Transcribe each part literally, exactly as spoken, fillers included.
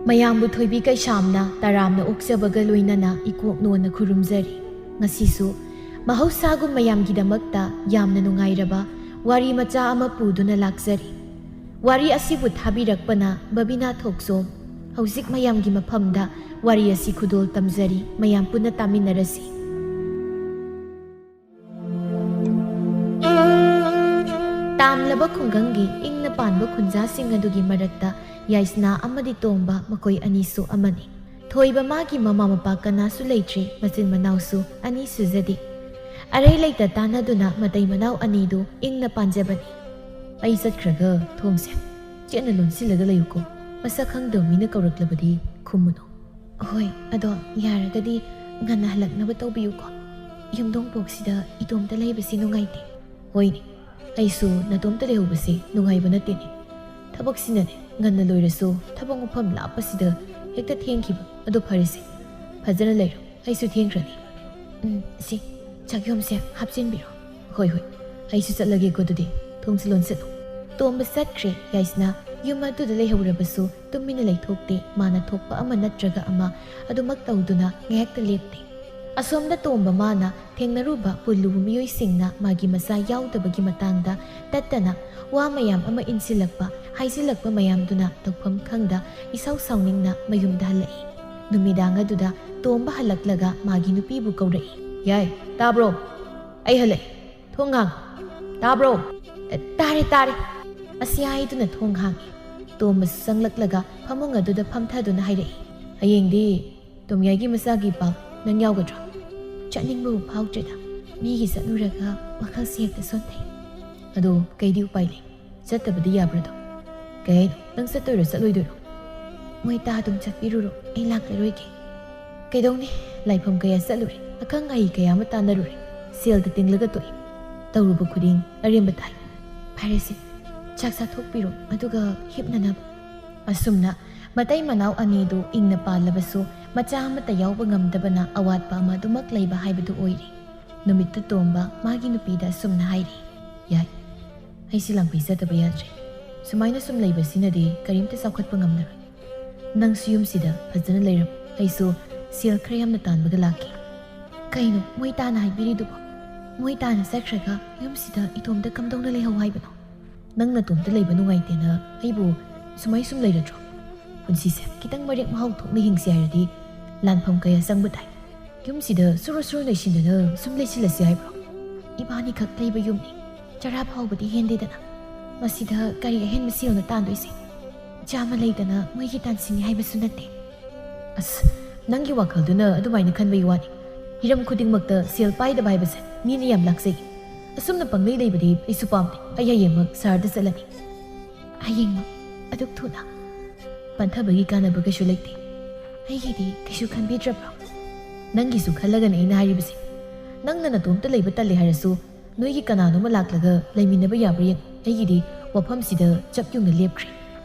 ꯃꯌꯥꯝꯕꯨ ꯊꯣꯏꯕꯤ ꯀꯩꯁꯥꯝꯅ ꯇꯔꯥꯝꯅ ꯑꯣꯛꯆꯕꯒ ꯂꯣꯏꯅꯅ ꯏꯀꯣꯛ ꯅꯣꯟꯅ ꯈꯨꯔꯨꯝꯖꯔꯤ꯫ ꯉꯁꯤꯁꯨ ꯃꯍꯧꯁꯥꯒꯨꯝ ꯃꯌꯥꯝꯒꯤꯗꯃꯛꯇ ꯌꯥꯝꯅ ꯅꯨꯡꯉꯥꯏꯔꯕ ꯋꯥꯔꯤ ꯃꯆꯥ ꯑꯃ ꯄꯨꯗꯨꯅ ꯂꯥꯛꯆꯔꯤ꯫ ꯋꯥꯔꯤ ꯑꯁꯤꯕꯨ ꯊꯥꯕꯤꯔꯛꯄꯅ ꯕꯕꯤꯅꯥ ꯊꯣꯛꯆꯣꯝ꯫ ꯍꯧꯖꯤꯛ ꯃꯌꯥꯝꯒꯤ ꯃꯐꯝꯗ ꯋꯥꯔꯤ ꯑꯁꯤ ꯈꯨꯗꯣꯜ ꯇꯝꯖꯔꯤ, ꯃꯌꯥꯝ ꯄꯨꯟꯅ ꯇꯥꯃꯤꯟꯅꯔꯁꯤ꯫ ꯇꯥꯝꯂꯕ ꯈꯨꯡꯒꯪꯒꯤ ꯏꯪꯅ ꯄꯥꯟꯕ ꯈꯨꯟꯖꯥꯁꯤꯡ ꯑꯗꯨꯒꯤ ꯃꯔꯛꯇ ꯌꯥꯏꯁꯅꯥ ꯑꯃꯗꯤ ꯇꯣꯝꯕ ꯃꯈꯣꯏ ꯑꯅꯤꯁꯨ ꯑꯃꯅꯤ꯫ ꯊꯣꯏꯕ ꯃꯥꯒꯤ ꯃꯃꯥ ꯃꯄꯥ ꯀꯅꯥꯁꯨ ꯂꯩꯇ꯭ꯔꯤ, ꯃꯆꯤꯟ ꯃꯅꯥꯎꯁꯨ ꯑꯅꯤ ꯁꯨꯖꯗꯦ꯫ ꯑꯔꯩ ꯂꯩꯇ ꯇꯥꯟꯅꯗꯨꯅ ꯃꯇꯩ ꯃꯅꯥꯎ ꯑꯅꯤꯗꯨ ꯏꯪꯅ ꯄꯥꯟꯖꯕꯅꯤ꯫ ꯑꯩ ꯆꯠꯈ꯭ꯔꯒ ꯊꯣꯡꯁꯦ ꯆꯦꯠꯅ ꯂꯣꯟꯁꯤꯜꯂꯒ ꯂꯩꯌꯨꯀꯣ꯫ ꯃꯁꯛ ꯈꯪꯗꯕ ꯃꯤꯅ ꯀꯧꯔꯛꯂꯕꯗꯤ ꯈꯨꯝꯃꯨꯅꯨ꯫ ꯍꯣꯏ, ꯑꯗꯣ ꯌꯥꯔꯒꯗꯤ ꯉꯟꯅ ꯍꯜꯂꯛꯅꯕ ꯇꯧꯕꯤꯌꯨꯀꯣ꯫ ꯌꯨꯝꯗꯣꯡꯄꯣꯛꯁꯤꯗ ꯏꯇꯣꯝꯇ ꯂꯩꯕꯁꯤ ꯅꯨꯡꯉꯥꯏꯇꯦ꯫ ꯍꯣꯏꯅꯦ, ꯑꯩꯁꯨ ꯅꯇꯣꯝꯇ ꯂꯩꯍꯧꯕꯁꯤ ꯅꯨꯡꯉꯥꯏꯕ ꯅꯠꯇꯦꯅꯦ꯫ ꯊꯕꯛꯁꯤꯅꯅꯦ, ꯉꯟꯅ ꯂꯣꯏꯔꯁꯨ ꯊꯕꯛ ꯃꯐꯝ ꯂꯥꯞꯄꯁꯤꯗ ꯍꯦꯛꯇ ꯊꯦꯡꯈꯤꯕ꯫ ꯑꯗꯣ ꯐꯔꯦꯁꯦ, ꯐꯖꯅ ꯂꯩꯔꯣ, ꯑꯩꯁꯨ ꯊꯦꯡꯈ꯭ꯔꯅꯤ꯫ ꯎꯝ, ꯁꯤ ꯆꯥꯛꯌꯣꯝꯁꯦ ꯍꯥꯞꯆꯤꯟꯕꯤꯔꯣ꯫ ꯍꯣꯏ, ꯍꯣꯏ, ꯑꯩꯁꯨ ꯆꯠꯂꯒꯦꯀꯣ꯫ ꯑꯗꯨꯗꯤ ꯊꯣꯡꯁꯤ ꯂꯣꯟꯁꯤꯜꯂꯨ꯫ ꯇꯣꯝꯕ ꯆꯠꯈ꯭ꯔꯦ꯫ ꯌꯥꯏꯁꯅꯥ ꯌꯨꯝ ꯑꯗꯨꯗ ꯂꯩꯍꯧꯔꯕꯁꯨ ꯇꯨꯃꯤꯟꯅ ꯂꯩꯊꯣꯛꯇꯦ꯫ ꯃꯥꯅ ꯊꯣꯛꯄ ꯑꯃ ꯅꯠꯇ꯭ꯔꯒ ꯑꯃ ꯑꯗꯨꯃꯛ ꯇꯧꯗꯨꯅ ꯉꯥꯏꯍꯥꯛꯇ ꯂꯦꯞꯇꯦ꯫ ꯑꯁꯣꯝꯗ ꯇꯣꯝꯕ ꯃꯥꯅ ꯊꯦꯡꯅꯔꯨꯕ ꯄꯨꯜꯂꯨꯕ ꯃꯤꯑꯣꯏꯁꯤꯡꯅ ꯃꯥꯒꯤ ꯃꯆꯥ ꯌꯥꯎꯗꯕꯒꯤ ꯃꯇꯥꯡꯗ ꯇꯠꯇꯅ ꯋꯥ ꯃꯌꯥꯝ ꯑꯃ ꯏꯟꯁꯤꯜꯂꯛꯄ, ꯍꯥꯏꯖꯤꯜꯂꯛꯄ ꯃꯌꯥꯝꯗꯨꯅ ꯇꯧꯐꯝ ꯈꯪꯗ ꯏꯁꯥꯎ ꯁꯥꯎꯅꯤꯡꯅ ꯃꯌꯨꯝꯗ ꯍꯜꯂꯛꯏ꯫ ꯅꯨꯃꯤꯗꯥꯡ ꯑꯗꯨꯗ ꯇꯣꯝꯕ ꯍꯜꯂꯛꯂꯒ ꯃꯥꯒꯤ ꯅꯨꯄꯤꯕꯨ ꯀꯧꯔꯛꯏ꯫ "ꯌꯥꯏ, ꯇꯥꯕ꯭ꯔꯣ? ꯑꯩ ꯍꯜꯂꯛꯑꯦ꯫ ꯊꯣꯡ ꯍꯥꯡ꯫ ꯇꯥꯕ꯭ꯔꯣ?" "ꯇꯥꯔꯦ, ꯇꯥꯔꯦ," ꯑꯁꯤ ꯍꯥꯏꯗꯨꯅ ꯊꯣꯡ ꯍꯥꯡꯉꯤ꯫ ꯇꯣꯝꯕꯁꯨ ꯆꯪꯂꯛꯂꯒ ꯐꯃꯨꯡ ꯑꯗꯨꯗ ꯐꯝꯊꯗꯨꯅ ꯍꯥꯏꯔꯛꯏ꯫ "ꯍꯌꯦꯡꯗꯤ ꯇꯣꯝꯌꯥꯏꯒꯤ ꯃꯆꯥꯒꯤ ꯄꯥꯛ ꯅꯪ ꯌꯥꯎꯒꯗ꯭ꯔꯥ?" "ꯆꯠꯅꯤꯡꯕꯕꯨ ꯐꯥꯎꯗ꯭ꯔꯦꯗ꯫ ꯃꯤꯒꯤ ꯆꯠꯂꯨꯔꯒ ꯋꯥꯈꯜꯁꯦ ꯍꯦꯛꯇ ꯁꯣꯟꯊꯩ꯫" "ꯑꯗꯣ ꯀꯩꯗꯤ ꯎꯄꯥꯏ ꯂꯩ? ꯆꯠꯇꯕꯗꯤ ꯌꯥꯕ꯭ꯔꯥꯗꯣ?" "ꯀꯩ ꯍꯥꯏꯅꯣ? ꯅꯪ ꯆꯠꯇꯣꯏꯔꯣ, ꯆꯠꯂꯣꯏꯗꯣꯏꯔꯣ?" "ꯃꯣꯏ ꯇꯥ ꯑꯗꯨꯝ ꯆꯠꯄꯤꯔꯨꯔꯣ, ꯑꯩ ꯂꯥꯛꯂꯔꯣꯏꯒꯦ꯫" "ꯀꯩꯗꯧꯅꯤ? ꯂꯥꯏꯐꯝ ꯀꯌꯥ ꯆꯠꯂꯨꯔꯦ, ꯑꯈꯪ ꯑꯍꯩ ꯀꯌꯥ ꯑꯃ ꯇꯥꯟꯅꯔꯨꯔꯦ, ꯁꯦꯜꯗ ꯇꯤꯡꯂꯒ ꯇꯣꯛꯏ꯫ ꯇꯧꯔꯨꯕ ꯈꯨꯗꯤꯡ ꯑꯔꯦꯝꯕ ꯇꯥꯏ꯫ ꯐꯔꯦꯁꯦ, ꯆꯥꯛ ꯆꯥꯊꯣꯛꯄꯤꯔꯣ, ꯑꯗꯨꯒ ꯍꯤꯞꯅꯅꯕ꯫" ꯑꯁꯨꯝꯅ ꯃꯇꯩ ꯃꯅꯥꯎ ꯑꯅꯤꯗꯨ ꯏꯪꯅ ꯄꯥꯜꯂꯕꯁꯨ ꯃꯆꯥ ꯑꯃꯠꯇ ꯌꯥꯎꯕ ꯉꯝꯗꯕꯅ ꯑꯋꯥꯠꯄ ꯑꯃ ꯑꯗꯨꯃꯛ ꯂꯩꯕ ꯍꯥꯏꯕꯗꯨ ꯑꯣꯏꯔꯤ꯫ ꯅꯨꯃꯤꯠꯇꯨ ꯇꯣꯝꯕ ꯃꯥꯒꯤ ꯅꯨꯄꯤꯗ ꯑꯁꯨꯝꯅ ꯍꯥꯏꯔꯤ, "ꯌꯥꯏ, ꯑꯩꯁꯤ ꯂꯥꯡꯐꯩ ꯆꯠꯇꯕ ꯌꯥꯗ꯭ꯔꯦ꯫ ꯁꯨꯃꯥꯏꯅ ꯁꯨꯝ ꯂꯩꯕꯁꯤꯅꯗꯤ ꯀꯔꯤꯝꯇ ꯆꯥꯎꯈꯠꯄ ꯉꯝꯂꯔꯣꯏ꯫ ꯅꯪꯁꯨ ꯌꯨꯝꯁꯤꯗ ꯐꯖꯅ ꯂꯩꯔꯝꯃꯨ, ꯑꯩꯁꯨ ꯁꯦꯜ ꯈꯔ ꯌꯥꯝꯅ ꯇꯥꯟꯕꯒ ꯂꯥꯛꯀꯦ"꯫ ꯀꯩꯅꯣ ꯃꯣꯏ ꯇꯥꯅ ꯍꯥꯏꯕꯤꯔꯤꯗꯨꯕꯣ? ꯃꯣꯏ ꯇꯥꯅ ꯆꯠꯈ꯭ꯔꯒ ꯌꯨꯝꯁꯤꯗ ꯏꯇꯣꯝꯇ ꯀꯝꯗꯧꯅ ꯂꯩꯍꯧ ꯍꯥꯏꯕꯅꯣ? ꯅꯪ ꯅꯇꯣꯝꯇ ꯂꯩꯕ ꯅꯨꯡꯉꯥꯏꯇꯦꯅ ꯑꯩꯕꯨ ꯁꯨꯃꯥꯏ ꯁꯨꯝ ꯂꯩꯔꯗ꯭ꯔꯣ? ꯄꯨꯟꯁꯤꯁꯦ ꯈꯤꯇꯪ ꯃꯔꯦꯛ ꯃꯍꯥꯎ ꯊꯣꯛꯅ ꯍꯤꯡꯁꯤ ꯍꯥꯏꯔꯗꯤ ꯂꯥꯟꯐꯝ ꯀꯌꯥ ꯆꯪꯕ ꯇꯥꯏ꯫ ꯌꯨꯝꯁꯤꯗ ꯁꯨꯔꯨ ꯁꯨꯔꯨ ꯂꯩꯁꯤꯟꯗꯅ ꯁꯨꯝ ꯂꯩꯁꯤꯜꯂꯁꯤ ꯍꯥꯏꯕ꯭ꯔꯣ? ꯏꯕꯥꯅꯤꯈꯛ ꯂꯩꯕ ꯌꯨꯝꯅꯤ, ꯆꯔꯥ ꯐꯥꯎꯕꯗꯤ ꯍꯦꯟꯗꯦꯗꯅ꯫ ꯃꯁꯤꯗ ꯀꯔꯤ ꯑꯍꯦꯟꯕ ꯁꯦꯜꯅ ꯇꯥꯟꯗꯣꯏꯁꯦ? ꯆꯥꯃ ꯂꯩꯗꯅ ꯃꯣꯏꯒꯤ ꯇꯥꯟꯁꯤꯟꯅꯤ ꯍꯥꯏꯕꯁꯨ ꯅꯠꯇꯦ꯫ ꯑꯁ, ꯅꯪꯒꯤ ꯋꯥꯈꯜꯗꯨꯅ ꯑꯗꯨꯃꯥꯏꯅ ꯈꯟꯕꯒꯤ ꯋꯥꯅꯤ꯫ ꯍꯤꯔꯝ ꯈꯨꯗꯤꯡꯃꯛꯇ ꯁꯦꯜ ꯄꯥꯏꯗꯕ ꯍꯥꯏꯕꯁꯦ ꯃꯤꯅ ꯌꯥꯝ ꯂꯥꯛꯆꯩ꯫ ꯑꯁꯨꯝꯅ ꯄꯪꯂꯩ ꯂꯩꯕꯗꯤ ꯑꯩꯁꯨ ꯄꯥꯝꯗꯦ꯫ ꯑꯩ ꯍꯌꯦꯡꯃꯛ ꯁꯍꯔꯗ ꯆꯠꯂꯅꯤ꯫ ꯍꯌꯦꯡꯃꯛ? ꯑꯗꯨꯛ ꯊꯨꯅ? ꯄꯟꯊꯕꯒꯤ ꯀꯥꯟꯅꯕ ꯀꯩꯁꯨ ꯂꯩꯇꯦ꯫ ꯑꯩꯒꯤꯗꯤ ꯀꯩꯁꯨ ꯈꯟꯕꯤꯗ꯭ꯔꯕ꯭ꯔꯣ? ꯅꯪꯒꯤꯁꯨ ꯈꯜꯂꯒꯅꯦ ꯑꯩꯅ ꯍꯥꯏꯔꯤꯕꯁꯦ꯫ ꯅꯪꯅ ꯅꯇꯣꯝꯇ ꯂꯩꯕ ꯇꯜꯂꯦ ꯍꯥꯏꯔꯁꯨ, ꯅꯣꯏꯒꯤ ꯀꯅꯥꯅꯣꯝꯃ ꯂꯥꯛꯂꯒ ꯂꯩꯃꯤꯟꯅꯕ ꯌꯥꯕ꯭ꯔꯥ ꯌꯦꯡꯉꯨ꯫ ꯑꯩꯒꯤꯗꯤ ꯋꯥꯐꯝꯁꯤꯗ ꯆꯞ ꯌꯨꯡꯅ ꯂꯦꯞꯈ꯭ꯔꯦ꯫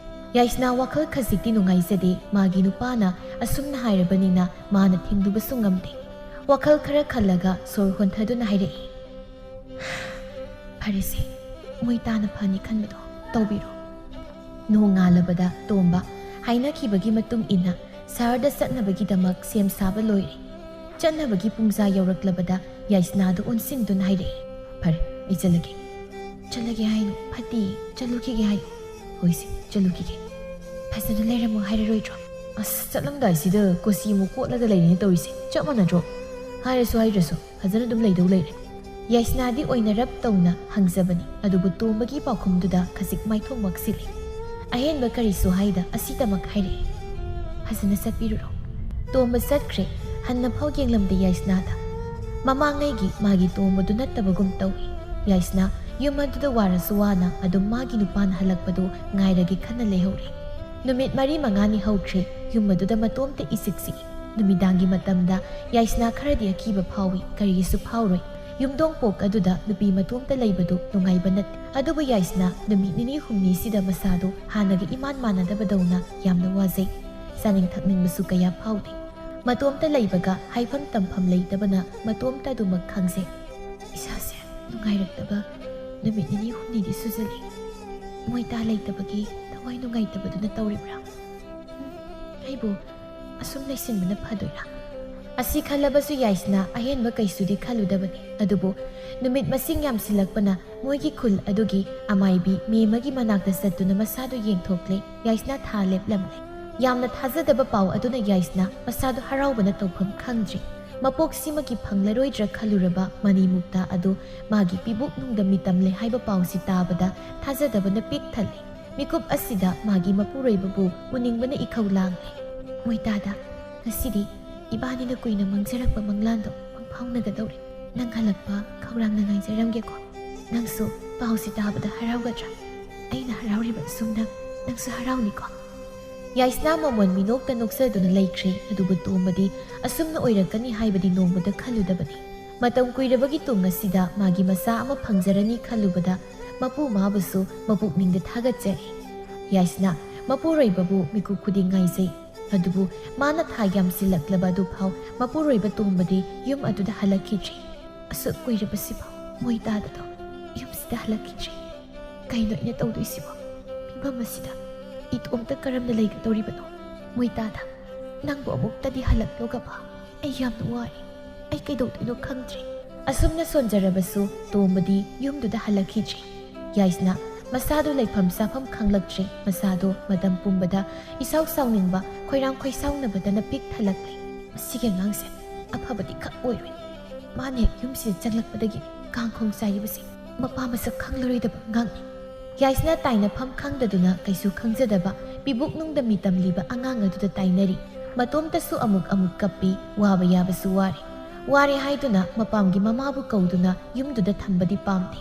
ꯌꯥꯏꯁꯅꯥ ꯋꯥꯈꯜ ꯈꯖꯤꯛꯇꯤ ꯅꯨꯡꯉꯥꯏꯖꯗꯦ, ꯃꯥꯒꯤ ꯅꯨꯄꯥꯅ ꯑꯁꯨꯝꯅ ꯍꯥꯏꯔꯕꯅꯤꯅ ꯃꯥꯅ ꯊꯤꯡꯂꯨꯕꯁꯨ ꯉꯝꯗꯦ꯫ ꯋꯥꯈꯜ ꯈꯔ ꯈꯜꯂꯒ ꯁꯣꯔ ꯍꯣꯟꯊꯗꯨꯅ ꯍꯥꯏꯔꯛꯏ, "ꯐꯔꯦꯁꯦ, ꯃꯣꯏ ꯇꯥꯅ ꯐꯅꯤ ꯈꯟꯕꯗꯣ ꯇꯧꯕꯤꯔꯣ"꯫ ꯅꯣꯡꯉꯥꯜꯂꯕꯗ ꯇꯣꯝꯕ ꯍꯥꯏꯅꯈꯤꯕꯒꯤ ꯃꯇꯨꯡ ꯏꯟꯅ ꯁꯍꯔꯗ ꯆꯠꯅꯕꯒꯤꯗꯃꯛ ꯁꯦꯝ ꯁꯥꯕ ꯂꯣꯏꯔꯦ꯫ ꯆꯠꯅꯕꯒꯤ ꯄꯨꯡꯖꯥ ꯌꯧꯔꯛꯂꯕꯗ ꯌꯥꯏꯁꯅꯥꯗꯨ ꯑꯣꯟꯁꯤꯟꯗꯨꯅ ꯍꯥꯏꯔꯛꯏ, "ꯐꯔꯦ, ꯑꯩ ꯆꯠꯂꯒꯦ"꯫ "ꯆꯠꯂꯒꯦ ꯍꯥꯏꯅꯣ? ꯐꯠꯇꯦ, ꯆꯠꯂꯨꯈꯤꯒꯦ ꯍꯥꯏꯌꯨ"꯫ "ꯍꯣꯏꯁꯦ, ꯆꯠꯂꯨꯈꯤꯒꯦ"꯫ "ꯐꯖꯅ ꯂꯩꯔꯝꯃꯣ ꯍꯥꯏꯔꯔꯣꯏꯗ꯭ꯔꯣ?" "ꯑꯁ, ꯆꯠꯂꯝꯗꯥꯏꯁꯤꯗ ꯀꯣꯆꯤ ꯑꯃꯨꯛ ꯀꯣꯠꯂꯒ ꯂꯩꯔꯦꯅꯦ ꯇꯧꯔꯤꯁꯦ, ꯆꯞ ꯃꯥꯟꯅꯗ꯭ꯔꯣ? ꯍꯥꯏꯔꯁꯨ ꯍꯥꯏꯗ꯭ꯔꯁꯨ ꯐꯖꯅ ꯑꯗꯨꯝ ꯂꯩꯗꯧ ꯂꯩꯔꯦ"꯫ ꯌꯥꯏꯁꯅꯥꯗꯤ ꯑꯣꯏꯅꯔꯞ ꯇꯧꯅ ꯍꯪꯖꯕꯅꯤ, ꯑꯗꯨꯕꯨ ꯇꯣꯝꯕꯒꯤ ꯄꯥꯎꯈꯨꯝꯗꯨꯗ ꯈꯖꯤꯛ ꯃꯥꯏꯊꯣꯡ ꯃꯛꯁꯤꯜꯂꯤ꯫ ꯑꯍꯦꯟꯕ ꯀꯔꯤꯁꯨ ꯍꯥꯏꯗ ꯑꯁꯤꯗꯃꯛ ꯍꯥꯏꯔꯛꯏ, "ꯐꯖꯅ ꯆꯠꯄꯤꯔꯨꯔꯣ"꯫ ꯇꯣꯝꯕ ꯆꯠꯈ꯭ꯔꯦ, ꯍꯟꯅ ꯐꯥꯎ ꯌꯦꯡꯂꯝꯗꯦ ꯌꯥꯏꯁꯅꯥꯗ꯫ ꯃꯃꯥꯡꯉꯩꯒꯤ ꯃꯥꯒꯤ ꯇꯣꯝꯕꯗꯨ ꯅꯠꯇꯕꯒꯨꯝ ꯇꯧꯏ꯫ ꯌꯥꯏꯁꯅꯥ ꯌꯨꯝ ꯑꯗꯨꯗ ꯋꯥꯔꯁꯨ ꯋꯥꯅ ꯑꯗꯨꯝ ꯃꯥꯒꯤ ꯅꯨꯄꯥꯅ ꯍꯜꯂꯛꯄꯗꯨ ꯉꯥꯏꯔꯒꯦ ꯈꯟꯅ ꯂꯩꯍꯧꯔꯦ꯫ ꯅꯨꯃꯤꯠ ꯃꯔꯤ ꯃꯉꯥꯅꯤ ꯍꯧꯈ꯭ꯔꯦ, ꯌꯨꯝ ꯑꯗꯨꯗ ꯃꯇꯣꯝꯇ ꯏꯆꯤꯛ ꯆꯤꯛꯏ꯫ ꯅꯨꯃꯤꯗꯥꯡꯒꯤ ꯃꯇꯝꯗ ꯌꯥꯏꯁꯅꯥ ꯈꯔꯗꯤ ꯑꯀꯤꯕ ꯐꯥꯎꯏ, ꯀꯔꯤꯒꯤꯁꯨ ꯐꯥꯎꯔꯣꯏ꯫ ꯌꯨꯝꯗꯣꯡꯄꯣꯛ ꯑꯗꯨꯗ ꯅꯨꯄꯤ ꯃꯇꯣꯝꯇ ꯂꯩꯕꯗꯨ ꯅꯨꯡꯉꯥꯏꯕ ꯅꯠꯇꯦ꯫ ꯑꯗꯨꯕꯨ ꯌꯥꯏꯁꯅꯥ ꯅꯨꯃꯤꯠ ꯅꯤꯅꯤ ꯍꯨꯝꯅꯤꯁꯤꯗ ꯃꯁꯥꯗꯨ ꯍꯥꯟꯅꯒ ꯏꯃꯥꯟ ꯃꯥꯟꯅꯗꯕꯗꯧꯅ ꯌꯥꯝꯅ ꯋꯥꯖꯩ꯫ ꯆꯥꯅꯤꯡ ꯊꯛꯅꯤꯡꯕꯁꯨ ꯀꯌꯥ ꯐꯥꯎꯗꯦ꯫ ꯃꯇꯣꯝꯇ ꯂꯩꯕꯒ ꯍꯥꯏꯐꯝ ꯇꯝꯐꯝ ꯂꯩꯇꯕꯅ ꯃꯇꯣꯝꯇ ꯑꯗꯨꯃꯛ ꯈꯪꯖꯩ꯫ ꯅꯨꯡꯉꯥꯏꯔꯛꯇꯕ ꯅꯨꯃꯤꯠ ꯅꯤꯅꯤ ꯍꯨꯝꯅꯤꯗꯤ ꯁꯨꯖꯜꯂꯦ꯫ ꯃꯣꯏꯇꯥ ꯂꯩꯇꯕꯒꯤ ꯊꯋꯥꯏ ꯅꯨꯡꯉꯥꯏꯇꯕꯗꯨꯅ ꯇꯧꯔꯤꯕ꯭ꯔꯥ? ꯎꯝ, ꯑꯩꯕꯨ ꯑꯁꯨꯝ ꯂꯩꯁꯤꯟꯕꯅ ꯐꯗꯣꯏꯔꯥ? ꯑꯁꯤ ꯈꯜꯂꯕꯁꯨ ꯌꯥꯏꯁꯅꯥ ꯑꯍꯦꯟꯕ ꯀꯩꯁꯨꯗꯤ ꯈꯜꯂꯨꯗꯕꯅꯤ꯫ ꯑꯗꯨꯕꯨ ꯅꯨꯃꯤꯠ ꯃꯁꯤꯡ ꯌꯥꯝꯁꯤꯜꯂꯛꯄꯅ ꯃꯣꯏꯒꯤ ꯈꯨꯜ ꯑꯗꯨꯒꯤ ꯑꯃꯥꯏꯕꯤ ꯃꯦꯃꯒꯤ ꯃꯅꯥꯛꯇ ꯆꯠꯇꯨꯅ ꯃꯁꯥꯗꯨ ꯌꯦꯡꯊꯣꯛꯂꯦ꯫ ꯌꯥꯏꯁꯅꯥ ꯊꯥ ꯂꯦꯞꯂꯝꯂꯦ꯫ ꯌꯥꯝꯅ ꯊꯥꯖꯗꯕ ꯄꯥꯎ ꯑꯗꯨꯅ ꯌꯥꯏꯁꯅꯥ ꯃꯁꯥꯗꯨ ꯍꯔꯥꯎꯕꯅ ꯇꯧꯐꯝ ꯈꯪꯗ꯭ꯔꯤ꯫ ꯃꯄꯣꯛꯁꯤꯃꯒꯤ ꯐꯪꯂꯔꯣꯏꯗ꯭ꯔꯥ ꯈꯜꯂꯨꯔꯕ ꯃꯅꯤ ꯃꯨꯛꯇꯥ ꯑꯗꯨ ꯃꯥꯒꯤ ꯄꯤꯕꯨꯛꯅꯨꯡꯗ ꯃꯤꯇꯝꯂꯦ ꯍꯥꯏꯕ ꯄꯥꯎꯁꯤ ꯇꯥꯕꯗ ꯊꯥꯖꯗꯕꯅ ꯄꯤꯛ ꯊꯜꯂꯦ꯫ ꯃꯤꯀꯨꯞ ꯑꯁꯤꯗ ꯃꯥꯒꯤ ꯃꯄꯨꯔꯣꯏꯕꯕꯨ ꯎꯅꯤꯡꯕꯅ ꯏꯈꯧ ꯂꯥꯡꯂꯦ꯫ "ꯃꯣꯏꯇꯥꯗ, ꯉꯁꯤꯗꯤ ꯏꯕꯥꯅꯤꯅ ꯀꯨꯏꯅ ꯃꯪꯖꯔꯛꯄ ꯃꯪꯂꯥꯟꯗꯣ ꯃꯪꯐꯥꯎꯅꯒꯗꯧꯔꯦ꯫ ꯅꯪ ꯍꯜꯂꯛꯄ ꯈꯧꯔꯥꯡꯅ ꯉꯥꯏꯖꯔꯝꯒꯦꯀꯣ꯫ ꯅꯪꯁꯨ ꯄꯥꯎꯁꯤ ꯇꯥꯕꯗ ꯍꯔꯥꯎꯒꯗ꯭ꯔꯥ? ꯑꯩꯅ ꯍꯔꯥꯎꯔꯤꯕ ꯑꯁꯨꯝꯅ ꯅꯪꯁꯨ ꯍꯔꯥꯎꯅꯤꯀꯣ?" ꯌꯥꯏꯁꯅꯥ ꯃꯃꯣꯟ ꯃꯤꯅꯣꯛꯇ ꯅꯣꯛꯆꯗꯨꯅ ꯂꯩꯈ꯭ꯔꯦ, ꯑꯗꯨꯕꯨ ꯇꯣꯝꯕꯗꯤ ꯑꯁꯨꯝꯅ ꯑꯣꯏꯔꯛꯀꯅꯤ ꯍꯥꯏꯕꯗꯤ ꯅꯣꯡꯃꯗ ꯈꯜꯂꯨꯗꯕꯅꯤ꯫ ꯃꯇꯝ ꯀꯨꯏꯔꯕꯒꯤ ꯇꯨꯡ ꯑꯁꯤꯗ ꯃꯥꯒꯤ ꯃꯆꯥ ꯑꯃ ꯐꯪꯖꯔꯅꯤ ꯈꯜꯂꯨꯕꯗ ꯃꯄꯨ ꯃꯥꯕꯨꯁꯨ ꯃꯄꯨꯛꯅꯤꯡꯗ ꯊꯥꯒꯠꯆꯔꯤ꯫ ꯌꯥꯏꯁꯅꯥ ꯃꯄꯨꯔꯣꯏꯕꯕꯨ ꯃꯤꯀꯨꯞ ꯈꯨꯗꯤꯡ ꯉꯥꯏꯖꯩ, ꯑꯗꯨꯕꯨ ꯃꯥꯅ ꯊꯥ ꯌꯥꯝꯁꯤꯜꯂꯛꯂꯕ ꯑꯗꯨꯐꯥꯎ ꯃꯄꯨꯔꯣꯏꯕ ꯇꯣꯝꯕꯗꯤ ꯌꯨꯝ ꯑꯗꯨꯗ ꯍꯜꯂꯛꯈꯤꯗ꯭ꯔꯤ꯫ ꯑꯁꯨꯛ ꯀꯨꯏꯔꯕꯁꯤꯐꯥꯎ ꯃꯣꯏꯇꯥꯗꯗꯣ ꯌꯨꯝꯁꯤꯗ ꯍꯜꯂꯛꯈꯤꯗ꯭ꯔꯤ꯫ ꯀꯩꯅꯣ ꯑꯩꯅ ꯇꯧꯗꯣꯏꯁꯤꯕꯣ? ꯐꯤꯕꯝ ꯑꯁꯤꯗ ꯏꯇꯣꯝꯇ ꯀꯔꯝꯅ ꯂꯩꯒꯗꯧꯔꯤꯕꯅꯣ? ꯃꯣꯏꯇꯥꯗ, ꯅꯪꯕꯨ ꯑꯃꯨꯛꯇꯗꯤ ꯍꯜꯂꯛꯂꯣꯒꯕ꯫ ꯑꯩ ꯌꯥꯝꯅ ꯋꯥꯔꯦ꯫ ꯑꯩ ꯀꯩꯗꯧꯗꯣꯏꯅꯣ ꯈꯪꯗ꯭ꯔꯦ꯫ ꯑꯁꯨꯝꯅ ꯁꯣꯟꯖꯔꯕꯁꯨ ꯇꯣꯝꯕꯗꯤ ꯌꯨꯝꯗꯨꯗ ꯍꯜꯂꯛꯈꯤꯗ꯭ꯔꯤ꯫ ꯌꯥꯏꯁꯅꯥ ꯃꯁꯥꯗꯨ ꯂꯩꯐꯝ ꯆꯥꯐꯝ ꯈꯪꯂꯛꯇ꯭ꯔꯦ꯫ ꯃꯁꯥꯗꯣ ꯃꯇꯝ ꯄꯨꯝꯕꯗ ꯏꯁꯥꯎ ꯁꯥꯎꯅꯤꯡꯕ, ꯈꯣꯏꯔꯥꯡ ꯈꯣꯏꯁꯥꯎꯅꯕꯗꯅ ꯄꯤꯛ ꯊꯜꯂꯛꯂꯦ꯫ "ꯃꯁꯤꯒꯤ ꯑꯉꯥꯡꯁꯦ ꯑꯐꯕꯗꯤ ꯈꯛ ꯑꯣꯏꯔꯣꯏ꯫ ꯃꯥꯅ ꯍꯦꯛ ꯌꯨꯝꯁꯤꯗ ꯆꯪꯂꯛꯄꯗꯒꯤ ꯀꯥꯡꯈꯣꯡ ꯆꯥꯏꯔꯤꯕꯁꯦ ꯃꯄꯥ ꯃꯁꯛ ꯈꯪꯂꯔꯣꯏꯗꯕ ꯑꯉꯥꯡꯅꯤ꯫" ꯌꯥꯏꯁꯅꯥ ꯇꯥꯏꯅꯐꯝ ꯈꯪꯗꯗꯨꯅ ꯀꯩꯁꯨ ꯈꯪꯖꯗꯕ ꯄꯤꯕꯨꯛꯅꯨꯡꯗ ꯃꯤꯇꯝꯂꯤꯕ ꯑꯉꯥꯡ ꯑꯗꯨꯗ ꯇꯥꯏꯅꯔꯤ꯫ ꯃꯇꯣꯝꯇꯁꯨ ꯑꯃꯨꯛ ꯑꯃꯨꯛ ꯀꯞꯄꯤ, ꯋꯥꯕ ꯌꯥꯕꯁꯨ ꯋꯥꯔꯦ꯫ ꯋꯥꯔꯦ ꯍꯥꯏꯗꯨꯅ ꯃꯄꯥꯝꯒꯤ ꯃꯃꯥꯕꯨ ꯀꯧꯗꯨꯅ ꯌꯨꯝꯗꯨꯗ ꯊꯝꯕꯗꯤ ꯄꯥꯝꯗꯦ꯫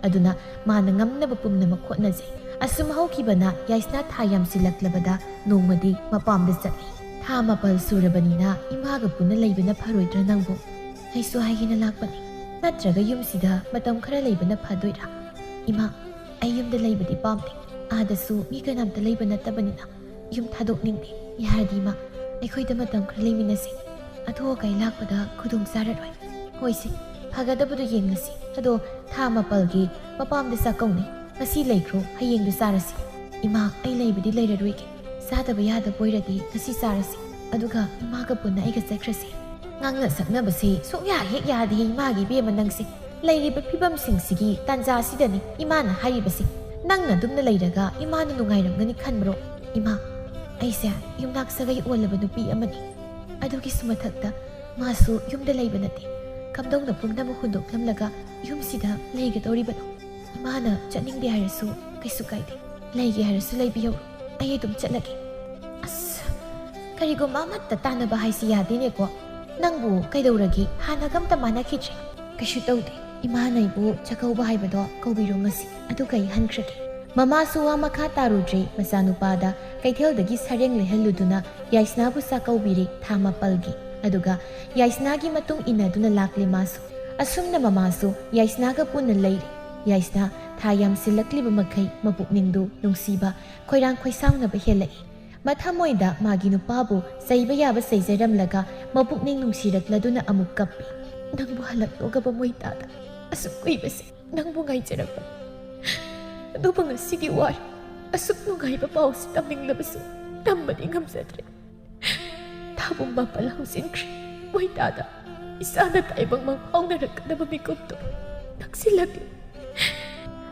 ꯑꯗꯨꯅ ꯃꯥꯅ ꯉꯝꯅꯕ ꯄꯨꯝꯅꯃꯛ ꯍꯣꯠꯅꯖꯩ꯫ ꯑꯁꯨꯝ ꯍꯧꯈꯤꯕꯅ ꯌꯥꯏꯁꯅꯥ ꯊꯥ ꯌꯥꯝꯁꯤꯜꯂꯛꯂꯕꯗ ꯅꯣꯡꯃꯗꯤ ꯃꯄꯥꯝꯗ ꯆꯠꯂꯤ꯫ ꯊꯥ ꯃꯥꯄꯜ ꯁꯨꯔꯕꯅꯤꯅ ꯏꯃꯥꯒ ꯄꯨꯟꯅ ꯂꯩꯕꯅ ꯐꯔꯣꯏꯗ꯭ꯔꯥ ꯅꯪꯕꯨ? ꯑꯩꯁꯨ ꯍꯥꯏꯒꯦꯅ ꯂꯥꯛꯄꯅꯤ꯫ ꯅꯠꯇ꯭ꯔꯒ ꯌꯨꯝꯁꯤꯗ ꯃꯇꯝ ꯈꯔ ꯂꯩꯕꯅ ꯐꯗꯣꯏꯔꯥ? ꯏꯃꯥ, ꯑꯩ ꯌꯨꯝꯗ ꯂꯩꯕꯗꯤ ꯄꯥꯝꯗꯦ꯫ ꯑꯥꯗꯁꯨ ꯃꯤ ꯀꯅꯥꯝꯇ ꯂꯩꯕ ꯅꯠꯇꯕꯅꯤꯅ ꯌꯨꯝ ꯊꯥꯗꯣꯛꯅꯤꯡꯗꯦ꯫ ꯌꯥꯔꯗꯤ ꯏꯃꯥ, ꯑꯩꯈꯣꯏꯗ ꯃꯇꯝ ꯈꯔ ꯂꯩꯃꯤꯟꯅꯁꯤ꯫ ꯑꯊꯨ ꯑꯀꯥꯏ ꯂꯥꯛꯄꯗ ꯈꯨꯗꯣꯡ ꯆꯥꯔꯔꯣꯏ꯫ ꯍꯣꯏꯁꯦ, ꯐꯒꯗꯕꯗꯨ ꯌꯦꯡꯂꯁꯤ꯫ ꯑꯗꯣ ꯊꯥ ꯃꯥꯄꯜꯒꯤ ꯃꯄꯥꯝꯗ ꯆꯥꯛꯀꯧꯅꯤ꯫ ꯉꯁꯤ ꯂꯩꯈ꯭ꯔꯣ, ꯍꯌꯦꯡꯗꯨ ꯆꯥꯔꯁꯤ꯫ ꯏꯃꯥ, ꯑꯩ ꯂꯩꯕꯗꯤ ꯂꯩꯔꯔꯣꯏꯒꯦ꯫ ꯆꯥꯗꯕ ꯌꯥꯗꯕ ꯑꯣꯏꯔꯗꯤ ꯉꯁꯤ ꯆꯥꯔꯁꯤ꯫ ꯑꯗꯨꯒ ꯏꯃꯥꯒ ꯄꯨꯟꯅ ꯑꯩꯒ ꯆꯠꯈ꯭ꯔꯁꯤ꯫ ꯉꯥꯡꯅ ꯁꯛꯅꯕꯁꯦ ꯁꯨꯛꯌꯥ ꯍꯦꯛ ꯌꯥꯗꯦ ꯏꯃꯥꯒꯤ ꯏꯕꯦꯝꯃ ꯅꯪꯁꯦ꯫ ꯂꯩꯔꯤꯕ ꯐꯤꯕꯝꯁꯤꯡꯁꯤꯒꯤ ꯇꯥꯟꯖꯥꯁꯤꯗꯅꯤ ꯏꯃꯥꯅ ꯍꯥꯏꯔꯤꯕꯁꯦ꯫ ꯅꯪꯅ ꯑꯗꯨꯝꯅ ꯂꯩꯔꯒ ꯏꯃꯥꯅ ꯅꯨꯡꯉꯥꯏꯔꯝꯒꯅꯤ ꯈꯟꯕ꯭ꯔꯣ? ꯏꯃꯥ, ꯑꯩꯁꯦ ꯌꯨꯝꯅꯥꯛ ꯁꯥꯒꯩ ꯑꯣꯜꯂꯕ ꯅꯨꯄꯤ ꯑꯃꯅꯤ꯫ ꯑꯗꯨꯒꯤꯁꯨ ꯃꯊꯛꯇ ꯃꯥꯁꯨ ꯌꯨꯝꯗ ꯂꯩꯕ ꯅꯠꯇꯦ꯫ ꯀꯝꯗꯧꯅ ꯄꯨꯝꯅꯃꯛ ꯍꯨꯟꯗꯣꯛꯂꯝꯂꯒ ꯌꯨꯝꯁꯤꯗ ꯂꯩꯒꯗꯧꯔꯤꯕꯅꯣ? ꯏꯃꯥꯅ ꯆꯠꯅꯤꯡꯗꯦ ꯍꯥꯏꯔꯁꯨ ꯀꯩꯁꯨ ꯀꯥꯏꯗꯦ꯫ ꯂꯩꯒꯦ ꯍꯥꯏꯔꯁꯨ ꯂꯩꯕꯤꯍꯧꯔꯣ꯫ ꯑꯩ ꯑꯗꯨꯝ ꯆꯠꯂꯒꯦ꯫ ꯑꯁ, ꯀꯔꯤꯒꯨꯝꯕ ꯑꯃꯠꯇ ꯇꯥꯟꯅꯕ ꯍꯥꯏꯁꯤ ꯌꯥꯗꯦꯅꯦꯀꯣ꯫ ꯅꯪꯕꯨ ꯀꯩꯗꯧꯔꯒꯦ? ꯍꯥꯟꯅꯒ ꯑꯝꯇ ꯃꯥꯟꯅꯈꯤꯗ꯭ꯔꯦ꯫ ꯀꯩꯁꯨ ꯇꯧꯗꯦ꯫ ꯏꯃꯥꯅ ꯑꯩꯕꯨ ꯆꯥꯛꯀꯧꯕ ꯍꯥꯏꯕꯗꯣ ꯀꯧꯕꯤꯔꯣ ꯉꯁꯤ꯫ ꯑꯗꯨꯒ ꯑꯩ ꯍꯟꯈ꯭ꯔꯒꯦ꯫ ꯃꯃꯥꯁꯨ ꯋꯥ ꯃꯈꯥ ꯇꯥꯔꯨꯗ꯭ꯔꯦ꯫ ꯃꯆꯥꯅꯨꯄꯥꯗ ꯀꯩꯊꯦꯜꯗꯒꯤ ꯁꯔꯦꯡ ꯂꯩꯍꯜꯂꯨꯗꯨꯅ ꯌꯥꯏꯁꯅꯥꯕꯨ ꯆꯥꯛꯀꯧꯕꯤꯔꯦ ꯊꯥ ꯃꯥꯄꯜꯒꯤ꯫ ꯑꯗꯨꯒ ꯌꯥꯏꯁꯅꯥꯒꯤ ꯃꯇꯨꯡ ꯏꯟꯅꯗꯨꯅ ꯂꯥꯛꯂꯦ ꯃꯥꯁꯨ꯫ ꯑꯁꯨꯝꯅ ꯃꯃꯥꯁꯨ ꯌꯥꯏꯁꯅꯥꯒ ꯄꯨꯟꯅ ꯂꯩꯔꯦ꯫ ꯌꯥꯏꯁꯅꯥ ꯊꯥ ꯌꯥꯝꯁꯤꯜꯂꯛꯂꯤꯕ ꯃꯈꯩ ꯃꯄꯨꯛꯅꯤꯡꯗꯨ ꯅꯨꯡꯁꯤꯕ, ꯈꯣꯏꯔꯥꯡ ꯈꯣꯏꯁꯥꯎꯅꯕ ꯍꯦꯜꯂꯛꯏ꯫ ꯃꯊꯃꯣꯏꯗ ꯃꯥꯒꯤ ꯅꯨꯄꯥꯕꯨ ꯆꯩꯕ ꯌꯥꯕ ꯆꯩꯖꯔꯝꯂꯒ ꯃꯄꯨꯛꯅꯤꯡ ꯅꯨꯡꯁꯤꯔꯛꯂꯗꯨꯅ ꯑꯃꯨꯛ ꯀꯞꯄꯤ꯫ ꯅꯪꯕꯨ ꯍꯜꯂꯛꯂꯣꯒꯕ ꯃꯣꯏꯇꯥꯗ꯫ ꯑꯁꯨꯛ ꯀꯨꯏꯕꯁꯦ ꯅꯪꯕꯨ ꯉꯥꯏꯖꯔꯛꯄ꯫ ꯑꯗꯨꯕꯨ ꯉꯁꯤꯗꯤ ꯋꯥꯔꯦ꯫ ꯑꯁꯨꯛ ꯅꯨꯡꯉꯥꯏꯕ ꯄꯥꯎꯁꯤ ꯇꯝꯅꯤꯡꯂꯕꯁꯨ ꯇꯝꯕꯗꯤ ꯉꯝꯖꯗ꯭ꯔꯦ꯫ ꯊꯥꯕꯨꯝ ꯃꯥꯄꯜ ꯍꯧꯖꯤꯟꯈ꯭ꯔꯦ꯫ ꯃꯣꯏꯇꯥꯗ ꯏꯆꯥꯅ ꯇꯥꯏꯕꯪ ꯃꯪꯐꯥꯎꯅꯔꯛꯀꯗꯕ ꯃꯤꯀꯨꯞꯇꯨ ꯅꯛꯁꯤꯜꯂꯛꯂꯦ꯫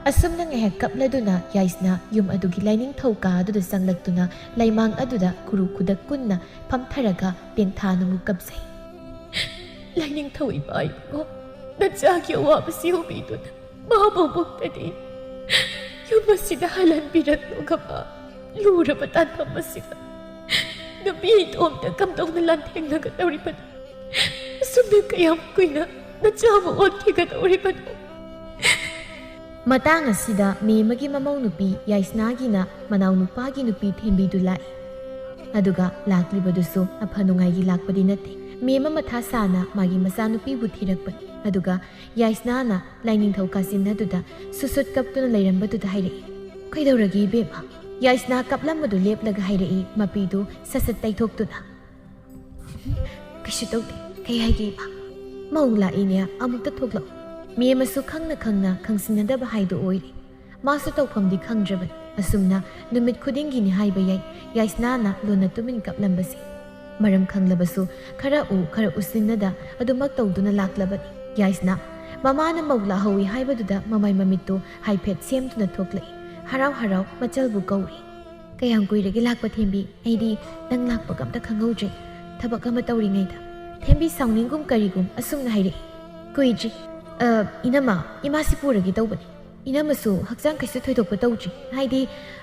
ꯑꯁꯨꯝꯅ ꯉꯥꯏꯍꯥꯛ ꯀꯞꯂꯗꯨꯅ ꯌꯥꯏꯁꯅꯥ ꯌꯨꯝ ꯑꯗꯨꯒꯤ ꯂꯥꯏꯅꯤꯡꯊꯧ ꯀꯥ ꯑꯗꯨꯗ ꯆꯪꯂꯛꯇꯨꯅ ꯂꯩꯃꯥꯡ ꯑꯗꯨꯗ ꯈꯨꯔꯨ ꯈꯨꯗꯛ ꯀꯨꯟꯅ ꯐꯝꯊꯔꯒ ꯇꯦꯡꯊꯥꯅ ꯑꯃꯨꯛ ꯀꯞꯆꯩ꯫ ꯂꯥꯏꯅꯤꯡꯊꯧ ꯏꯄꯥ ꯏꯕꯨꯡꯉꯣ, ꯅꯆꯥꯒꯤ ꯑꯋꯥꯕꯁꯤ ꯎꯕꯤꯗꯨꯅ ꯃꯥꯕꯨ ꯃꯨꯛꯇꯗꯤ ꯌꯨꯝ ꯑꯁꯤꯗ ꯍꯜꯍꯟꯕꯤꯔꯛꯂꯣꯒꯕ꯫ ꯂꯨꯔꯕ ꯇꯥꯟꯐꯝ ꯑꯁꯤꯗ ꯅꯨꯄꯤ ꯏꯇꯣꯝꯇ ꯀꯝꯗꯧꯅ ꯂꯥꯟꯊꯦꯡꯅꯒꯗꯧꯔꯤꯕꯅꯣ? ꯑꯁꯨꯝꯅ ꯀꯌꯥꯝ ꯀꯨꯏꯅ ꯅꯆꯥꯕꯨ ꯑꯣꯠꯈꯤꯒꯗꯧꯔꯤꯕꯅꯣ? ꯃꯇꯥꯡ ꯑꯁꯤꯗ ꯃꯦꯃꯒꯤ ꯃꯃꯧ ꯅꯨꯄꯤ ꯌꯥꯏꯁꯅꯥꯒꯤꯅ ꯃꯅꯥꯎ ꯅꯨꯄꯥꯒꯤ ꯅꯨꯄꯤ ꯊꯦꯝꯕꯤꯗꯨ ꯂꯥꯛꯏ꯫ ꯑꯗꯨꯒ ꯂꯥꯛꯂꯤꯕꯗꯨꯁꯨ ꯑꯐ ꯅꯨꯡꯉꯥꯏꯒꯤ ꯂꯥꯛꯄꯗꯤ ꯅꯠꯇꯦ꯫ ꯃꯦꯃ ꯃꯊꯥ ꯁꯥꯅ ꯃꯥꯒꯤ ꯃꯆꯥꯅꯨꯄꯤꯕꯨ ꯊꯤꯔꯛꯄꯅꯤ꯫ ꯑꯗꯨꯒ ꯌꯥꯏꯁꯅꯥꯅ ꯂꯥꯏꯅꯤꯡꯊꯧ ꯀꯥꯆꯤꯟ ꯑꯗꯨꯗ ꯁꯨꯁꯨꯠ ꯀꯞꯇꯨꯅ ꯂꯩꯔꯝꯕꯗꯨꯗ ꯍꯥꯏꯔꯛꯏ, "ꯀꯩꯗꯧꯔꯒꯦ ꯏꯕꯦꯝꯃ?" ꯌꯥꯏꯁꯅꯥ ꯀꯞꯂꯝꯕꯗꯨ ꯂꯦꯞꯂꯒ ꯍꯥꯏꯔꯛꯏ, ꯃꯄꯤꯗꯨ ꯁꯠ ꯁꯠ ꯇꯩꯊꯣꯛꯇꯨꯅ꯫ "ꯀꯩꯁꯨ ꯇꯧꯗꯦ꯫ ꯀꯩ ꯍꯥꯏꯒꯦ ꯏꯃꯥ?" "ꯃꯧ ꯂꯥꯛꯏꯅꯦ, ꯑꯃꯨꯛꯇ ꯊꯣꯛꯂꯛꯎ꯫" ꯃꯦꯝꯃꯁꯨ ꯈꯪꯅ ꯈꯪꯅ ꯈꯪꯁꯤꯟꯅꯗꯕ ꯍꯥꯏꯗꯨ ꯑꯣꯏꯔꯦ꯫ ꯃꯥꯁꯨ ꯇꯧꯐꯝꯗꯤ ꯈꯪꯗ꯭ꯔꯕꯅꯤ꯫ ꯑꯁꯨꯝꯅ ꯅꯨꯃꯤꯠ ꯈꯨꯗꯤꯡꯒꯤꯅꯤ ꯍꯥꯏꯕ ꯌꯥꯏ, ꯌꯥꯏꯁꯅꯥꯅ ꯂꯣꯟꯅ ꯇꯨꯃꯤꯟ ꯀꯞꯂꯝꯕꯁꯤ꯫ ꯃꯔꯝ ꯈꯪꯂꯕꯁꯨ ꯈꯔ ꯎ ꯈꯔ ꯎꯁꯤꯟꯅꯗ ꯑꯗꯨꯃꯛ ꯇꯧꯗꯨꯅ ꯂꯥꯛꯂꯕꯅꯤ꯫ ꯌꯥꯏꯁꯅꯥ ꯃꯃꯥꯅ ꯃꯧ ꯂꯥꯛꯍꯧꯏ ꯍꯥꯏꯕꯗꯨꯗ ꯃꯃꯥꯏ ꯃꯃꯤꯠꯇꯨ ꯍꯥꯏꯐꯦꯠ ꯁꯦꯝꯗꯨꯅ ꯊꯣꯛꯂꯛꯏ꯫ ꯍꯔꯥꯎ ꯍꯔꯥꯎ ꯃꯆꯜꯕꯨ ꯀꯧꯔꯤ꯫ "ꯀꯌꯥꯝ ꯀꯨꯏꯔꯒꯦ ꯂꯥꯛꯄ, ꯊꯦꯝꯕꯤ? ꯑꯩꯗꯤ ꯅꯪ ꯂꯥꯛꯄꯒ ꯑꯝꯇ ꯈꯪꯍꯧꯗ꯭ꯔꯦ, ꯊꯕꯛ ꯑꯃ ꯇꯧꯔꯤꯉꯩꯗ꯫" ꯊꯦꯝꯕꯤ ꯁꯥꯎꯅꯤꯡꯒꯨꯝ ꯀꯔꯤꯒꯨꯝ ꯑꯁꯨꯝꯅ ꯍꯥꯏꯔꯛꯏ꯫ "ꯀꯨꯏꯗ꯭ꯔꯤ꯫ ꯑ, ꯏꯅꯝꯃ, ꯏꯃꯥꯁꯤ ꯄꯨꯔꯒꯦ ꯇꯧꯕꯅꯤ꯫ ꯏꯅꯝꯃꯁꯨ ꯍꯛꯆꯥꯡ ꯀꯩꯁꯨ ꯊꯣꯏꯗꯣꯛꯄ ꯇꯧꯗ꯭ꯔꯤ꯫ ꯍꯥꯏꯗꯤ,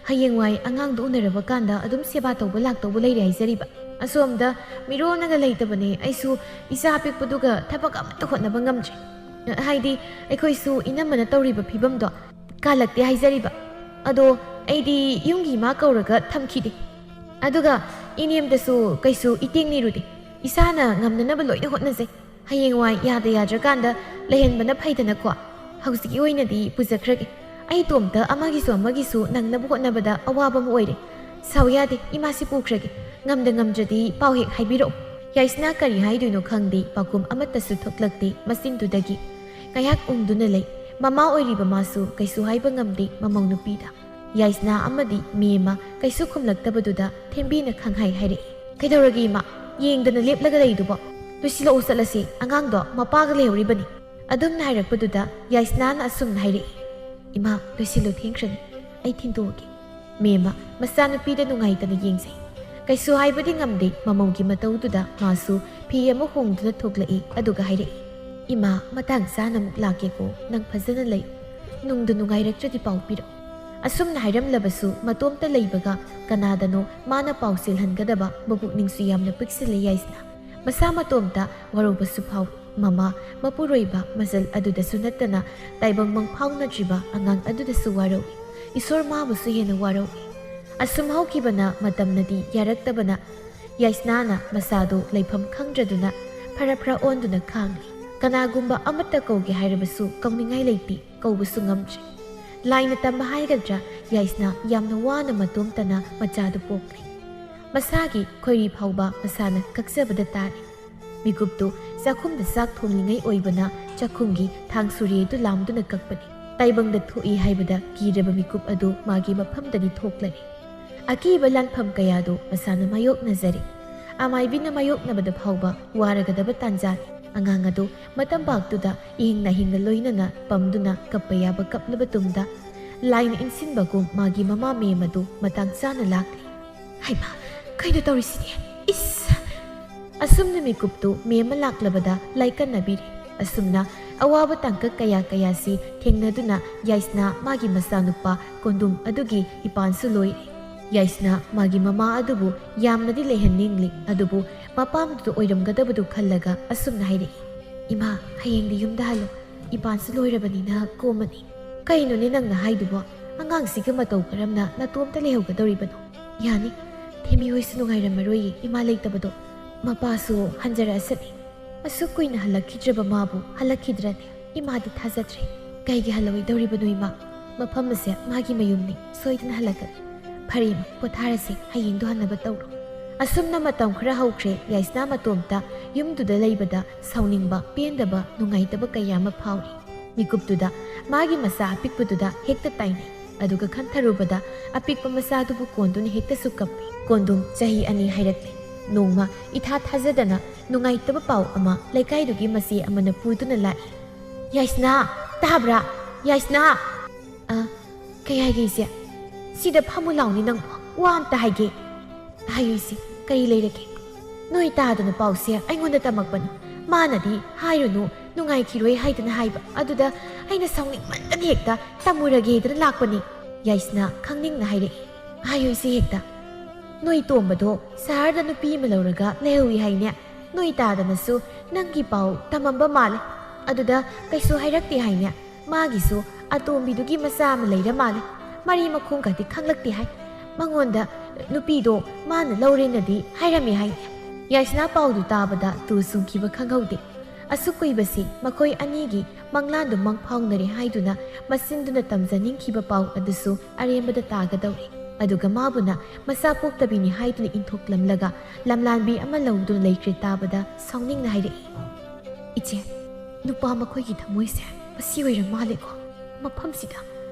ꯍꯌꯦꯡꯋꯥꯏ ꯑꯉꯥꯡꯗꯨ ꯎꯅꯔꯕ ꯀꯥꯟꯗ ꯑꯗꯨꯝ ꯁꯦꯕꯥ ꯇꯧꯕ ꯂꯥꯛꯇꯧꯕ ꯂꯩꯔꯦ ꯍꯥꯏꯖꯔꯤꯕ꯫ ꯑꯁꯣꯝꯗ ꯃꯤꯔꯣꯟꯅꯒ ꯂꯩꯇꯕꯅꯦ꯫ ꯑꯩꯁꯨ ꯏꯆꯥ ꯑꯄꯤꯛꯄꯗꯨꯒ ꯊꯕꯛ ꯑꯃꯠꯇ ꯍꯣꯠꯅꯕ ꯉꯝꯗ꯭ꯔꯦ꯫ ꯍꯥꯏꯗꯤ, ꯑꯩꯈꯣꯏꯁꯨ ꯏꯅꯝꯃꯅ ꯇꯧꯔꯤꯕ ꯐꯤꯕꯝꯗꯣ ꯀꯥꯂꯛꯇꯦ ꯍꯥꯏꯖꯔꯤꯕ꯫ ꯑꯗꯣ ꯑꯩꯗꯤ ꯌꯨꯝꯒꯤ ꯏꯃꯥ ꯀꯧꯔꯒ ꯊꯝꯈꯤꯗꯦ꯫ ꯑꯗꯨꯒ ꯏꯅꯦꯝꯗꯁꯨ ꯀꯩꯁꯨ ꯏꯇꯦꯡ ꯅꯤꯔꯨꯗꯦ꯫ ꯏꯁꯥꯅ ꯉꯝꯅꯅꯕ ꯂꯣꯏꯅ ꯍꯣꯠꯅꯖꯩ꯫ ꯍꯌꯦꯡꯋꯥꯏ ꯌꯥꯗ ꯌꯥꯗ꯭ꯔꯀꯥꯟꯗ ꯂꯩꯍꯟꯕꯅ ꯐꯩꯗꯅꯀꯣ꯫ ꯍꯧꯖꯤꯛꯀꯤ ꯑꯣꯏꯅꯗꯤ ꯄꯨꯖꯈ꯭ꯔꯒꯦ꯫ ꯑꯩ ꯏꯇꯣꯝꯇ ꯑꯃꯒꯤꯁꯨ ꯑꯃꯒꯤꯁꯨ ꯅꯪꯅꯕ ꯍꯣꯠꯅꯕꯗ ꯑꯋꯥꯕ ꯑꯃ ꯑꯣꯏꯔꯦ꯫ ꯁꯥꯎ ꯌꯥꯗꯦ, ꯏꯃꯥꯁꯤ ꯄꯨꯈ꯭ꯔꯒꯦ꯫ ꯉꯝꯗ ꯉꯝꯗ꯭ꯔꯗꯤ ꯄꯥꯎ ꯍꯦꯛ ꯍꯥꯏꯕꯤꯔꯛꯎ꯫" ꯌꯥꯏꯁꯅꯥ ꯀꯔꯤ ꯍꯥꯏꯗꯣꯏꯅꯣ ꯈꯪꯗꯦ, ꯄꯥꯎꯈꯨꯝ ꯑꯃꯠꯇꯁꯨ ꯊꯣꯛꯂꯛꯇꯦ ꯃꯆꯤꯟꯗꯨꯗꯒꯤ꯫ ꯉꯥꯏꯍꯥꯛ ꯎꯪꯗꯨꯅ ꯂꯩ꯫ ꯃꯃꯥ ꯑꯣꯏꯔꯤꯕ ꯃꯥꯁꯨ ꯀꯩꯁꯨ ꯍꯥꯏꯕ ꯉꯝꯗꯦ ꯃꯃꯧ ꯅꯨꯄꯤꯗ꯫ ꯌꯥꯏꯁꯅꯥ ꯑꯃꯗꯤ ꯃꯦꯝꯃ ꯀꯩꯁꯨ ꯈꯨꯝꯂꯛꯇꯕꯗꯨꯗ ꯊꯦꯝꯕꯤꯅ ꯈꯪꯍꯥꯏ ꯍꯥꯏꯔꯛꯏ꯫ "ꯀꯩꯗꯧꯔꯒꯦ ꯏꯃꯥ? ꯌꯦꯡꯗꯅ ꯂꯦꯞꯂꯒ ꯂꯩꯗꯨꯕꯣ? ꯂꯣꯏꯁꯤꯜꯂꯛꯎ ꯆꯠꯂꯁꯤ, ꯑꯉꯥꯡꯗꯣ ꯃꯄꯥꯒ ꯂꯩꯍꯧꯔꯤꯕꯅꯤ꯫" ꯑꯗꯨꯝꯅ ꯍꯥꯏꯔꯛꯄꯗꯨꯗ ꯌꯥꯏꯁꯅꯥꯅ ꯑꯁꯨꯝꯅ ꯍꯥꯏꯔꯛꯏ꯫ "ꯏꯃꯥ, ꯂꯣꯏꯁꯤꯜꯂꯨ, ꯊꯦꯡꯈ꯭ꯔꯅꯤ꯫ ꯑꯩ ꯊꯤꯟꯗꯣꯛꯑꯒꯦ꯫" ꯃꯦꯝꯃ ꯃꯆꯥꯅꯨꯄꯤꯗ ꯅꯨꯡꯉꯥꯏꯇꯅ ꯌꯦꯡꯖꯩ꯫ ꯀꯩꯁꯨ ꯍꯥꯏꯕꯗꯤ ꯉꯝꯗꯦ, ꯃꯃꯧꯒꯤ ꯃꯇꯧꯗꯨꯗ ꯃꯥꯁꯨ ꯐꯤ ꯑꯃ ꯍꯣꯡꯗꯨꯅ ꯊꯣꯛꯂꯛꯏ, ꯑꯗꯨꯒ ꯍꯥꯏꯔꯛꯏ, "ꯏꯃꯥ, ꯃꯇꯥꯡ ꯆꯥꯅ ꯑꯃꯨꯛ ꯂꯥꯛꯀꯦꯀꯣ, ꯅꯪ ꯐꯖꯅ ꯂꯩ꯫ ꯅꯨꯡꯗ ꯅꯨꯡꯉꯥꯏꯔꯛꯇ꯭ꯔꯗꯤ ꯄꯥꯎ ꯄꯤꯔꯛꯎ꯫" ꯑꯁꯨꯝꯅ ꯍꯥꯏꯔꯝꯂꯕꯁꯨ ꯃꯇꯣꯝꯇ ꯂꯩꯕꯒ ꯀꯅꯥꯗꯅꯣ ꯃꯥꯅ ꯄꯥꯎ ꯆꯦꯜꯍꯟꯒꯗꯕ ꯃꯕꯨꯛꯅꯤꯡꯁꯨ ꯌꯥꯝꯅ ꯄꯤꯛꯁꯤꯜꯂꯦ ꯌꯥꯏꯁꯅꯥ꯫ ꯃꯁꯥ ꯃꯇꯣꯝꯇ ꯋꯥꯔꯧꯕꯁꯨ ꯐꯥꯎꯏ꯫ ꯃꯃꯥ, ꯃꯄꯨꯔꯣꯏꯕ ꯃꯆꯜ ꯑꯗꯨꯗꯁꯨ ꯅꯠꯇꯅ ꯇꯥꯏꯕꯪ ꯃꯪ ꯐꯥꯎꯅꯗ꯭ꯔꯤꯕ ꯑꯉꯥꯡ ꯑꯗꯨꯗꯁꯨ ꯋꯥꯔꯧꯏ꯫ ꯏꯁꯣꯔ ꯃꯥꯕꯨꯁꯨ ꯍꯦꯟꯅ ꯋꯥꯔꯧꯏ꯫ ꯑꯁꯨꯝ ꯍꯧꯈꯤꯕꯅ ꯃꯇꯝꯅꯗꯤ ꯌꯥꯔꯛꯇꯕꯅ ꯌꯥꯏꯁꯅꯥꯅ ꯃꯁꯥꯗꯨ ꯂꯩꯐꯝ ꯈꯪꯗ꯭ꯔꯗꯨꯅ ꯐꯔ ꯐꯔ ꯑꯣꯟꯗꯨꯅ ꯈꯥꯡꯂꯤ꯫ ꯀꯅꯥꯒꯨꯝꯕ ꯑꯃꯠꯇ ꯀꯧꯒꯦ ꯍꯥꯏꯔꯕꯁꯨ ꯀꯧꯅꯤꯡꯉꯥꯏ ꯂꯩꯇꯦ, ꯀꯧꯕꯁꯨ ꯉꯝꯗ꯭ꯔꯦ꯫ ꯂꯥꯏꯅ ꯇꯝꯕ ꯍꯥꯏꯒꯗ꯭ꯔꯥ, ꯌꯥꯏꯁꯅꯥ ꯌꯥꯝꯅ ꯋꯥꯅ ꯃꯇꯣꯝꯇꯅ ꯃꯆꯥꯗꯨ ꯄꯣꯛꯂꯤ꯫ ꯃꯁꯥꯒꯤ ꯈꯣꯏꯔꯤ ꯐꯥꯎꯕ ꯃꯁꯥꯅ ꯀꯛꯆꯕꯗ ꯇꯥꯔꯦ꯫ ꯃꯤꯀꯨꯞꯇꯨ ꯆꯥꯛꯈꯨꯝꯗ ꯆꯥꯛ ꯊꯣꯡꯂꯤꯉꯩ ꯑꯣꯏꯕꯅ ꯆꯥꯛꯈꯨꯝꯒꯤ ꯊꯥꯡ ꯁꯨꯔꯤ ꯑꯗꯨ ꯂꯥꯝꯗꯨꯅ ꯀꯞꯄꯅꯤ꯫ ꯇꯥꯏꯕꯪꯗ ꯊꯣꯛꯏ ꯍꯥꯏꯕꯗ ꯀꯤꯔꯕ ꯃꯤꯀꯨꯞ ꯑꯗꯨ ꯃꯥꯒꯤ ꯃꯐꯝꯗꯒꯤ ꯊꯣꯛꯂꯔꯦ꯫ ꯑꯀꯤꯕ ꯂꯥꯟꯐꯝ ꯀꯌꯥꯗꯨ ꯃꯁꯥꯅ ꯃꯥꯌꯣꯛꯅꯖꯔꯦ꯫ ꯑꯃꯥꯏꯕꯤꯅ ꯃꯥꯌꯣꯛꯅꯕꯗ ꯐꯥꯎꯕ ꯋꯥꯔꯒꯗꯕ ꯇꯥꯟꯖꯥꯅꯤ꯫ ꯑꯉꯥꯡ ꯑꯗꯨ ꯃꯇꯝꯄꯥꯛꯇꯨꯗ ꯏꯍꯤꯡ ꯅꯥꯍꯤꯡꯒ ꯂꯣꯏꯅꯅ ꯄꯝꯗꯨꯅ ꯀꯞꯄ ꯌꯥꯕ ꯀꯞꯂꯕ ꯇꯨꯡꯗ ꯂꯥꯏꯅ ꯏꯟꯁꯤꯟꯕꯒꯨꯝ ꯃꯥꯒꯤ ꯃꯃꯥ ꯃꯦꯝ ꯑꯗꯨ ꯃꯇꯥꯡ ꯆꯥꯅ ꯂꯥꯛꯂꯤ꯫ ꯍꯩꯃꯥ, ꯀꯩꯅꯣ ꯇꯧꯔꯤꯁꯤꯗꯤ? ꯏꯁ! ꯑꯁꯨꯝꯅ ꯃꯤꯀꯨꯞꯇꯨ ꯃꯦꯝꯃ ꯂꯥꯛꯂꯕꯗ ꯂꯥꯏꯀꯠꯅꯕꯤꯔꯤ꯫ ꯑꯁꯨꯝꯅ ꯑꯋꯥꯕ ꯇꯥꯡꯀꯛ ꯀꯌꯥ ꯀꯌꯥꯁꯤ ꯊꯦꯡꯅꯗꯨꯅ ꯌꯥꯏꯁꯅꯥ ꯃꯥꯒꯤ ꯃꯆꯥꯅꯨꯄꯥ ꯀꯣꯟꯗꯨꯝ ꯑꯗꯨꯒꯤ ꯏꯄꯥꯟꯁꯨ ꯂꯣꯏꯔꯦ꯫ ꯌꯥꯏꯁꯅꯥ ꯃꯥꯒꯤ ꯃꯃꯥ ꯑꯗꯨꯕꯨ ꯌꯥꯝꯅꯗꯤ ꯂꯩꯍꯟꯅꯤꯡꯂꯤ, ꯑꯗꯨꯕꯨ ꯃꯄꯥꯝꯗꯨꯗ ꯑꯣꯏꯔꯝꯒꯗꯕꯗꯨ ꯈꯜꯂꯒ ꯑꯁꯨꯝꯅ ꯍꯥꯏꯔꯛꯏ, "ꯏꯃꯥ, ꯍꯌꯦꯡꯗꯤ ꯌꯨꯝꯗ ꯍꯜꯂꯣ꯫ ꯏꯄꯥꯟꯁꯨ ꯂꯣꯏꯔꯕꯅꯤꯅ ꯀꯣꯝꯃꯅꯤ꯫" "ꯀꯩꯅꯣꯅꯦ ꯅꯪꯅ ꯍꯥꯏꯗꯨꯕꯣ? ꯑꯉꯥꯡꯁꯤꯒ ꯃꯇꯧ ꯀꯔꯝꯅ ꯅꯇꯣꯝꯇ ꯂꯩꯍꯧꯒꯗꯧꯔꯤꯕꯅꯣ?" "ꯌꯥꯅꯤ, ꯊꯦꯝꯃꯤ ꯍꯣꯏꯁꯨ ꯅꯨꯡꯉꯥꯏꯔꯝꯃꯔꯣꯏꯌꯦ ꯏꯃꯥ ꯂꯩꯇꯕꯗꯣ꯫ ꯃꯄꯥꯁꯨ ꯍꯟꯖꯔꯛꯑꯁꯅꯤ꯫ ꯑꯁꯨꯛ ꯀꯨꯏꯅ ꯍꯜꯂꯛꯈꯤꯗ꯭ꯔꯕ ꯃꯥꯕꯨ ꯍꯜꯂꯛꯈꯤꯗ꯭ꯔꯅꯦ? ꯏꯃꯥꯗꯤ ꯊꯥꯖꯗ꯭ꯔꯦ꯫ ꯀꯩꯒꯤ ꯍꯜꯂꯛꯑꯣꯏꯗꯧꯔꯤꯕꯅꯣ ꯏꯃꯥ? ꯃꯐꯝ ꯑꯁꯦ ꯃꯥꯒꯤ ꯃꯌꯨꯝꯅꯤ, ꯁꯣꯏꯗꯅ ꯍꯜꯂꯛꯀꯅꯤ꯫" "ꯐꯔꯦ ꯏꯃꯥ, ꯄꯣꯊꯥꯔꯁꯤ, ꯍꯌꯦꯡꯗꯣ ꯍꯟꯅꯕ ꯇꯧꯔꯣ꯫" ꯑꯁꯨꯝꯅ ꯃꯇꯝ ꯈꯔ ꯍꯧꯈ꯭ꯔꯦ꯫ ꯌꯥꯏꯁꯅꯥ ꯃꯇꯣꯝꯇ ꯌꯨꯝꯗꯨꯗ ꯂꯩꯕꯗ ꯁꯥꯎꯅꯤꯡꯕ, ꯄꯦꯟꯗꯕ, ꯅꯨꯡꯉꯥꯏꯇꯕ ꯀꯌꯥ ꯑꯃ ꯐꯥꯎꯔꯤ꯫ ꯃꯤꯀꯨꯞꯇꯨꯗ ꯃꯥꯒꯤ ꯃꯆꯥ ꯑꯄꯤꯛꯄꯗꯨꯗ ꯍꯦꯛꯇ ꯇꯥꯏꯅꯩ꯫ ꯑꯗꯨꯒ ꯈꯟꯊꯔꯨꯕꯗ ꯑꯄꯤꯛꯄ ꯃꯆꯥꯗꯨꯕꯨ ꯀꯣꯟꯗꯨꯅ ꯍꯦꯛꯇꯁꯨ ꯀꯞꯄꯤ꯫ ꯀꯣꯟꯗꯨꯝ ꯆꯍꯤ ꯑꯅꯤ ꯍꯥꯏꯔꯛꯂꯦ꯫ ꯅꯣꯡꯃ ꯏꯊꯥ ꯊꯥꯖꯗꯅ ꯅꯨꯡꯉꯥꯏꯇꯕ ꯄꯥꯎ ꯑꯃ ꯂꯩꯀꯥꯏꯗꯨꯒꯤ ꯃꯆꯦ ꯑꯃꯅ ꯄꯨꯗꯨꯅ ꯂꯥꯛꯏ꯫ "ꯌꯥꯏꯁꯅꯥ, ꯇꯥꯕ꯭ꯔꯥ? ꯌꯥꯏꯁꯅꯥ!" "ꯑ, ꯀꯩ ꯍꯥꯏꯒꯦ ꯏꯆꯦ?" "ꯁꯤꯗ ꯐꯝꯃꯨ ꯂꯥꯎꯅꯦ ꯅꯪꯕꯨ, ꯋꯥ ꯑꯝꯇ ꯍꯥꯏꯒꯦ꯫" "ꯍꯥꯏꯌꯨ ꯏꯆꯦ, ꯀꯔꯤ ꯂꯩꯔꯒꯦ?" "ꯅꯣꯏ ꯇꯥꯗꯅ ꯄꯥꯎꯁꯦ ꯑꯩꯉꯣꯟꯗ ꯇꯝꯃꯛꯄꯅꯤ꯫ ꯃꯥꯅꯗꯤ ꯍꯥꯏꯔꯨꯅꯨ, ꯅꯨꯡꯉꯥꯏꯈꯤꯔꯣꯏ ꯍꯥꯏꯗꯅ ꯍꯥꯏꯕ꯫ ꯑꯗꯨꯗ ꯑꯩꯅ ꯁꯥꯎꯅꯤꯡꯃꯟꯗꯅ ꯍꯦꯛꯇ ꯇꯝꯃꯨꯔꯒꯦꯗꯅ ꯂꯥꯛꯄꯅꯤ꯫" ꯌꯥꯏꯁꯅꯥ ꯈꯪꯅꯤꯡꯅ ꯍꯥꯏꯔꯛꯏ꯫ "ꯍꯥꯏꯌꯨ ꯏꯆꯦ ꯍꯦꯛꯇ꯫" "ꯅꯣꯏ ꯇꯣꯝꯕꯗꯣ ꯁꯍꯔꯗ ꯅꯨꯄꯤ ꯑꯃ ꯂꯧꯔꯒ ꯂꯩꯍꯧꯏ ꯍꯥꯏꯅꯦ꯫ ꯅꯣꯏ ꯇꯥꯗꯅꯁꯨ ꯅꯪꯒꯤ ꯄꯥꯎ ꯇꯝꯃꯝꯕ ꯃꯥꯜꯂꯦ꯫ ꯑꯗꯨꯗ ꯀꯩꯁꯨ ꯍꯥꯏꯔꯛꯇꯦ ꯍꯥꯏꯅꯦ꯫ ꯃꯥꯒꯤꯁꯨ ꯑꯇꯣꯝꯕꯤꯗꯨꯒꯤ ꯃꯆꯥ ꯑꯃ ꯂꯩꯔ ꯃꯥꯜꯂꯦ꯫ ꯃꯔꯤ ꯃꯈꯣꯡꯒꯗꯤ ꯈꯪꯂꯛꯇꯦ ꯍꯥꯏ꯫ ꯃꯉꯣꯟꯗ ꯅꯨꯄꯤꯗꯣ ꯃꯥꯅ ꯂꯧꯔꯦꯅꯗꯤ ꯍꯥꯏꯔꯝꯃꯦ ꯍꯥꯏꯅꯦ꯫" ꯌꯥꯏꯁꯅꯥ ꯄꯥꯎꯗꯨ ꯇꯥꯕꯗ ꯇꯨ ꯆꯨꯡꯈꯤꯕ ꯈꯪꯍꯧꯗꯦ꯫ ꯑꯁꯨꯛ ꯀꯨꯏꯕꯁꯤ ꯃꯈꯣꯏ ꯑꯅꯤꯒꯤ ꯃꯪꯂꯥꯟꯗꯨ ꯃꯪ ꯐꯥꯎꯅꯔꯦ ꯍꯥꯏꯗꯨꯅ ꯃꯆꯤꯟꯗꯨꯅ ꯇꯝꯖꯅꯤꯡꯈꯤꯕ ꯄꯥꯎ ꯑꯗꯨꯁꯨ ꯑꯔꯦꯝꯕꯗ ꯇꯥꯒꯗꯧꯔꯦ꯫ ꯑꯗꯨꯒ ꯃꯥꯕꯨꯅ ꯃꯆꯥ ꯄꯣꯛꯇꯕꯤꯅꯤ ꯍꯥꯏꯗꯨꯅ ꯏꯟꯊꯣꯛꯂꯝꯂꯒ ꯂꯝꯂꯥꯟꯕꯤ ꯑꯃ ꯂꯧꯗꯨꯅ ꯂꯩꯈ꯭ꯔꯦ ꯇꯥꯕꯗ ꯁꯥꯎꯅꯤꯡꯅ ꯍꯥꯏꯔꯛꯏ, "ꯏꯆꯦ, ꯅꯨꯄꯥ ꯃꯈꯣꯏꯒꯤ ꯊꯃꯣꯏꯁꯦ ꯃꯁꯤ ꯑꯣꯏꯔ ꯃꯥꯜꯂꯦꯀꯣ꯫ ꯃꯐꯝꯁꯤꯗ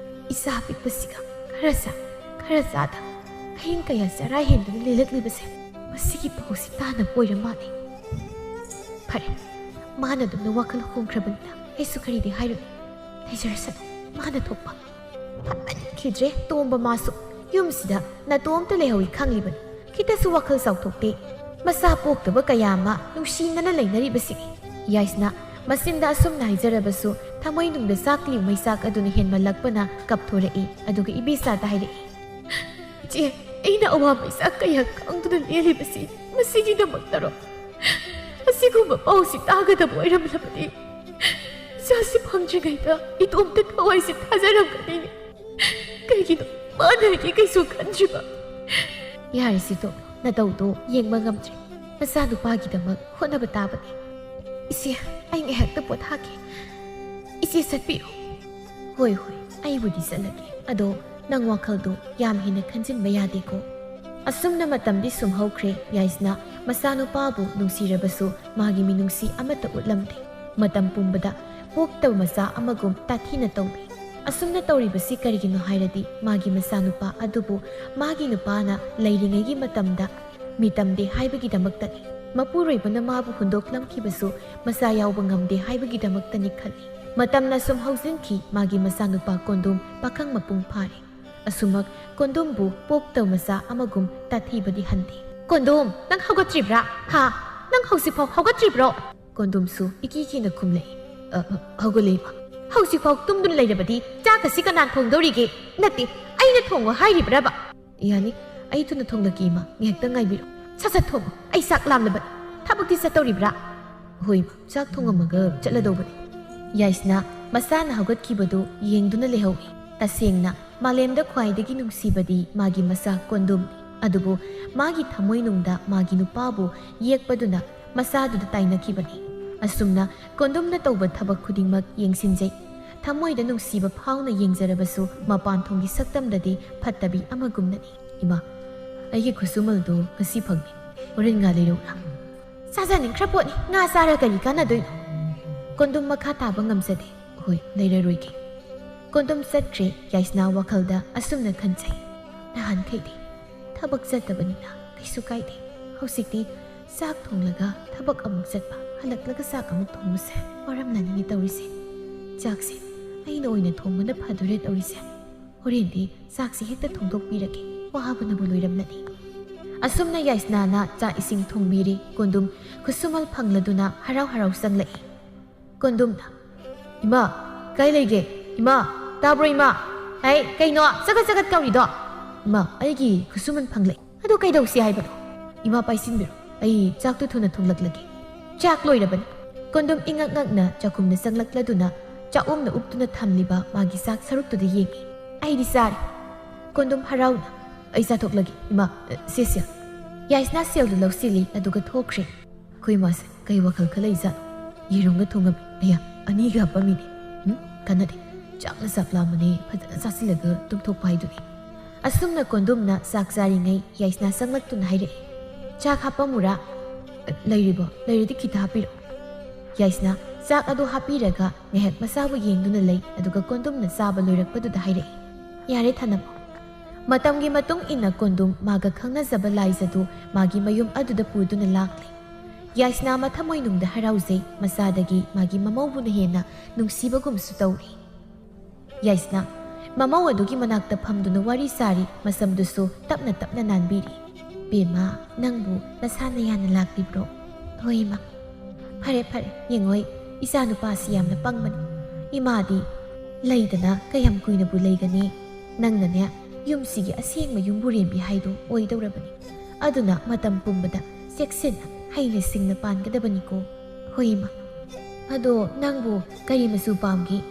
ꯏꯆꯥ ꯄꯤꯛꯄꯁꯤꯒ ꯈꯔ ꯆꯥ, ꯈꯔ ꯆꯥꯗ ꯑꯍꯤꯡ ꯀꯌꯥ ꯆꯔꯥ ꯍꯦꯟꯗꯨꯅ ꯂꯦꯜꯂꯛꯂꯤꯕꯁꯦ ꯃꯁꯤꯒꯤ ꯄꯥꯎꯁꯤ ꯇꯥꯅꯕ ꯑꯣꯏꯔ ꯃꯥꯜꯂꯦ꯫ ꯐꯔꯦ, ꯃꯥꯅ ꯑꯗꯨꯝꯅ ꯋꯥꯈꯜ ꯍꯣꯡꯈ꯭ꯔꯕꯅꯤꯅ ꯑꯩꯁꯨ ꯀꯔꯤꯗꯤ ꯍꯥꯏꯔꯨꯅꯤ꯫ ꯂꯩꯖꯔꯁꯅꯨ, ꯃꯥꯅ ꯊꯣꯛꯄ"꯫ ꯐꯠꯃꯟꯈꯤꯗ꯭ꯔꯦ ꯇꯣꯝꯕ ꯃꯥꯁꯨ꯫ ꯌꯨꯝꯁꯤꯗ ꯅꯇꯣꯝꯇ ꯂꯩꯍꯧꯏ ꯈꯪꯂꯤꯕꯅꯤ꯫ ꯈꯤꯇꯁꯨ ꯋꯥꯈꯜ ꯆꯥꯎꯊꯣꯛꯇꯦ꯫ ꯃꯆꯥ ꯄꯣꯛꯇꯕ ꯀꯌꯥ ꯑꯃ ꯅꯨꯡꯁꯤꯅꯅ ꯂꯩꯅꯔꯤꯕꯁꯤꯅꯤ꯫ ꯌꯥꯏꯁꯅ ꯃꯆꯤꯟꯗ ꯑꯁꯨꯝꯅ ꯍꯥꯏꯖꯔꯕꯁꯨ ꯊꯃꯣꯏꯅꯨꯡꯗ ꯆꯥꯛꯂꯤꯕ ꯃꯩꯆꯥꯛ ꯑꯗꯨꯅ ꯍꯦꯟꯃꯜꯂꯛꯄꯅ ꯀꯞꯊꯣꯔꯛꯏ꯫ ꯑꯗꯨꯒ ꯏꯕꯦꯆꯥꯗ ꯍꯥꯏꯔꯛꯏ, "ꯏꯆꯦ, ꯑꯩꯅ ꯑꯋꯥ ꯃꯩꯆꯥꯛ ꯀꯌꯥ ꯈꯥꯡꯗꯨꯅ ꯂꯦꯜꯂꯤꯕꯁꯤ ꯃꯁꯤꯒꯤꯗꯃꯛꯇꯔꯣ? ꯑꯁꯤꯒꯨꯝꯕ ꯄꯥꯎꯁꯤ ꯇꯥꯒꯗꯕ ꯑꯣꯏꯔꯝꯂꯕꯗꯤ ꯏꯆꯥꯁꯤ ꯐꯪꯗ꯭ꯔꯤꯉꯩꯗ ꯏꯇꯣꯝꯇ ꯊꯋꯥꯏꯁꯤ ꯊꯥꯖꯔꯝꯒꯅꯤꯅꯦ꯫ ꯀꯩꯒꯤꯅꯣ ꯃꯥꯅ ꯑꯩꯒꯤ ꯀꯩꯁꯨ ꯈꯟꯗ꯭ꯔꯤꯕ?" "ꯌꯥꯔꯦ ꯁꯤꯇꯣ, ꯅꯇꯧꯗꯣ ꯌꯦꯡꯕ ꯉꯝꯗ꯭ꯔꯦ꯫ ꯅꯆꯥꯅꯨꯄꯥꯒꯤꯗꯃꯛ ꯍꯣꯠꯅꯕ ꯇꯥꯕꯅꯤ꯫ ꯏꯆꯦ, ꯑꯩ ꯉꯥꯏꯍꯥꯛꯇ ꯄꯣꯊꯥꯒꯦ꯫ ꯏꯆꯦ ꯆꯠꯄꯤꯔꯣ"꯫ "ꯍꯣꯏ, ꯍꯣꯏ, ꯑꯩꯕꯨꯗꯤ ꯆꯠꯂꯒꯦ꯫ ꯑꯗꯣ ꯅꯪ ꯋꯥꯈꯜꯗꯣ ꯌꯥꯝ ꯍꯦꯟꯅ ꯈꯟꯖꯤꯟꯕ ꯌꯥꯗꯦꯀꯣ"꯫ ꯑꯁꯨꯝꯅ ꯃꯇꯝꯗꯤ ꯁꯨꯝ ꯍꯧꯈ꯭ꯔꯦ꯫ ꯌꯥꯏꯁꯅ ꯃꯆꯥꯅꯨꯄꯥꯕꯨ ꯅꯨꯡꯁꯤꯔꯕꯁꯨ ꯃꯥꯒꯤ ꯃꯤꯅꯨꯡꯁꯤ ꯑꯃꯠꯇ ꯎꯠꯂꯝꯗꯦ꯫ ꯃꯇꯝ ꯄꯨꯝꯕꯗ ꯄꯣꯛꯇꯕ ꯃꯆꯥ ꯑꯃꯒꯨꯝ ꯇꯥꯊꯤꯅ ꯇꯧꯏ꯫ ꯑꯁꯨꯝꯅ ꯇꯧꯔꯤꯕꯁꯤ ꯀꯔꯤꯒꯤꯅꯣ ꯍꯥꯏꯔꯗꯤ ꯃꯥꯒꯤ ꯃꯆꯥꯅꯨꯄꯥ ꯑꯗꯨꯕꯨ ꯃꯥꯒꯤ ꯅꯨꯄꯥꯅ ꯂꯩꯔꯤꯉꯩꯒꯤ ꯃꯇꯝꯗ ꯃꯤꯇꯝꯗꯦ ꯍꯥꯏꯕꯒꯤꯗꯃꯛꯇꯅꯤ꯫ ꯃꯄꯨꯔꯣꯏꯕꯅ ꯃꯥꯕꯨ ꯍꯨꯟꯗꯣꯛꯂꯝꯈꯤꯕꯁꯨ ꯃꯆꯥ ꯌꯥꯎꯕ ꯉꯝꯗꯦ ꯍꯥꯏꯕꯒꯤꯗꯃꯛꯇꯅꯤ ꯈꯜꯂꯤ꯫ ꯃꯇꯝꯅ ꯁꯨꯝ ꯍꯧꯖꯤꯟꯈꯤ꯫ ꯃꯥꯒꯤ ꯃꯆꯥꯅꯨꯄꯥ ꯀꯣꯟꯗꯣꯝ ꯄꯥꯈꯪ ꯃꯄꯨꯡ ꯐꯥꯔꯦ꯫ ꯑꯁꯨꯃꯛ ꯀꯣꯟꯗꯣꯝꯕꯨ ꯄꯣꯛꯇꯕ ꯃꯆꯥ ꯑꯃꯒꯨꯝ ꯇꯥꯊꯤꯕꯗꯤ ꯍꯟꯗꯦ꯫ "ꯀꯣꯟꯗꯣꯝ, ꯅꯪ ꯍꯧꯒꯠꯇ꯭ꯔꯤꯕ꯭ꯔꯥ? ꯍꯥ? ꯅꯪ ꯍꯧꯖꯤꯛꯐꯥꯎ ꯍꯧꯒꯠꯇ꯭ꯔꯤꯕ꯭ꯔꯣ?" ꯀꯣꯟꯗꯣꯝꯁꯨ ꯏꯀꯤ ꯀꯤꯅ ꯈꯨꯝꯂꯛꯏ, "ꯑ, ꯑ, ꯍꯧꯒꯠꯂꯦ, ꯏꯃꯥ"꯫ "ꯍꯧꯖꯤꯛꯐꯥꯎ ꯇꯨꯝꯗꯨꯅ ꯂꯩꯔꯕꯗꯤ ꯆꯥꯛ ꯑꯁꯤ ꯀꯅꯥꯅ ꯊꯣꯡꯗꯧꯔꯤꯒꯦ? ꯅꯠꯇꯦ, ꯑꯩꯅ ꯊꯣꯡꯉꯣ ꯍꯥꯏꯔꯤꯕ꯭ꯔꯕ?" "ꯌꯥꯅꯤ, ꯑꯩ ꯊꯨꯅ ꯊꯣꯡꯂꯛꯀꯦ, ꯏꯃꯥ, ꯉꯥꯏꯍꯥꯛꯇꯪ ꯉꯥꯏꯕꯤꯔꯣ"꯫ "ꯁꯠ ꯁꯠ ꯊꯣꯡꯉꯣ, ꯑꯩ ꯆꯥꯛ ꯂꯥꯝꯂꯕꯅꯤ꯫ ꯊꯕꯛꯇꯤ ꯆꯠꯇꯧꯔꯤꯕ꯭ꯔꯥ?" "ꯍꯣꯏ, ꯏꯃꯥ, ꯆꯥꯛ ꯊꯣꯡꯉꯝꯃꯒ ꯆꯠꯂꯗꯧꯕꯅꯤ"꯫ ꯌꯥꯏꯁꯅ ꯃꯆꯥꯅ ꯍꯧꯒꯠꯈꯤꯕꯗꯨ ꯌꯦꯡꯗꯨꯅ ꯂꯩꯍꯧꯏ꯫ ꯇꯁꯦꯡꯅ ꯃꯥꯂꯦꯝꯗ ꯈ꯭ꯋꯥꯏꯗꯒꯤ ꯅꯨꯡꯁꯤꯕꯗꯤ ꯃꯥꯒꯤ ꯃꯆꯥ ꯀꯣꯟꯗꯣꯝꯅꯤ꯫ ꯑꯗꯨꯕꯨ ꯃꯥꯒꯤ ꯊꯃꯣꯏꯅꯨꯡꯗ ꯃꯥꯒꯤ ꯅꯨꯄꯥꯕꯨ ꯌꯦꯛꯄꯗꯨꯅ ꯃꯆꯥꯗꯨꯗ ꯇꯥꯏꯅꯈꯤꯕꯅꯤ꯫ ꯑꯁꯨꯝꯅ ꯀꯣꯟꯗꯣꯝꯅ ꯇꯧꯕ ꯊꯕꯛ ꯈꯨꯗꯤꯡꯃꯛ ꯌꯦꯡꯁꯤꯟꯖꯩ꯫ ꯊꯃꯣꯏꯗ ꯅꯨꯡꯁꯤꯕ ꯐꯥꯎꯅ ꯌꯦꯡꯖꯔꯕꯁꯨ ꯃꯄꯥꯟ ꯊꯣꯡꯒꯤ ꯁꯛꯇꯝꯗꯗꯤ ꯐꯠꯇꯕꯤ ꯑꯃꯒꯨꯝꯅꯅꯤ꯫ "ꯏꯃꯥ, ꯑꯩꯒꯤ ꯈꯨꯠꯁꯨꯃꯜꯗꯨ ꯉꯁꯤ ꯐꯪꯉꯤ꯫ ꯍꯣꯔꯦꯟ ꯉꯥ ꯂꯩꯔꯛꯎꯔꯥ?" "ꯆꯥꯖꯅꯤꯡꯈ꯭ꯔ ꯄꯣꯠꯅꯤ, ꯉꯥ ꯆꯥꯔ ꯀꯔꯤ ꯀꯥꯟꯅꯗꯣꯏꯅꯣ?" ꯀꯣꯟꯗꯨꯝ ꯃꯈꯥ ꯇꯥꯕ ꯉꯝꯖꯗꯦ꯫ "ꯍꯣꯏ, ꯂꯩꯔꯔꯣꯏꯒꯦ꯫" ꯀꯣꯟꯗꯨꯝ ꯆꯠꯈ꯭ꯔꯦ꯫ ꯌꯥꯏꯁꯅꯥ ꯋꯥꯈꯜꯗ ꯑꯁꯨꯝꯅ ꯈꯟꯖꯩ, "ꯅꯍꯥꯟꯈꯩꯗꯤ ꯊꯕꯛ ꯆꯠꯇꯕꯅꯤꯅ ꯀꯩꯁꯨ ꯀꯥꯏꯗꯦ꯫ ꯍꯧꯖꯤꯛꯇꯤ ꯆꯥꯛ ꯊꯣꯡꯂꯒ ꯊꯕꯛ ꯑꯃꯨꯛ ꯆꯠꯄ, ꯍꯜꯂꯛꯂꯒ ꯆꯥꯛ ꯑꯃꯨꯛ ꯊꯣꯡꯕꯁꯦ ꯋꯥꯔꯝꯂꯅꯤꯅꯦ ꯇꯧꯔꯤꯁꯦ꯫ ꯆꯥꯛꯁꯦ ꯑꯩꯅ ꯑꯣꯏꯅ ꯊꯣꯡꯕꯅ ꯐꯗꯣꯏꯔꯦ ꯇꯧꯔꯤꯁꯦ꯫ ꯍꯣꯔꯦꯟꯗꯤ ꯆꯥꯛꯁꯦ ꯍꯦꯛꯇ ꯊꯣꯡꯗꯣꯛꯄꯤꯔꯒꯦ, ꯋꯥꯕꯅꯕꯨ ꯂꯣꯏꯔꯝꯂꯅꯤ꯫" ꯑꯁꯨꯝꯅ ꯌꯥꯏꯁꯅꯥꯅ ꯆꯥꯛ ꯏꯁꯤꯡ ꯊꯣꯡꯕꯤꯔꯦ꯫ ꯀꯣꯟꯗꯨꯝ ꯈꯨꯠꯁꯨꯃꯜ ꯐꯪꯂꯗꯨꯅ ꯍꯔꯥꯎ ꯍꯔꯥꯎ ꯆꯪꯂꯛꯏ꯫ ꯀꯣꯟꯗꯨꯝꯅ, "ꯏꯃꯥ, ꯀꯥꯏ ꯂꯩꯒꯦ? ꯏꯃꯥ, ꯇꯥꯕ꯭ꯔꯣ ꯏꯃꯥ? ꯍꯩ, ꯀꯩꯅꯣ ꯆꯒꯠ ꯆꯒꯠ ꯀꯧꯔꯤꯗꯣ?" "ꯏꯃꯥ, ꯑꯩꯒꯤ ꯈꯨꯠꯁꯨꯃꯟ ꯐꯪꯂꯛꯏ꯫" "ꯑꯗꯨ ꯀꯩꯗꯧꯁꯤ ꯍꯥꯏꯕꯅꯣ?" "ꯏꯃꯥ, ꯄꯥꯏꯁꯤꯟꯕꯤꯔꯣ, ꯑꯩ ꯆꯥꯛꯇꯨ ꯊꯨꯅ ꯊꯣꯡꯂꯛꯂꯒꯦ꯫ ꯆꯥꯛ ꯂꯣꯏꯔꯕꯅꯤ꯫" ꯀꯣꯟꯗꯨꯝ ꯏꯉꯛ ꯉꯛꯅ ꯆꯥꯛꯈꯨꯝꯗ ꯆꯪꯂꯛꯂꯗꯨꯅ ꯆꯥꯛꯎꯝꯅ ꯎꯞꯇꯨꯅ ꯊꯝꯂꯤꯕ ꯃꯥꯒꯤ ꯆꯥꯛ ꯁꯔꯨꯛꯇꯨꯗ ꯌꯦꯡꯏ꯫ "ꯑꯩꯗꯤ ꯆꯥꯔꯦ꯫" ꯀꯣꯟꯗꯨꯝ ꯍꯔꯥꯎꯅ, "ꯑꯩ ꯆꯥꯊꯣꯛꯂꯒꯦ ꯏꯃꯥ꯫ ꯑ, ꯁꯦ ꯁꯦ꯫" ꯌꯥꯏꯁꯅꯥ ꯁꯦꯜꯗꯨ ꯂꯧꯁꯤꯜꯂꯤ, ꯑꯗꯨꯒ ꯊꯣꯛꯈ꯭ꯔꯦ꯫ ꯑꯩꯈꯣꯏ ꯃꯥꯁꯦ ꯀꯩ ꯋꯥꯈꯜ ꯈꯜꯂꯛꯏꯖꯥꯠꯅꯣ? ꯌꯦꯔꯨꯝꯒ ꯊꯣꯡꯉꯝꯃꯤ꯫ ꯑꯌꯥ, ꯑꯅꯤꯒ ꯍꯥꯞꯄꯝꯃꯤꯅꯦ꯫ ꯎꯝ, ꯀꯥꯟꯅꯗꯦ꯫ ꯆꯥꯛꯅ ꯆꯥꯛ ꯂꯥꯝꯕꯅꯦ, ꯐꯖꯅ ꯆꯥꯁꯤꯜꯂꯒ ꯇꯨꯝꯊꯣꯛꯄ ꯍꯥꯏꯗꯨꯅꯤ꯫ ꯑꯁꯨꯝꯅ ꯀꯣꯟꯗꯨꯝꯅ ꯆꯥꯛ ꯆꯥꯔꯤꯉꯩ ꯌꯥꯏꯁꯅꯥ ꯆꯪꯂꯛꯇꯨꯅ ꯍꯥꯏꯔꯛꯏ, "ꯆꯥꯛ ꯍꯥꯞꯄꯝꯃꯨꯔꯥ?" "ꯂꯩꯔꯤꯕꯣ? ꯂꯩꯔꯗꯤ ꯈꯤꯇ ꯍꯥꯞꯄꯤꯔꯛꯑꯣ꯫" ꯌꯥꯏꯁꯅꯥ ꯆꯥꯛ ꯑꯗꯨ ꯍꯥꯞꯄꯤꯔꯒ ꯉꯥꯏꯍꯥꯛ ꯃꯆꯥꯕꯨ ꯌꯦꯡꯗꯨꯅ ꯂꯩ, ꯑꯗꯨꯒ ꯀꯣꯟꯗꯨꯝꯅ ꯆꯥꯕ ꯂꯣꯏꯔꯛꯄꯗꯨꯗ ꯍꯥꯏꯔꯛꯏ, "ꯌꯥꯔꯦ, ꯊꯅꯝꯃꯣ꯫" ꯃꯇꯝꯒꯤ ꯃꯇꯨꯡ ꯏꯟꯅ ꯀꯣꯟꯗꯨꯝ ꯃꯥꯒ ꯈꯪꯅꯖꯕ ꯂꯥꯏꯖꯗꯨ ꯃꯥꯒꯤ ꯃꯌꯨꯝ ꯑꯗꯨꯗ ꯄꯨꯗꯨꯅ ꯂꯥꯛꯂꯦ꯫ ꯌꯥꯏꯁꯅꯥ ꯃꯊꯃꯣꯏꯅꯨꯡꯗ ꯍꯔꯥꯎꯖꯩ, ꯃꯆꯥꯗꯒꯤ ꯃꯥꯒꯤ ꯃꯃꯧꯕꯨꯅ ꯍꯦꯟꯅ ꯅꯨꯡꯁꯤꯕꯒꯨꯝꯁꯨ ꯇꯧꯔꯤ꯫ ꯌꯥꯏꯁꯅꯥ ꯃꯃꯧ ꯑꯗꯨꯒꯤ ꯃꯅꯥꯛꯇ ꯐꯝꯗꯨꯅ ꯋꯥꯔꯤ ꯁꯥꯔꯤ, ꯃꯁꯝꯗꯨꯁꯨ ꯇꯞꯅ ꯇꯞꯅ ꯅꯥꯟꯕꯤꯔꯤ꯫ "ꯕꯦꯝꯃ, ꯅꯪꯕꯨ ꯅꯁꯥ ꯅꯌꯥꯅ ꯂꯥꯛꯂꯤꯕ꯭ꯔꯣ?" "ꯍꯣꯏ, ꯏꯃꯥ꯫" "ꯐꯔꯦ, ꯐꯔꯦ, ꯌꯦꯡꯉꯣꯏ, ꯏꯆꯥꯅꯨꯄꯥꯁꯤ ꯌꯥꯝꯅ ꯄꯪꯕꯅꯤ꯫ ꯏꯃꯥꯗꯤ ꯂꯩꯗꯅ ꯀꯌꯥꯝ ꯀꯨꯏꯅꯕꯨ ꯂꯩꯒꯅꯤ? ꯅꯪꯅꯅꯦ, ꯌꯨꯝꯁꯤꯒꯤ ꯑꯁꯦꯡꯕ ꯌꯨꯝꯕꯨꯔꯦꯝꯕꯤ ꯍꯥꯏꯗꯣ ꯑꯣꯏꯗꯧꯔꯕꯅꯤ꯫ ꯑꯗꯨꯅ ꯃꯇꯝ ꯄꯨꯝꯕꯗ ꯆꯦꯛꯁꯤꯟꯅ, ꯍꯩꯅ ꯁꯤꯡꯅ ꯄꯥꯟꯒꯗꯕꯅꯤꯀꯣ꯫" "ꯍꯣꯏ, ꯏꯃꯥ꯫" "ꯑꯗꯣ ꯅꯪꯕꯨ ꯀꯔꯤ ꯃꯆꯨ ꯄꯥꯝꯒꯦ?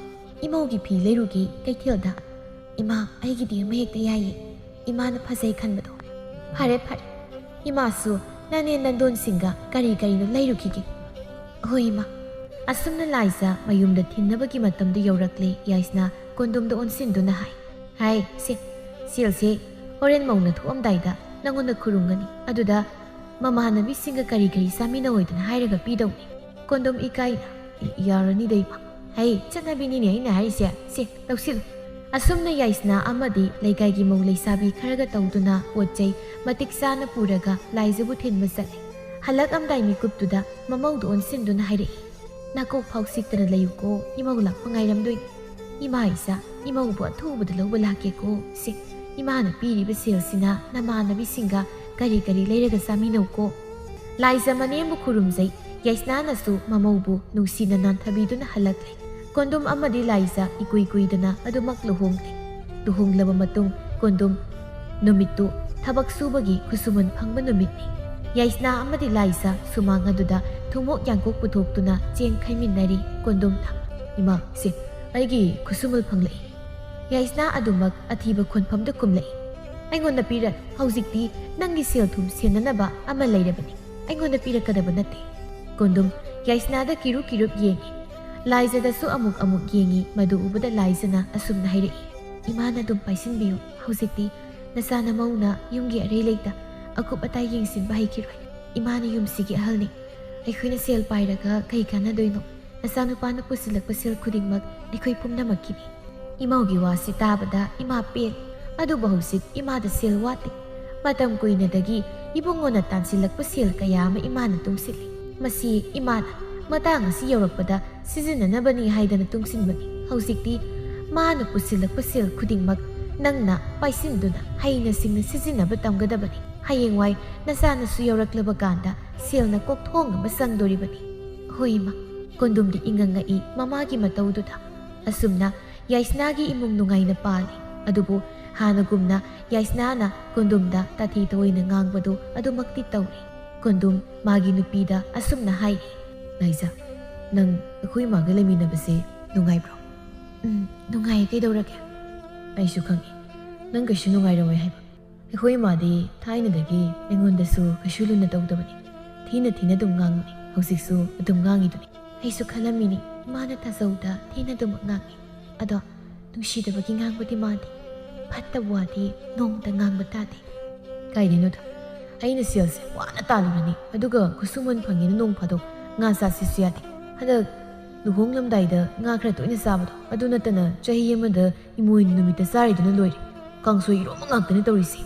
ꯏꯃꯧꯒꯤ ꯐꯤ ꯂꯩꯔꯨꯒꯦ ꯀꯩꯊꯦꯜꯗ꯫" "ꯏꯃꯥ, ꯑꯩꯒꯤꯗꯤ ꯑꯃ ꯍꯦꯛꯇ ꯌꯥꯏꯌꯦ꯫ ꯏꯃꯥꯅ ꯐꯖꯩ ꯈꯟꯕꯗꯣ꯫" "ꯐꯔꯦ, ꯐꯔꯦ꯫ ꯏꯃꯥꯁꯨ ꯅꯅꯦ ꯅꯟꯗꯣꯟꯁꯤꯡꯒ ꯀꯔꯤ ꯀꯔꯤꯅꯣ ꯂꯩꯔꯨꯈꯤꯒꯦ꯫" "ꯍꯣꯏ, ꯏꯃꯥ꯫" ꯑꯁꯨꯝꯅ ꯂꯥꯏꯖ ꯃꯌꯨꯝꯗ ꯊꯤꯟꯅꯕꯒꯤ ꯃꯇꯝꯗꯨ ꯌꯧꯔꯛꯂꯦ꯫ ꯌꯥꯏꯁꯅꯥ ꯀꯣꯟꯗꯣꯝꯗ ꯑꯣꯟꯁꯤꯟꯗꯨꯅ ꯍꯥꯏ, "ꯍꯥꯏ, ꯁꯦ, ꯁꯦꯜꯁꯦ ꯍꯣꯔꯦꯟ ꯃꯧꯅ ꯊꯣꯛꯑꯝꯗꯥꯏꯗ ꯅꯪꯉꯣꯟꯗ ꯈꯨꯔꯨꯝꯒꯅꯤ꯫ ꯑꯗꯨꯗ ꯃꯃꯥꯟꯅꯕꯤꯁꯤꯡꯒ ꯀꯔꯤ ꯀꯔꯤ ꯆꯥꯃꯤꯟꯅꯧ ꯍꯥꯏꯗꯅ ꯍꯥꯏꯔꯒ ꯄꯤꯗꯧꯅꯤ꯫" ꯀꯣꯟꯗꯣꯝ ꯏꯀꯥꯏꯅ, "ꯌꯥꯔꯅꯤꯗ ꯏꯃꯥ꯫ ꯍꯩ, ꯆꯠꯅꯕꯤꯅꯤꯅꯦ ꯑꯩꯅ ꯍꯥꯏꯔꯤꯁꯦ꯫ ꯁꯦ, ꯂꯧꯁꯤꯜꯂꯨ꯫" ꯑꯁꯨꯝꯅ ꯌꯥꯏꯁꯅꯥ ꯑꯃꯗꯤ ꯂꯩꯀꯥꯏꯒꯤ ꯃꯧ ꯂꯩꯁꯥꯕꯤ ꯈꯔꯒ ꯇꯧꯗꯨꯅ ꯄꯣꯠ ꯆꯩ ꯃꯇꯤꯛ ꯆꯥꯅ ꯄꯨꯔꯒ ꯂꯥꯏꯖꯕꯨ ꯊꯤꯟꯕ ꯆꯠꯂꯦ꯫ ꯍꯜꯂꯛꯑꯝꯗꯥꯏ ꯃꯤꯀꯨꯞꯇꯨꯗ ꯃꯃꯧꯗꯨ ꯑꯣꯟꯁꯤꯟꯗꯨꯅ ꯍꯥꯏꯔꯛꯏ, "ꯅꯥꯀꯣꯛ ꯐꯥꯎ ꯁꯤꯛꯇꯅ ꯂꯩꯌꯨꯀꯣ, ꯏꯃꯧ ꯂꯥꯛꯄ ꯉꯥꯏꯔꯝꯗꯣꯏꯅꯤ꯫ ꯏꯃꯥ ꯏꯆꯥ, ꯏꯃꯧꯕꯨ ꯑꯊꯨꯕꯗ ꯂꯧꯕ ꯂꯥꯛꯀꯦꯀꯣ꯫ ꯁꯦ, ꯏꯃꯥꯅ ꯄꯤꯔꯤꯕ ꯁꯦꯜꯁꯤꯅ ꯅꯃꯥꯟꯅꯕꯤꯁꯤꯡꯒ ꯀꯔꯤ ꯀꯔꯤ ꯂꯩꯔꯒ ꯆꯥꯃꯤꯟꯅꯧꯀꯣ꯫" ꯂꯥꯏꯖ ꯃꯅꯦꯝꯕꯨ ꯈꯨꯔꯨꯝꯖꯩ꯫ ꯌꯥꯏꯁꯅꯥꯅꯁꯨ ꯃꯃꯧꯕꯨ ꯅꯨꯡꯁꯤꯅ ꯅꯥꯟꯊꯕꯤꯗꯨꯅ ꯍꯜꯂꯛꯂꯦ꯫ ꯀꯣꯟꯗꯣꯝ ꯑꯃꯗꯤ ꯂꯥꯏꯖ ꯏꯀꯨꯏ ꯀꯨꯏꯗꯅ ꯑꯗꯨꯃꯛ ꯂꯨꯍꯣꯡꯂꯦ꯫ ꯂꯨꯍꯣꯡꯂꯕ ꯃꯇꯨꯡ ꯀꯣꯟꯗꯣꯝ ꯅꯨꯃꯤꯠꯇꯨ ꯊꯕꯛ ꯁꯨꯕꯒꯤ ꯈꯨꯠꯁꯨꯃꯟ ꯐꯪꯕ ꯅꯨꯃꯤꯠꯅꯤ꯫ ꯌꯥꯏꯁꯅꯥ ꯑꯃꯗꯤ ꯂꯥꯏꯖ ꯁꯨꯃꯥꯡ ꯑꯗꯨꯗ ꯊꯨꯝꯃꯣꯛ ꯌꯥꯡꯀꯣꯛ ꯄꯨꯊꯣꯛꯇꯨꯅ ꯆꯦꯡ ꯈꯩꯃꯤꯟꯅꯔꯤ꯫ ꯀꯣꯟꯗꯣꯝꯅ, "ꯏꯃꯥ, ꯁꯦ, ꯑꯩꯒꯤ ꯈꯨꯠꯁꯨꯃꯟ ꯐꯪꯂꯛꯏ꯫" ꯌꯥꯏꯁꯅꯥ ꯑꯗꯨꯃꯛ ꯑꯊꯤꯕ ꯈꯣꯟꯐꯝꯗ ꯈꯨꯝꯂꯛꯏ, "ꯑꯩꯉꯣꯟꯗ ꯄꯤꯔꯅꯨ꯫ ꯍꯧꯖꯤꯛꯇꯤ ꯅꯪꯒꯤ ꯁꯦꯜ ꯊꯨꯝ ꯁꯦꯟꯅꯅꯕ ꯑꯃ ꯂꯩꯔꯕꯅꯤ꯫ ꯑꯩꯉꯣꯟꯗ ꯄꯤꯔꯛꯀꯗꯕ ꯅꯠꯇꯦ꯫" ꯀꯣꯟꯗꯣꯝ ꯌꯥꯏꯁꯅꯥꯗ ꯀꯤꯔꯨꯞ ꯀꯤꯔꯨꯞ ꯌꯦꯡꯉꯤ꯫ ꯂꯥꯏꯖꯗꯁꯨ ꯑꯃꯨꯛ ꯑꯃꯨꯛ ꯌꯦꯡꯉꯤ꯫ ꯃꯗꯨ ꯎꯕꯗ ꯂꯥꯏꯖꯅ ꯑꯁꯨꯝꯅ ꯍꯥꯏꯔꯛꯏ, "ꯏꯃꯥꯅ ꯑꯗꯨꯝ ꯄꯥꯏꯁꯤꯟꯕꯤꯌꯨ꯫ ꯍꯧꯖꯤꯛꯇꯤ ꯅꯆꯥ ꯅꯃꯧꯅ ꯌꯨꯝꯒꯤ ꯑꯔꯩ ꯂꯩꯇ ꯑꯀꯨꯞ ꯑꯇꯥꯏ ꯌꯦꯡꯁꯤꯟꯕ ꯍꯩꯈꯤꯔꯣꯏ꯫ ꯏꯃꯥꯅ ꯌꯨꯝꯁꯤꯒꯤ ꯑꯍꯜꯅꯤ꯫ ꯑꯩꯈꯣꯏꯅ ꯁꯦꯜ ꯄꯥꯏꯔꯒ ꯀꯩ ꯀꯥꯟꯅꯗꯣꯏꯅꯣ? ꯅꯆꯥꯅꯨꯄꯥꯅ ꯄꯨꯁꯤꯜꯂꯛꯄ ꯁꯦꯜ ꯈꯨꯗꯤꯡꯃꯛ ꯑꯩꯈꯣꯏ ꯄꯨꯝꯅꯃꯛꯀꯤꯅꯤ꯫" ꯏꯃꯧꯒꯤ ꯋꯥꯁꯤ ꯇꯥꯕꯗ ꯏꯃꯥ ꯄꯦꯜꯂꯤ꯫ ꯑꯗꯨꯕꯨ ꯍꯧꯖꯤꯛ ꯏꯃꯥꯗ ꯁꯦꯜ ꯋꯥꯠꯂꯤ꯫ ꯃꯇꯝ ꯀꯨꯏꯅꯗꯒꯤ ꯏꯕꯨꯡꯉꯣꯅ ꯇꯥꯟꯁꯤꯜꯂꯛꯄ ꯁꯦꯜ ꯀꯌꯥ ꯑꯃ ꯏꯃꯥꯅ ꯇꯨꯡꯁꯤꯜꯂꯤ꯫ ꯃꯁꯤ ꯏꯃꯥꯅ ꯃꯇꯥꯡ ꯑꯁꯤ ꯌꯧꯔꯛꯄꯗ ꯁꯤꯖꯤꯟꯅꯅꯕꯅꯤ ꯍꯥꯏꯗꯅ ꯇꯨꯡꯁꯤꯟꯕꯅꯤ꯫ ꯍꯧꯖꯤꯛꯇꯤ ꯃꯥꯅ ꯄꯨꯁꯤꯜꯂꯛꯄ ꯁꯦꯜ ꯈꯨꯗꯤꯡꯃꯛ ꯅꯪꯅ ꯄꯥꯏꯁꯤꯟꯗꯨꯅ ꯍꯩꯅ ꯁꯤꯡꯅ ꯁꯤꯖꯤꯟꯅꯕ ꯇꯝꯒꯗꯕꯅꯤ꯫ ꯍꯌꯦꯡꯋꯥꯏ ꯅꯆꯥꯅꯁꯨ ꯌꯧꯔꯛꯂꯕ ꯀꯥꯟꯗ ꯁꯦꯜꯅ ꯀꯣꯛꯊꯣꯡ ꯑꯃ ꯆꯪꯗꯣꯔꯤꯕꯅꯤ꯫ ꯍꯣꯏ ꯏꯃꯥ, ꯀꯣꯟꯗꯣꯝꯗꯤ ꯏꯉꯛ ꯉꯛꯏ ꯃꯃꯥꯒꯤ ꯃꯇꯧꯗꯨꯗ꯫ ꯑꯁꯨꯝꯅ ꯌꯥꯏꯁꯅꯥꯒꯤ ꯏꯃꯨꯡ ꯅꯨꯡꯉꯥꯏꯅ ꯄꯥꯜꯂꯤ꯫ ꯑꯗꯨꯕꯨ ꯍꯥꯟꯅꯒꯨꯝꯅ ꯌꯥꯏꯁꯅꯥꯅ ꯀꯣꯟꯗꯣꯝꯗ ꯇꯥꯊꯤ ꯇꯑꯣꯏꯅ ꯉꯥꯡꯕꯗꯨ ꯑꯗꯨꯃꯛꯇꯤ ꯇꯧꯔꯤ꯫ ꯀꯣꯟꯗꯣꯝ ꯃꯥꯒꯤ ꯅꯨꯄꯤꯗ ꯑꯁꯨꯝꯅ ꯍꯥꯏꯔꯤ, "ꯂꯥꯏꯖ, ꯅꯪ ꯑꯩꯈꯣꯏ ꯏꯃꯥꯒ ꯂꯩꯃꯤꯟꯅꯕꯁꯦ ꯅꯨꯡꯉꯥꯏꯕ꯭ꯔꯣ?" "ꯎꯝ, ꯅꯨꯡꯉꯥꯏꯌꯦ, ꯀꯩꯗꯧꯔꯒꯦ?" "ꯑꯩꯁꯨ ꯈꯪꯉꯤ, ꯅꯪ ꯀꯩꯁꯨ ꯅꯨꯡꯉꯥꯏꯔꯝꯃꯣꯏ ꯍꯥꯏꯕ꯫ ꯑꯩꯈꯣꯏ ꯏꯃꯥꯗꯤ ꯊꯥꯏꯅꯗꯒꯤ ꯑꯩꯉꯣꯟꯗꯁꯨ ꯀꯩꯁꯨ ꯂꯨꯅ ꯇꯧꯗꯕꯅꯤ꯫ ꯊꯤꯅ ꯊꯤꯅ ꯑꯗꯨꯝ ꯉꯥꯡꯕꯅꯤ, ꯍꯧꯖꯤꯛꯁꯨ ꯑꯗꯨꯝ ꯉꯥꯡꯉꯤꯗꯨꯅꯤ꯫ ꯑꯩꯁꯨ ꯈꯜꯂꯝꯃꯤꯅꯤ, ꯏꯃꯥꯅ ꯇꯥꯖꯧꯗ ꯊꯤꯅ ꯑꯗꯨꯃꯛ ꯉꯥꯡꯉꯤ꯫ ꯑꯗꯣ ꯅꯨꯡꯁꯤꯗꯕꯒꯤ ꯉꯥꯡꯕꯗꯤ ꯃꯥꯟꯗꯦ꯫ ꯐꯠꯇꯕ ꯋꯥꯗꯤ ꯅꯣꯡꯃꯇ ꯉꯥꯡꯕ ꯇꯥꯗꯦ꯫ ꯀꯥꯏꯗꯩꯅꯣꯗ? ꯑꯩꯅ ꯁꯦꯜꯁꯦ ꯋꯥꯅ ꯇꯥꯜꯂꯨꯔꯅꯤ, ꯑꯗꯨꯒ ꯈꯨꯠꯁꯨꯃꯟ ꯐꯪꯉꯦꯅ ꯅꯣꯡ ꯐꯥꯗꯣꯛ ꯉꯥ ꯆꯥꯁꯤꯁꯨ ꯌꯥꯗꯦ꯫ ꯍꯟꯗꯛ ꯂꯨꯍꯣꯡꯂꯝꯗꯥꯏꯗ ꯉꯥ ꯈꯔ ꯇꯣꯏꯅ ꯆꯥꯕꯗꯣ, ꯑꯗꯨ ꯅꯠꯇꯅ ꯆꯍꯤ ꯑꯃꯗ ꯏꯃꯣꯏꯅꯨ ꯅꯨꯃꯤꯠꯇ ꯆꯥꯔꯤꯗꯨꯅ ꯂꯣꯏꯔꯦ꯫ ꯀꯥꯡꯁꯣꯏ ꯏꯔꯣꯝꯕ ꯉꯥꯛꯇꯅꯤ ꯇꯧꯔꯤꯁꯦ꯫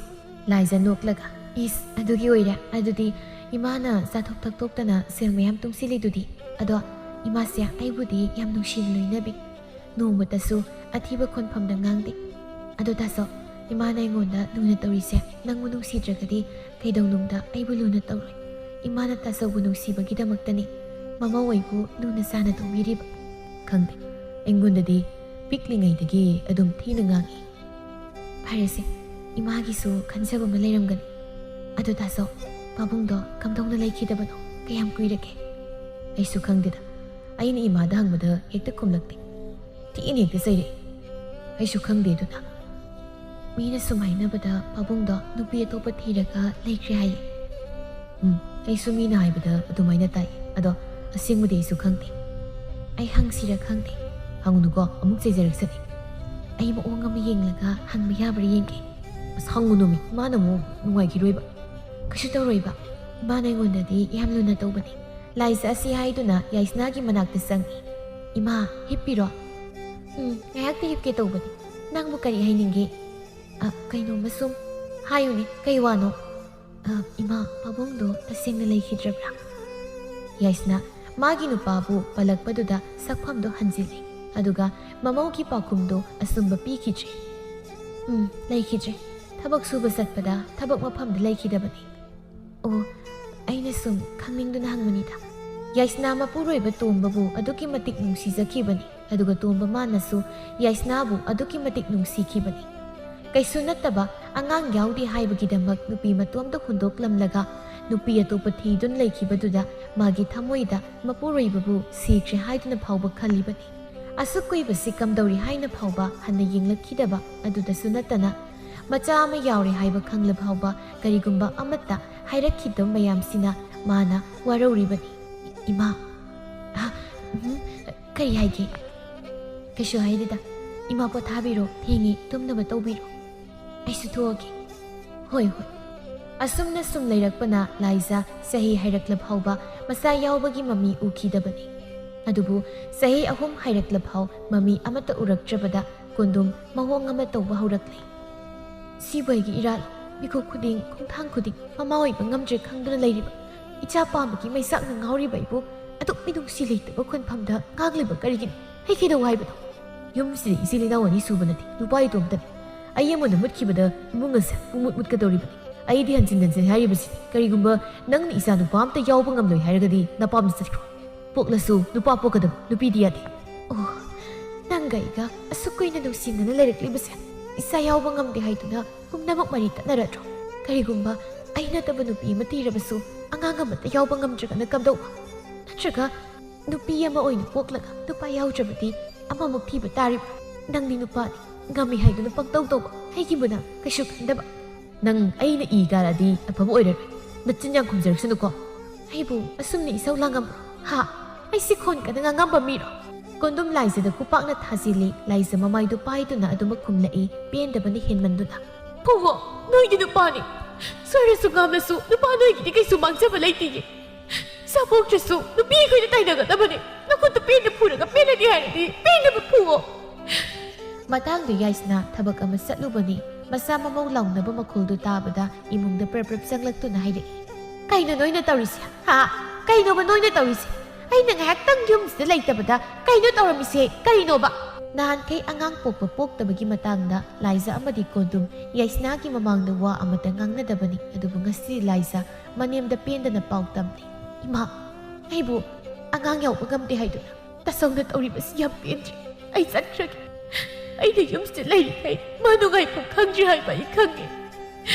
ꯂꯥꯏꯖ ꯅꯣꯛꯂꯒ, "ꯏꯁ, ꯑꯗꯨꯒꯤ ꯑꯣꯏꯔꯦ꯫ ꯑꯗꯨꯗꯤ ꯏꯃꯥꯅ ꯆꯥꯊꯣꯛ ꯊꯛꯇꯣꯛꯇꯅ ꯁꯦꯜ ꯃꯌꯥꯝ ꯇꯨꯡꯁꯤꯜꯂꯤꯗꯨꯗꯤ꯫ ꯑꯗꯣ ꯏꯃꯥꯁꯦ ꯑꯩꯕꯨꯗꯤ ꯌꯥꯝ ꯅꯨꯡꯁꯤꯅ ꯂꯣꯏꯅꯕꯤ꯫ ꯅꯣꯡꯃꯇꯁꯨ ꯑꯊꯤꯕ ꯈꯣꯟꯐꯝꯗ ꯉꯥꯡꯗꯦ꯫ ꯑꯗꯣ ꯇꯥꯖꯧ, ꯏꯃꯥꯅ ꯑꯩꯉꯣꯟꯗ ꯂꯨꯅ ꯇꯧꯔꯤꯁꯦ ꯅꯪꯕꯨ ꯅꯨꯡꯁꯤꯗ꯭ꯔꯒꯗꯤ ꯀꯩꯗꯧꯅꯨꯡꯗ ꯑꯩꯕꯨ ꯂꯨꯅ ꯇꯧꯔꯣꯏ꯫ ꯏꯃꯥꯅ ꯇꯥꯖꯧꯕꯨ ꯅꯨꯡꯁꯤꯕꯒꯤꯗꯃꯛꯇꯅꯤ ꯃꯃꯧ ꯑꯩꯕꯨ ꯂꯨꯅ ꯆꯥꯟꯅ ꯇꯧꯕꯤꯔꯤꯕ꯫" "ꯈꯪꯗꯦ, ꯑꯩꯉꯣꯟꯗꯗꯤ ꯄꯤꯛꯂꯤꯉꯩꯗꯒꯤ ꯑꯗꯨꯝ ꯊꯤꯅ ꯉꯥꯡꯉꯤ꯫" "ꯐꯔꯦꯁꯦ, ꯏꯃꯥꯒꯤꯁꯨ ꯈꯟꯖꯕ ꯑꯃ ꯂꯩꯔꯝꯒꯅꯤ꯫ ꯑꯗꯨ ꯇꯥꯖꯧ, ꯄꯥꯕꯨꯡꯗꯣ ꯀꯝꯗꯧꯅ ꯂꯩꯈꯤꯗꯕꯅꯣ? ꯀꯌꯥꯝ ꯀꯨꯏꯔꯒꯦ?" "ꯑꯩꯁꯨ ꯈꯪꯗꯦꯗ꯫ ꯑꯩꯅ ꯏꯃꯥꯗ ꯍꯪꯕꯗ ꯍꯦꯛꯇ ꯈꯨꯝꯂꯛꯇꯦ꯫ ꯊꯤꯅ ꯍꯦꯛꯇ ꯆꯩꯔꯛꯏ꯫ ꯑꯩꯁꯨ ꯈꯪꯗꯦ ꯑꯗꯨꯅ꯫ ꯃꯤꯅ ꯁꯨꯝ ꯍꯥꯏꯅꯕꯗ ꯄꯥꯕꯨꯡꯗꯣ ꯅꯨꯄꯤ ꯑꯇꯣꯞꯄ ꯊꯤꯔꯒ ꯂꯩꯈ꯭ꯔꯦ ꯍꯥꯏꯌꯦ꯫" "ꯎꯝ, ꯑꯩꯁꯨ ꯃꯤꯅ ꯍꯥꯏꯕꯗ ꯑꯗꯨꯃꯥꯏꯅ ꯇꯥꯏ꯫ ꯑꯗꯣ ꯑꯁꯦꯡꯕꯗꯤ ꯑꯩꯁꯨ ꯈꯪꯗꯦ꯫ ꯑꯩ ꯍꯪꯁꯤꯔ ꯈꯪꯗꯦ꯫" "ꯍꯪꯉꯨꯅꯨꯀꯣ, ꯑꯃꯨꯛ ꯆꯩꯖꯔꯛꯁꯅꯤ꯫" "ꯑꯩ ꯃꯑꯣꯡ ꯑꯃ ꯌꯦꯡꯂꯒ ꯍꯪꯕ ꯌꯥꯕ꯭ꯔꯥ ꯌꯦꯡꯒꯦ꯫" "ꯑꯁ, ꯍꯪꯉꯨꯅꯨꯃꯤ, ꯏꯃꯥꯅ ꯑꯃꯨꯛ ꯅꯨꯡꯉꯥꯏꯈꯤꯔꯣꯏꯕ꯫" "ꯀꯩꯁꯨ ꯇꯧꯔꯣꯏꯕ꯫ ꯏꯃꯥꯅ ꯑꯩꯉꯣꯟꯗꯗꯤ ꯌꯥꯝ ꯂꯨꯅ ꯇꯧꯕꯅꯤ꯫ ꯂꯥꯏ ꯆꯠꯁꯤ ꯍꯥꯏꯗꯨꯅ ꯌꯥꯏꯁꯅꯥꯒꯤ ꯃꯅꯥꯛꯇ ꯆꯪꯉꯤ꯫" "ꯏꯃꯥ, ꯍꯤꯞꯄꯤꯔꯣ?" "ꯎꯝ, ꯉꯥꯏꯍꯥꯛꯇꯤ ꯍꯤꯞꯀꯦ ꯇꯧꯕꯅꯤ꯫ ꯅꯪꯕꯨ ꯀꯔꯤ ꯍꯥꯏꯅꯤꯡꯒꯦ?" "ꯑ, ꯀꯩꯅꯣꯝꯃ ꯁꯨꯝ ꯍꯥꯏꯌꯨꯅꯦ, ꯀꯩ ꯋꯥꯅꯣ?" "ꯑ, ꯏꯃꯥ, ꯄꯥꯕꯨꯡꯗꯣ ꯇꯁꯦꯡꯅ ꯂꯩꯈꯤꯗ꯭ꯔꯕ꯭ꯔꯥ?" ꯌꯥꯏꯁꯅꯥ ꯃꯥꯒꯤ ꯅꯨꯄꯥꯕꯨ ꯄꯜꯂꯛꯄꯗꯨꯗ ꯁꯛꯐꯝꯗꯣ ꯍꯟꯖꯤꯜꯂꯤ, ꯑꯗꯨꯒ ꯃꯃꯧꯒꯤ ꯄꯥꯎꯈꯨꯝꯗꯣ ꯑꯆꯨꯝꯕ ꯄꯤꯈꯤꯗ꯭ꯔꯦ꯫ "ꯎꯝ, ꯂꯩꯈꯤꯗ꯭ꯔꯦ꯫ ꯊꯕꯛ ꯁꯨꯕ ꯆꯠꯄꯗ ꯊꯕꯛ ꯃꯐꯝꯗ ꯂꯩꯈꯤꯗꯕꯅꯤ꯫" "ꯑꯣ, ꯑꯩꯅ ꯁꯨꯝ ꯈꯪꯅꯤꯡꯗꯨꯅ ꯍꯪꯕꯅꯤꯗ꯫" ꯌꯥꯏꯁꯅꯥ ꯃꯄꯨꯔꯣꯏꯕ ꯇꯣꯝꯕꯕꯨ ꯑꯗꯨꯛꯀꯤ ꯃꯇꯤꯛ ꯅꯨꯡꯁꯤꯖꯈꯤꯕꯅꯤ, ꯑꯗꯨꯒ ꯇꯣꯝꯕ ꯃꯥꯅꯁꯨ ꯌꯥꯏꯁꯅꯥꯕꯨ ꯑꯗꯨꯛꯀꯤ ꯃꯇꯤꯛ ꯅꯨꯡꯁꯤꯈꯤꯕꯅꯤ꯫ ꯀꯩꯁꯨ ꯅꯠꯇꯕ ꯑꯉꯥꯡ ꯌꯥꯎꯗꯦ ꯍꯥꯏꯕꯒꯤꯗꯃꯛ ꯅꯨꯄꯤ ꯃꯇꯣꯝꯇ ꯍꯨꯟꯗꯣꯛꯂꯝꯂꯒ ꯅꯨꯄꯤ ꯑꯇꯣꯞꯄ ꯊꯤꯗꯨꯅ ꯂꯩꯈꯤꯕꯗꯨꯗ ꯃꯥꯒꯤ ꯊꯃꯣꯏꯗ ꯃꯄꯨꯔꯣꯏꯕꯕꯨ ꯁꯤꯈ꯭ꯔꯦ ꯍꯥꯏꯗꯨꯅ ꯐꯥꯎꯕ ꯈꯜꯂꯤꯕꯅꯤ꯫ ꯑꯁꯨꯛ ꯀꯨꯏꯕꯁꯤ ꯀꯝꯗꯧꯔꯤ ꯍꯥꯏꯅ ꯐꯥꯎꯕ ꯍꯟꯅ ꯌꯦꯡꯂꯛꯈꯤꯗꯕ ꯑꯗꯨꯗꯁꯨ ꯅꯠꯇꯅ, ꯃꯆꯥ ꯑꯃ ꯌꯥꯎꯔꯦ ꯍꯥꯏꯕ ꯈꯪꯂ ꯐꯥꯎꯕ ꯀꯔꯤꯒꯨꯝꯕ ꯑꯃꯠꯇ ꯍꯥꯏꯔꯛꯈꯤꯗꯕ ꯃꯌꯥꯝꯁꯤꯅ ꯃꯥꯅ ꯋꯥꯔꯧꯔꯤꯕꯅꯤ꯫ "ꯏꯃꯥ, ꯑ, ꯎꯝ, ꯀꯔꯤ ꯍꯥꯏꯒꯦ? ꯀꯩꯁꯨ ꯍꯥꯏꯗꯦꯗ꯫ ꯏꯃꯥ ꯄꯣꯊꯥꯕꯤꯔꯣ, ꯊꯦꯡꯉꯤ, ꯇꯨꯝꯅꯕ ꯇꯧꯕꯤꯔꯣ꯫ ꯑꯩꯁꯨ ꯊꯣꯛꯑꯒꯦ꯫ ꯍꯣꯏ, ꯍꯣꯏ꯫ ꯑꯁꯨꯝꯅ ꯁꯨꯝ ꯂꯩꯔꯛꯄꯅ ꯂꯥꯏꯖ ꯆꯍꯤ ꯍꯥꯏꯔꯛꯂ ꯐꯥꯎꯕ ꯃꯆꯥ ꯌꯥꯎꯕꯒꯤ ꯃꯃꯤ ꯎꯈꯤꯗꯕꯅꯤ꯫ ꯑꯗꯨꯕꯨ ꯆꯍꯤ ꯑꯍꯨꯝ ꯍꯥꯏꯔꯛꯂ ꯐꯥꯎ ꯃꯃꯤ ꯑꯃꯠꯇ ꯎꯔꯛꯇ꯭ꯔꯕꯗ ꯀꯣꯟꯗꯨꯝ ꯃꯑꯣꯡ ꯑꯃ ꯇꯧꯕ ꯍꯧꯔꯛꯂꯦ꯫ ꯁꯤꯕꯨ ꯑꯩꯒꯤ ꯏꯔꯥꯜ, ꯃꯤꯀꯨꯞ ꯈꯨꯗꯤꯡ, ꯈꯣꯡꯊꯥꯡ ꯈꯨꯗꯤꯡ ꯃꯃꯥ ꯑꯣꯏꯕ ꯉꯝꯗ꯭ꯔꯦ ꯈꯪꯗꯨꯅ ꯂꯩꯔꯤꯕ ꯏꯆꯥ ꯄꯥꯝꯕꯒꯤ ꯃꯩꯆꯥꯛꯅ ꯉꯥꯎꯔꯤꯕ ꯑꯩꯕꯨ ꯑꯗꯨꯛ ꯃꯤꯅꯨꯡꯁꯤ ꯂꯩꯇꯕ ꯈꯨꯟꯐꯝꯗ ꯉꯥꯡꯂꯤꯕ ꯀꯔꯤꯒꯤꯅꯣ? ꯑꯩ ꯀꯩꯗꯧ ꯍꯥꯏꯕꯅꯣ? ꯌꯨꯝꯁꯤꯗ ꯏꯆꯤꯜ ꯏꯅꯥꯎ ꯑꯅꯤ ꯁꯨꯕ ꯅꯠꯇꯦ, ꯅꯨꯄꯥ ꯏꯇꯣꯝꯇꯅꯤ꯫ ꯑꯩ ꯑꯃꯅ ꯃꯨꯠꯈꯤꯕꯗ ꯏꯃꯨꯡ ꯑꯁꯦ ꯄꯨꯡꯃꯨꯠ ꯃꯨꯠꯀꯗꯧꯔꯤꯕꯅꯤ꯫ ꯑꯩꯗꯤ ꯍꯟꯖꯤꯟ ꯍꯟꯖꯤꯟ ꯍꯥꯏꯔꯤꯕꯁꯤꯅꯤ꯫ ꯀꯔꯤꯒꯨꯝꯕ ꯅꯪꯅ ꯏꯆꯥ ꯅꯨꯄꯥ ꯑꯝꯇ ꯌꯥꯎꯕ ꯉꯝꯂꯣꯏ ꯍꯥꯏꯔꯒꯗꯤ ꯅꯄꯥꯝꯗ ꯆꯠꯈ꯭ꯔꯣ꯫ ꯄꯣꯛꯂꯁꯨ ꯅꯨꯄꯥ ꯄꯣꯛꯀꯗꯕ, ꯅꯨꯄꯤꯗꯤ ꯌꯥꯗꯦ꯫ ꯑꯣ, ꯅꯪꯒ ꯑꯩꯒ ꯑꯁꯨꯛ ꯀꯨꯏꯅ ꯅꯨꯡꯁꯤꯅꯅ ꯂꯩꯔꯛꯂꯤꯕꯁꯦ ꯏꯆꯥ ꯌꯥꯎꯕ ꯉꯝꯗꯦ ꯍꯥꯏꯗꯨꯅ ꯄꯨꯝꯅꯃꯛ ꯃꯔꯤ ꯇꯠꯅꯔꯗ꯭ꯔꯣ? ꯀꯔꯤꯒꯨꯝꯕ ꯑꯩ ꯅꯠꯇꯕ ꯅꯨꯄꯤ ꯑꯃ ꯊꯤꯔꯕꯁꯨ ꯑꯉꯥꯡ ꯑꯃꯠꯇ ꯌꯥꯎꯕ ꯉꯝꯗ꯭ꯔꯒꯅ ꯀꯝꯗꯧꯕ? ꯅꯠꯇ꯭ꯔꯒ ꯅꯨꯄꯤ ꯑꯃ ꯑꯣꯏꯅ ꯄꯣꯛꯂꯒ ꯅꯨꯄꯥ ꯌꯥꯎꯗ꯭ꯔꯕꯗꯤ ꯑꯃꯃꯨꯛ ꯊꯤꯕ ꯇꯥꯔꯤꯕ? ꯅꯪꯗꯤ ꯅꯨꯄꯥꯅꯤ, ꯉꯝꯃꯤ ꯍꯥꯏꯗꯨꯅ ꯄꯪꯇꯧ ꯇꯧꯕ꯫ ꯑꯩꯒꯤꯕꯨ ꯅꯪ ꯀꯩꯁꯨ ꯈꯟꯗꯕ? ꯅꯪ ꯑꯩꯅ ꯏ ꯀꯥꯔꯗꯤ ꯑꯐꯕ ꯑꯣꯏꯔꯔꯣꯏ꯫ ꯅꯆꯤꯟ ꯌꯥꯝ ꯈꯨꯝꯖꯔꯛꯁꯅꯨꯀꯣ꯫ ꯑꯩꯕꯨ ꯑꯁꯨꯝꯅ ꯏꯁꯧ ꯂꯥꯡꯉꯝꯕ꯭ꯔꯣ? ꯍꯥ? ꯑꯩꯁꯤ ꯈꯣꯟ ꯀꯟꯅ ꯉꯥꯡꯉꯝꯕ ꯃꯤꯔꯣ? ꯀꯣꯟꯗꯨꯝ ꯂꯥꯏꯖꯗ ꯈꯨꯄꯥꯛꯅ ꯊꯥꯖꯤꯜꯂꯤ꯫ ꯂꯥꯏꯖ ꯃꯃꯥꯏꯗꯨ ꯄꯥꯏꯗꯨꯅ ꯑꯗꯨꯃꯛ ꯈꯨꯝꯂꯛꯏ, ꯄꯦꯟꯗꯕꯅ ꯍꯦꯟꯃꯟꯗꯨꯅ꯫ ꯐꯨꯋꯣ, ꯅꯣꯏꯗꯤ ꯅꯨꯄꯥꯅꯤ꯫ ꯁꯣꯏꯔꯁꯨ ꯉꯥꯝꯂꯁꯨ ꯅꯨꯄꯥ ꯅꯣꯏꯒꯤꯗꯤ ꯀꯩꯁꯨ ꯃꯥꯡꯖꯕ ꯂꯩꯇꯤꯌꯦ꯫ ꯏꯆꯥ ꯄꯣꯛꯇ꯭ꯔꯁꯨ ꯅꯨꯄꯤ ꯑꯩꯈꯣꯏꯅ ꯇꯥꯏꯅꯒꯗꯕꯅꯤ꯫ ꯅꯈꯨꯠꯇꯨ ꯄꯦꯟꯅ ꯐꯨꯔꯒ ꯄꯦꯜꯂꯅꯤ ꯍꯥꯏꯔꯗꯤ ꯄꯦꯟꯅꯕ ꯐꯨꯋꯣ꯫ ꯃꯇꯥꯡꯗꯨ ꯌꯥꯏꯁꯅꯥ ꯊꯕꯛ ꯑꯃ ꯆꯠꯂꯨꯕꯅꯤ꯫ ꯃꯆꯥ ꯃꯃꯧ ꯂꯥꯎꯅꯕ ꯃꯈꯣꯜꯗꯨ ꯇꯥꯕꯗ ꯏꯃꯨꯡꯗ ꯄ꯭ꯔꯞ ꯄ꯭ꯔꯞ ꯆꯪꯂꯛꯇꯨꯅ ꯍꯥꯏꯔꯛꯏ꯫ ꯀꯩꯅꯣ ꯅꯣꯏꯅ ꯇꯧꯔꯤꯁꯦ? ꯍꯥ? ꯀꯩꯅꯣꯕ ꯅꯣꯏꯅ ꯇꯧꯔꯤꯁꯦ? ꯑꯩꯅ ꯉꯥꯏꯍꯥꯛꯇꯪ ꯌꯨꯝꯁꯤꯗ ꯂꯩꯇꯕꯗ ꯀꯩꯅꯣ ꯇꯧꯔꯝꯃꯤꯁꯦ? ꯀꯔꯤꯅꯣꯕ? ꯅꯍꯥꯟꯈꯩ ꯑꯉꯥꯡ ꯄꯣꯛꯄ ꯄꯣꯛꯇꯕꯒꯤ ꯃꯇꯥꯡꯗ ꯂꯥꯏꯖ ꯑꯃꯗꯤ ꯀꯣꯟꯗꯨꯝ ꯌꯥꯏꯁꯅꯥꯒꯤ ꯃꯃꯥꯡꯗ ꯋꯥ ꯑꯃꯇ ꯉꯥꯡꯅꯗꯕꯅꯤ꯫ ꯑꯗꯨꯕꯨ ꯉꯁꯤ ꯂꯥꯏꯖ ꯃꯅꯦꯝꯗ ꯄꯦꯟꯗꯅ ꯄꯥꯎ ꯇꯝꯂꯤ꯫ ꯏꯃꯥ, ꯑꯩꯕꯨ ꯑꯉꯥꯡ ꯌꯥꯎꯕ ꯉꯝꯗꯦ ꯍꯥꯏꯗꯨꯅ ꯇꯁꯧꯅ ꯇꯧꯔꯤꯕꯁꯤ ꯌꯥꯝ ꯄꯦꯟꯗ꯭ꯔꯦ꯫ ꯑꯩ ꯆꯠꯈ꯭ꯔꯒꯦ꯫ ꯑꯩꯅ ꯌꯨꯝꯁꯤꯗ ꯂꯩꯔꯤꯉꯩ ꯃꯥ ꯅꯨꯡꯉꯥꯏꯐꯝ ꯈꯪꯗ꯭ꯔꯤ ꯍꯥꯏꯕ ꯑꯩ ꯈꯪꯉꯤ꯫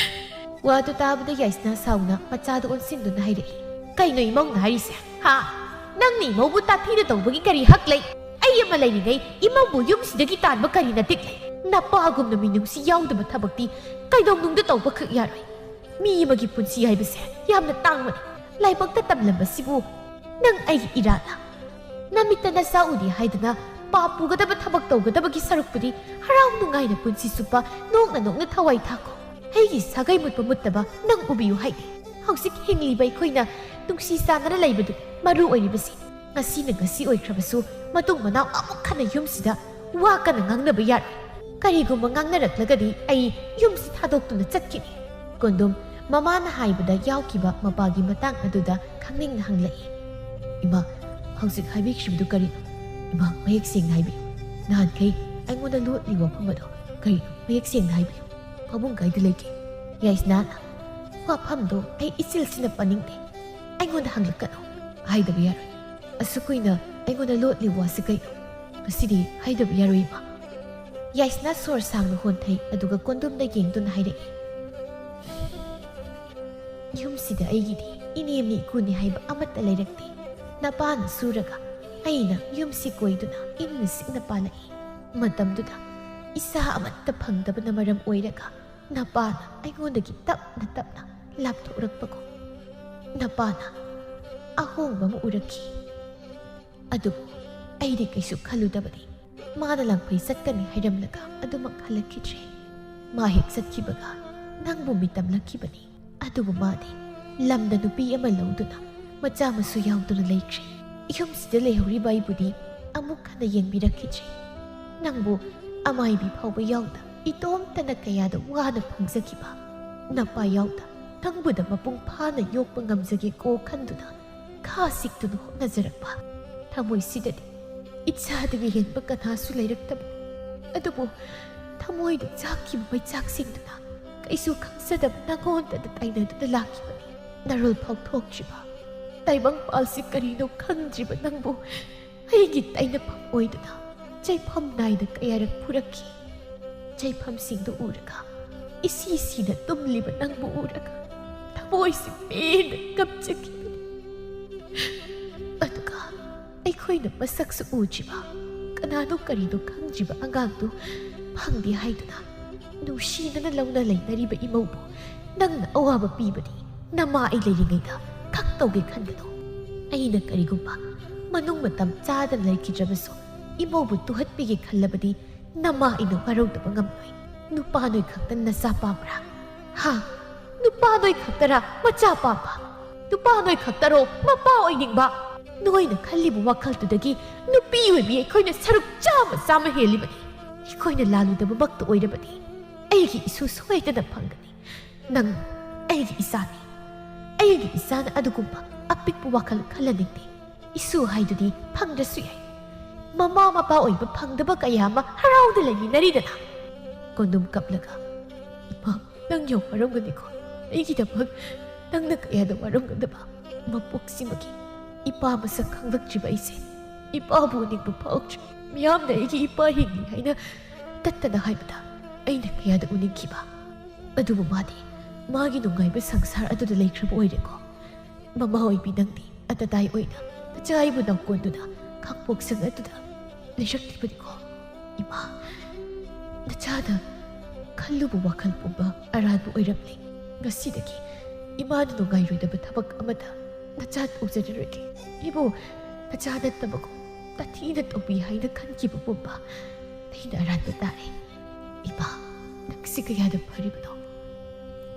ꯋꯥꯗꯨ ꯇꯥꯕꯗ ꯌꯥꯏꯁꯅꯥ ꯁꯥꯎꯅ ꯃꯆꯥꯗ ꯑꯣꯟꯁꯤꯟꯗꯨꯅ ꯍꯥꯏꯔꯛꯏ꯫ ꯀꯩꯅꯣ ꯏꯃꯧꯅ ꯍꯥꯏꯔꯤꯁꯦ? ꯍꯥ? ꯅꯪꯅ ꯏꯃꯧꯕꯨ ꯇꯥꯊꯤꯅ ꯇꯧꯕꯒꯤ ꯀꯔꯤ ꯍꯛ ꯂꯩ? ꯑꯩ ꯑꯃ ꯂꯩꯔꯤꯉꯩ ꯏꯃꯧꯕꯨ ꯌꯨꯝꯁꯤꯗꯒꯤ ꯇꯥꯟꯕ ꯀꯔꯤ ꯅꯇꯤꯛ ꯂꯩ? ꯅꯄꯥꯒꯨꯝꯅ ꯃꯤꯅꯨꯡꯁꯤ ꯌꯥꯎꯗꯕ ꯊꯕꯛꯇꯤ ꯀꯩꯗꯧꯅꯨꯡꯗ ꯇꯧꯕꯈꯛ ꯌꯥꯔꯣꯏ꯫ ꯃꯤ ꯑꯃꯒꯤ ꯄꯨꯟꯁꯤ ꯍꯥꯏꯕꯁꯦ ꯌꯥꯝꯅ ꯇꯥꯡꯕꯅꯤ꯫ ꯂꯥꯏꯕꯛꯇ ꯇꯝꯂꯝꯕꯁꯤꯕꯨ ꯅꯪ ꯑꯩꯒꯤ ꯏꯔꯥꯜꯂ? ꯅꯃꯤꯠꯇ ꯅꯆꯥ ꯎꯗꯦ ꯍꯥꯏꯗꯅ ꯄꯥꯞ ꯄꯨꯒꯗꯕ ꯊꯕꯛ ꯇꯧꯒꯗꯕꯒꯤ ꯁꯔꯨꯛꯄꯨꯗꯤ ꯍꯔꯥꯎ ꯅꯨꯡꯉꯥꯏꯅ ꯄꯨꯟꯁꯤ ꯆꯨꯞꯄ ꯅꯣꯛꯅ ꯅꯣꯛꯅ ꯊꯋꯥꯏ ꯊꯥꯈꯣ꯫ ꯑꯩꯒꯤ ꯁꯥꯒꯩ ꯃꯨꯠꯄ ꯃꯨꯠꯇꯕ ꯅꯪ ꯎꯕꯤꯌꯨ ꯍꯥꯏꯗꯦ꯫ ꯍꯧꯖꯤꯛ ꯍꯤꯡꯂꯤꯕ ꯑꯩꯈꯣꯏꯅ ꯅꯨꯡꯁꯤ ꯆꯥꯟꯅꯅ ꯂꯩꯕꯗꯨ ꯃꯔꯨ ꯑꯣꯏꯔꯤꯕꯁꯤ꯫ ꯉꯁꯤꯅ ꯉꯁꯤ ꯑꯣꯏꯈ꯭ꯔꯕꯁꯨ ꯃꯇꯨꯡ ꯃꯅꯥꯎ ꯑꯃꯨꯛ ꯍꯟꯅ ꯌꯨꯝꯁꯤꯗ ꯋꯥ ꯀꯟꯅ ꯉꯥꯡꯅꯕ ꯌꯥꯔꯣꯏ꯫ ꯀꯔꯤꯒꯨꯝꯕ ꯉꯥꯡꯅꯔꯛꯂꯒꯗꯤ ꯑꯩ ꯌꯨꯝꯁꯤ ꯊꯥꯗꯣꯛꯇꯨꯅ ꯆꯠꯈꯤꯅꯤ꯫ ꯀꯣꯟꯗꯨꯝ ꯃꯃꯥꯅ ꯍꯥꯏꯕꯗ ꯌꯥꯎꯈꯤꯕ ꯃꯄꯥꯒꯤ ꯃꯇꯥꯡ ꯑꯗꯨꯗ ꯈꯪꯅꯤꯡꯅ ꯍꯪꯂꯛꯏ꯫ "ꯏꯃꯥ, ꯍꯧꯖꯤꯛ ꯍꯥꯏꯕꯤꯈꯤꯕꯗꯨ ꯀꯔꯤꯅꯣ? ꯏꯃꯥ, ꯃꯌꯦꯛ ꯁꯦꯡꯅ ꯍꯥꯏꯕꯤꯌꯨ꯫ ꯅꯍꯥꯟꯈꯩ ꯑꯩꯉꯣꯟꯗ ꯂꯣꯠꯂꯤ ꯋꯥꯐꯝ ꯑꯗꯣ ꯀꯔꯤꯅꯣ? ꯃꯌꯦꯛ ꯁꯦꯡꯅ ꯍꯥꯏꯕꯤꯌꯨ꯫ ꯄꯥꯕꯨꯡ ꯀꯥꯏꯗ ꯂꯩꯒꯦ?" ꯌꯥꯏꯁꯅꯥꯅ ꯋꯥꯐꯝꯗꯣ ꯑꯩ ꯏꯆꯤꯜꯁꯤꯅ ꯄꯟꯅꯤꯡꯗꯦ꯫ "ꯑꯩꯉꯣꯟꯗ ꯍꯪꯂꯛꯀꯅꯨ꯫ ꯍꯥꯏꯗꯕ ꯌꯥꯔꯣꯏ꯫ ꯑꯁꯨꯛ ꯀꯨꯏꯅ ꯑꯩꯉꯣꯟꯗ ꯂꯣꯠꯂꯤ ꯋꯥꯁꯤ ꯀꯩꯅꯣ? ꯉꯁꯤꯗꯤ ꯍꯥꯏꯗꯕ ꯌꯥꯔꯣꯏ, ꯏꯃꯥ꯫" ꯌꯥꯏꯁꯅꯥ ꯁꯣꯔ ꯁꯥꯡꯅ ꯍꯣꯟꯊꯩ, ꯑꯗꯨꯒ ꯀꯣꯟꯗꯨꯝꯗ ꯌꯦꯡꯗꯨꯅ ꯍꯥꯏꯔꯛꯏ, "ꯌꯨꯝꯁꯤꯗ ꯑꯩꯒꯤꯗꯤ ꯏꯅꯦꯝꯅꯤ ꯏꯀꯨꯅꯤ ꯍꯥꯏꯕ ꯑꯃꯠꯇ ꯂꯩꯔꯛꯇꯦ꯫ ꯅꯄꯥꯅ ꯁꯨꯔꯒ ꯑꯩꯅ ꯌꯨꯝꯁꯤ ꯀꯣꯏꯗꯨꯅ ꯏꯪꯅ ꯆꯤꯛꯅ ꯄꯥꯜꯂꯛꯏ꯫ ꯃꯇꯝꯗꯨꯗ ꯏꯆꯥ ꯑꯃꯠꯇ ꯐꯪꯗꯕꯅ ꯃꯔꯝ ꯑꯣꯏꯔꯒ ꯅꯄꯥꯅ ꯑꯩꯉꯣꯟꯗꯒꯤ ꯇꯞꯅ ꯇꯞꯅ ꯂꯥꯞꯊꯣꯛꯔꯛꯄꯒꯨꯝ ꯅꯄꯥꯅ ꯑꯍꯣꯡꯕ ꯑꯃ ꯎꯔꯛꯈꯤ꯫ ꯑꯗꯨꯕꯨ ꯑꯩꯗꯤ ꯀꯩꯁꯨ ꯈꯜꯂꯨꯗꯕꯅꯤ꯫ ꯃꯥꯅ ꯂꯥꯡꯐꯩ ꯆꯠꯀꯅꯤ ꯍꯥꯏꯔꯝꯂꯒ ꯑꯗꯨꯃꯛ ꯍꯜꯂꯛꯈꯤꯗ꯭ꯔꯦ꯫ ꯃꯥ ꯍꯦꯛ ꯆꯠꯈꯤꯕꯒ ꯅꯪꯕꯨ ꯃꯤꯇꯝꯂꯛꯈꯤꯕꯅꯤ꯫ ꯑꯗꯨꯕꯨ ꯃꯥꯗꯤ ꯂꯝꯗ ꯅꯨꯄꯤ ꯑꯃ ꯂꯧꯗꯨꯅ ꯃꯆꯥ ꯃꯁꯨ ꯌꯥꯎꯗꯨꯅ ꯂꯩꯈ꯭ꯔꯦ꯫ ꯌꯨꯝꯁꯤꯗ ꯂꯩꯍꯧꯔꯤꯕ ꯑꯩꯕꯨꯗꯤ ꯑꯃꯨꯛ ꯍꯟꯅ ꯌꯦꯡꯕꯤꯔꯛꯈꯤꯗ꯭ꯔꯦ꯫ ꯅꯪꯕꯨ ꯑꯃꯥꯏꯕꯤ ꯐꯥꯎꯕ ꯌꯥꯎꯅ ꯏꯇꯣꯝꯇꯅ ꯀꯌꯥꯗ ꯋꯥꯅ ꯐꯪꯖꯈꯤꯕ ꯅꯄꯥ ꯌꯥꯎꯗ ꯅꯪꯕꯨꯗ ꯃꯄꯨꯡ ꯐꯥꯅ ꯌꯣꯛꯄ ꯉꯝꯖꯒꯦꯀꯣ ꯈꯟꯗꯨꯅ ꯈꯥ ꯁꯤꯛꯇꯨꯅ ꯍꯣꯠꯅꯖꯔꯛꯄ ꯊꯃꯣꯏꯁꯤꯗꯗꯤ ꯏꯆꯥꯗꯒꯤ ꯍꯦꯟꯕ ꯀꯅꯥꯁꯨ ꯂꯩꯔꯛꯇꯕ꯫ ꯑꯗꯨꯕꯨ ꯊꯃꯣꯏꯗ ꯆꯥꯛꯈꯤꯕ ꯃꯩꯆꯥꯛꯁꯤꯡꯗꯨꯅ ꯀꯩꯁꯨ ꯈꯪꯖꯗꯕ ꯅꯉꯣꯟꯗꯗ ꯇꯥꯏꯅꯗꯨꯅ ꯂꯥꯛꯈꯤꯕꯅꯤ꯫ ꯅꯔꯣꯜ ꯐꯥꯎ ꯊꯣꯛꯇ꯭ꯔꯤꯕ ꯇꯥꯏꯕꯪꯄꯥꯜꯁꯤ ꯀꯔꯤꯅꯣ ꯈꯪꯗ꯭ꯔꯤꯕ ꯅꯪꯕꯨ ꯑꯩꯒꯤ ꯇꯩꯅꯐꯝ ꯑꯣꯏꯗꯨꯅ ꯆꯩꯐꯝ ꯅꯥꯏꯅ ꯀꯌꯥꯔꯛ ꯐꯨꯔꯛꯈꯤ꯫ ꯆꯩꯐꯝꯁꯤꯡꯗꯨ ꯎꯔꯒ ꯏꯁꯤ ꯁꯤꯅ ꯇꯨꯝꯂꯤꯕ ꯅꯪꯕꯨ ꯎꯔꯒ ꯊꯃꯣꯏꯁꯤ ꯄꯦꯟꯅ ꯀꯞꯆꯈꯤꯕꯅꯤ꯫ ꯑꯗꯨꯒ ꯑꯩꯈꯣꯏꯅ ꯃꯁꯛꯁꯨ ꯎꯗ꯭ꯔꯤꯕ, ꯀꯅꯥꯅꯣ ꯀꯔꯤꯅꯣ ꯈꯪꯗ꯭ꯔꯤꯕ ꯑꯉꯥꯡꯗꯨ ꯐꯪꯗꯦ ꯍꯥꯏꯗꯨꯅ ꯅꯨꯡꯁꯤꯅꯅ ꯂꯧꯅ ꯂꯩꯅꯔꯤꯕ ꯏꯃꯧꯕꯨ ꯅꯪꯅ ꯑꯋꯥꯕ ꯄꯤꯕꯗꯤ ꯅꯃꯥ ꯑꯩ ꯂꯩꯔꯤꯉꯩꯗ ꯈꯛ ꯇꯧꯒꯦ ꯈꯟꯒꯅꯨ꯫ ꯑꯩꯅ ꯀꯔꯤꯒꯨꯝꯕ ꯃꯅꯨꯡ ꯃꯇꯝ ꯆꯥꯗꯅ ꯂꯩꯈꯤꯗ꯭ꯔꯕꯁꯨ ꯏꯃꯧꯕꯨ ꯇꯨꯍꯠꯄꯤꯒꯦ ꯈꯜꯂꯕꯗꯤ ꯅꯃꯥ ꯑꯩꯅ ꯋꯥꯔꯧꯗꯕ ꯉꯝꯂꯣꯏ꯫ ꯅꯨꯄꯥ ꯅꯣꯏ ꯈꯛꯇ ꯅꯆꯥ ꯄꯥꯝꯕ꯭ꯔꯥ? ꯍꯥ? ꯅꯨꯄꯥ ꯅꯣꯏ ꯈꯛꯇꯔꯥ ꯃꯆꯥ ꯄꯥꯝꯕ? ꯅꯨꯄꯥ ꯅꯣꯏ ꯈꯛꯇꯔꯣ ꯃꯄꯥ ꯑꯣꯏꯅꯤꯡꯕ? ꯅꯣꯏꯅ ꯈꯜꯂꯤꯕ ꯋꯥꯈꯜꯗꯨꯗꯒꯤ ꯅꯨꯄꯤ ꯑꯣꯏꯕꯤ ꯑꯩꯈꯣꯏꯅ ꯁꯔꯨꯛ ꯆꯥꯝꯃ ꯆꯥꯝꯃ ꯍꯦꯜꯂꯤꯕꯅꯤ꯫ ꯑꯩꯈꯣꯏꯅ ꯂꯥꯜꯂꯨꯗꯕꯃꯛꯇ ꯑꯣꯏꯔꯕꯗꯤ ꯑꯩꯒꯤ ꯏꯁꯨ ꯁꯣꯏꯗꯅ ꯐꯪꯒꯅꯤ꯫ ꯅꯪ ꯑꯩꯒꯤ ꯏꯆꯥꯅꯤ꯫ ꯑꯩꯒꯤ ꯏꯆꯥꯅ ꯑꯗꯨꯒꯨꯝꯕ ꯑꯄꯤꯛꯄ ꯋꯥꯈꯜ ꯈꯜꯍꯟꯅꯤꯡꯗꯦ꯫ ꯏꯁꯨ ꯍꯥꯏꯗꯨꯗꯤ ꯐꯪꯗ꯭ꯔꯁꯨ ꯌꯥꯏ꯫ ꯃꯃꯥ ꯃꯄꯥ ꯑꯣꯏꯕ ꯐꯪꯗꯕ ꯀꯌꯥ ꯑꯃ ꯍꯔꯥꯎꯅ ꯂꯩꯃꯤꯟꯅꯔꯤꯗꯅ꯫ ꯀꯣꯅꯨꯝ ꯀꯞꯂꯒ, "ꯏꯃꯥ, ꯅꯪ ꯌꯥꯝ ꯋꯥꯔꯝꯒꯅꯤꯀꯣ꯫ ꯑꯩꯒꯤꯗꯃꯛ ꯅꯪꯅ ꯀꯌꯥꯗ ꯋꯥꯔꯝꯒꯗꯕ꯫ ꯃꯄꯣꯛꯁꯤꯃꯒꯤ ꯏꯄꯥ ꯃꯁꯛ ꯈꯪꯂꯛꯇ꯭ꯔꯤꯕ ꯑꯩꯁꯦ ꯏꯄꯥꯕꯨ ꯎꯅꯤꯡꯕ ꯐꯥꯎꯗ꯭ꯔꯤ꯫ ꯃꯤꯌꯥꯝꯅ ꯑꯩꯒꯤ ꯏꯄꯥ ꯍꯤꯡꯂꯤ ꯍꯥꯏꯅ ꯇꯠꯇꯅ ꯍꯥꯏꯕꯗ ꯑꯩꯅ ꯀꯌꯥꯗ ꯎꯅꯤꯡꯈꯤꯕ꯫ ꯑꯗꯨꯕꯨ ꯃꯥꯗꯤ ꯃꯥꯒꯤ ꯅꯨꯡꯉꯥꯏꯕ ꯁꯪꯁꯥꯔ ꯑꯗꯨꯗ ꯂꯩꯈ꯭ꯔꯕ ꯑꯣꯏꯔꯦꯀꯣ꯫ ꯃꯃꯥ ꯑꯣꯏꯕꯤ ꯅꯪꯗꯤ ꯑꯇꯇꯥꯏ ꯑꯣꯏꯅ ꯅꯆꯥ ꯑꯩꯕꯨ ꯅꯥꯎꯀꯣꯟꯗꯨꯅ ꯈꯥꯡꯄꯣꯛꯁꯪ ꯑꯗꯨꯗ ꯂꯩꯔꯛꯂꯤꯕꯅꯤꯀꯣ꯫ ꯏꯃꯥ, ꯅꯆꯥꯅ ꯈꯜꯂꯨꯕ ꯋꯥꯈꯜ ꯄꯨꯝꯕ ꯑꯔꯥꯟꯕ ꯑꯣꯏꯔꯝꯂꯦ꯫ ꯉꯁꯤꯗꯒꯤ ꯏꯃꯥꯅ ꯅꯨꯡꯉꯥꯏꯔꯣꯏꯗꯕ ꯊꯕꯛ ꯑꯃꯗ ꯅꯆꯥ ꯇꯧꯖꯔꯔꯣꯏꯒꯦ꯫ ꯏꯕꯨ ꯅꯆꯥ ꯅꯠꯇꯕꯒꯨꯝ ꯇꯥꯊꯤꯅ ꯇꯧꯕꯤ ꯍꯥꯏꯅ ꯈꯟꯈꯤꯕ ꯄꯨꯝꯕ ꯑꯩꯅ ꯑꯔꯥꯟꯕ ꯇꯥꯔꯦ꯫ ꯏꯃꯥ, ꯅꯪꯁꯤ ꯀꯌꯥꯗ ꯐꯔꯤꯕꯅꯣ?"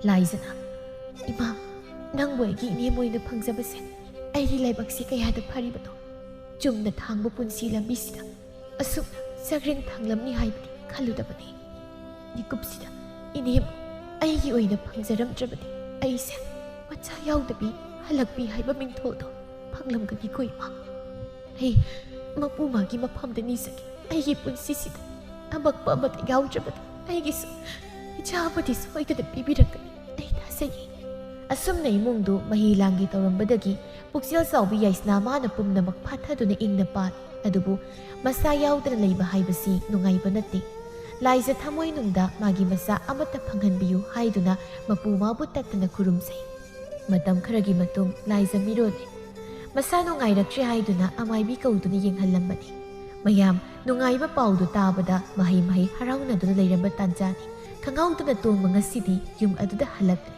ꯂꯥꯏꯖꯅ, "ꯏꯃꯥ, ꯅꯪꯕꯨ ꯑꯩꯒꯤ ꯏꯅꯦꯝ ꯑꯣꯏꯅ ꯐꯪꯖꯕꯁꯦ ꯑꯩꯒꯤ ꯂꯥꯏꯕꯛꯁꯤ ꯀꯌꯥꯗ ꯐꯔꯤꯕꯅꯣ꯫ ꯆꯨꯝꯅ ꯊꯥꯡꯕ ꯄꯨꯟꯁꯤ ꯂꯝꯕꯤꯁꯤꯗ ꯑꯁꯨꯛ ꯆꯥꯛꯔꯦꯡ ꯊꯥꯡꯂꯝꯅꯤ ꯍꯥꯏꯕꯗꯤ ꯈꯜꯂꯨꯗꯕꯅꯤ꯫ ꯃꯤꯀꯨꯞꯁꯤꯗ ꯏꯅꯦꯝ ꯑꯩꯒꯤ ꯑꯣꯏꯅ ꯐꯪꯖꯔꯝꯗ꯭ꯔꯕꯗꯤ ꯑꯩꯁꯦ ꯃꯆꯥ ꯌꯥꯎꯗꯕꯤ ꯍꯜꯂꯛꯄꯤ ꯍꯥꯏꯕ ꯃꯤꯡꯊꯣꯜꯗꯣ ꯐꯪꯂꯝꯒꯅꯤꯀꯣ ꯏꯃꯥ꯫ ꯑꯩ ꯃꯄꯨ ꯃꯥꯒꯤ ꯃꯐꯝꯗ ꯅꯤꯖꯒꯦ꯫ ꯑꯩꯒꯤ ꯄꯨꯟꯁꯤꯁꯤꯗ ꯑꯃꯛꯄ ꯑꯃꯠꯇ ꯌꯥꯎꯗ꯭ꯔꯕꯗꯤ ꯑꯩꯒꯤꯁꯨ ꯏꯆꯥ ꯑꯃꯗꯤ ꯁꯣꯏꯗꯅ ꯄꯤꯕꯤꯔꯛꯀꯅꯤ꯫ ꯑꯩ ꯊꯥꯖꯩꯌꯦ꯫" ꯑꯁꯨꯝꯅ ꯏꯃꯨꯡꯗꯨ ꯃꯍꯤ ꯂꯥꯡꯒꯦ ꯇꯧꯔꯝꯕꯗꯒꯤ ꯄꯨꯛꯆꯦꯜ ꯆꯥꯎꯕꯤ ꯌꯥꯏꯁꯅꯥ ꯃꯥꯅ ꯄꯨꯝꯅꯃꯛ ꯐꯥꯊꯗꯨꯅ ꯏꯪꯅ ꯄꯥꯜꯂꯤ꯫ ꯑꯗꯨꯕꯨ ꯃꯆꯥ ꯌꯥꯎꯗꯅ ꯂꯩꯕ ꯍꯥꯏꯕꯁꯤ ꯅꯨꯡꯉꯥꯏꯕ ꯅꯠꯇꯦ꯫ ꯂꯥꯏꯖ ꯊꯃꯣꯏꯅꯨꯡꯗ ꯃꯥꯒꯤ ꯃꯆꯥ ꯑꯃꯠꯇ ꯐꯪꯍꯟꯕꯤꯌꯨ ꯍꯥꯏꯗꯨꯅ ꯃꯄꯨ ꯃꯥꯕꯨ ꯇꯠꯇꯅ ꯈꯨꯔꯨꯝꯖꯩ꯫ ꯃꯇꯝ ꯈꯔꯒꯤ ꯃꯇꯨꯡ ꯂꯥꯏꯖ ꯃꯤꯔꯣꯜꯂꯦ꯫ ꯃꯁꯥ ꯅꯨꯡꯉꯥꯏꯔꯛꯇ꯭ꯔꯦ ꯍꯥꯏꯗꯨꯅ ꯑꯃꯥꯏꯕꯤ ꯀꯧꯗꯨꯅ ꯌꯦꯡꯍꯜꯂꯝꯕꯅꯤ꯫ ꯃꯌꯥꯝ ꯅꯨꯡꯉꯥꯏꯕ ꯄꯥꯎꯗꯨ ꯇꯥꯕꯗ ꯃꯍꯩ ꯃꯍꯩ ꯍꯔꯥꯎꯅꯗꯨꯅ ꯂꯩꯔꯝꯕ ꯇꯥꯟꯖꯥꯅꯤ꯫ ꯈꯪꯍꯧꯗꯅ ꯇꯣꯝꯕ ꯉꯁꯤꯗꯤ ꯌꯨꯝ ꯑꯗꯨꯗ ꯍꯜꯂꯛꯂꯦ꯫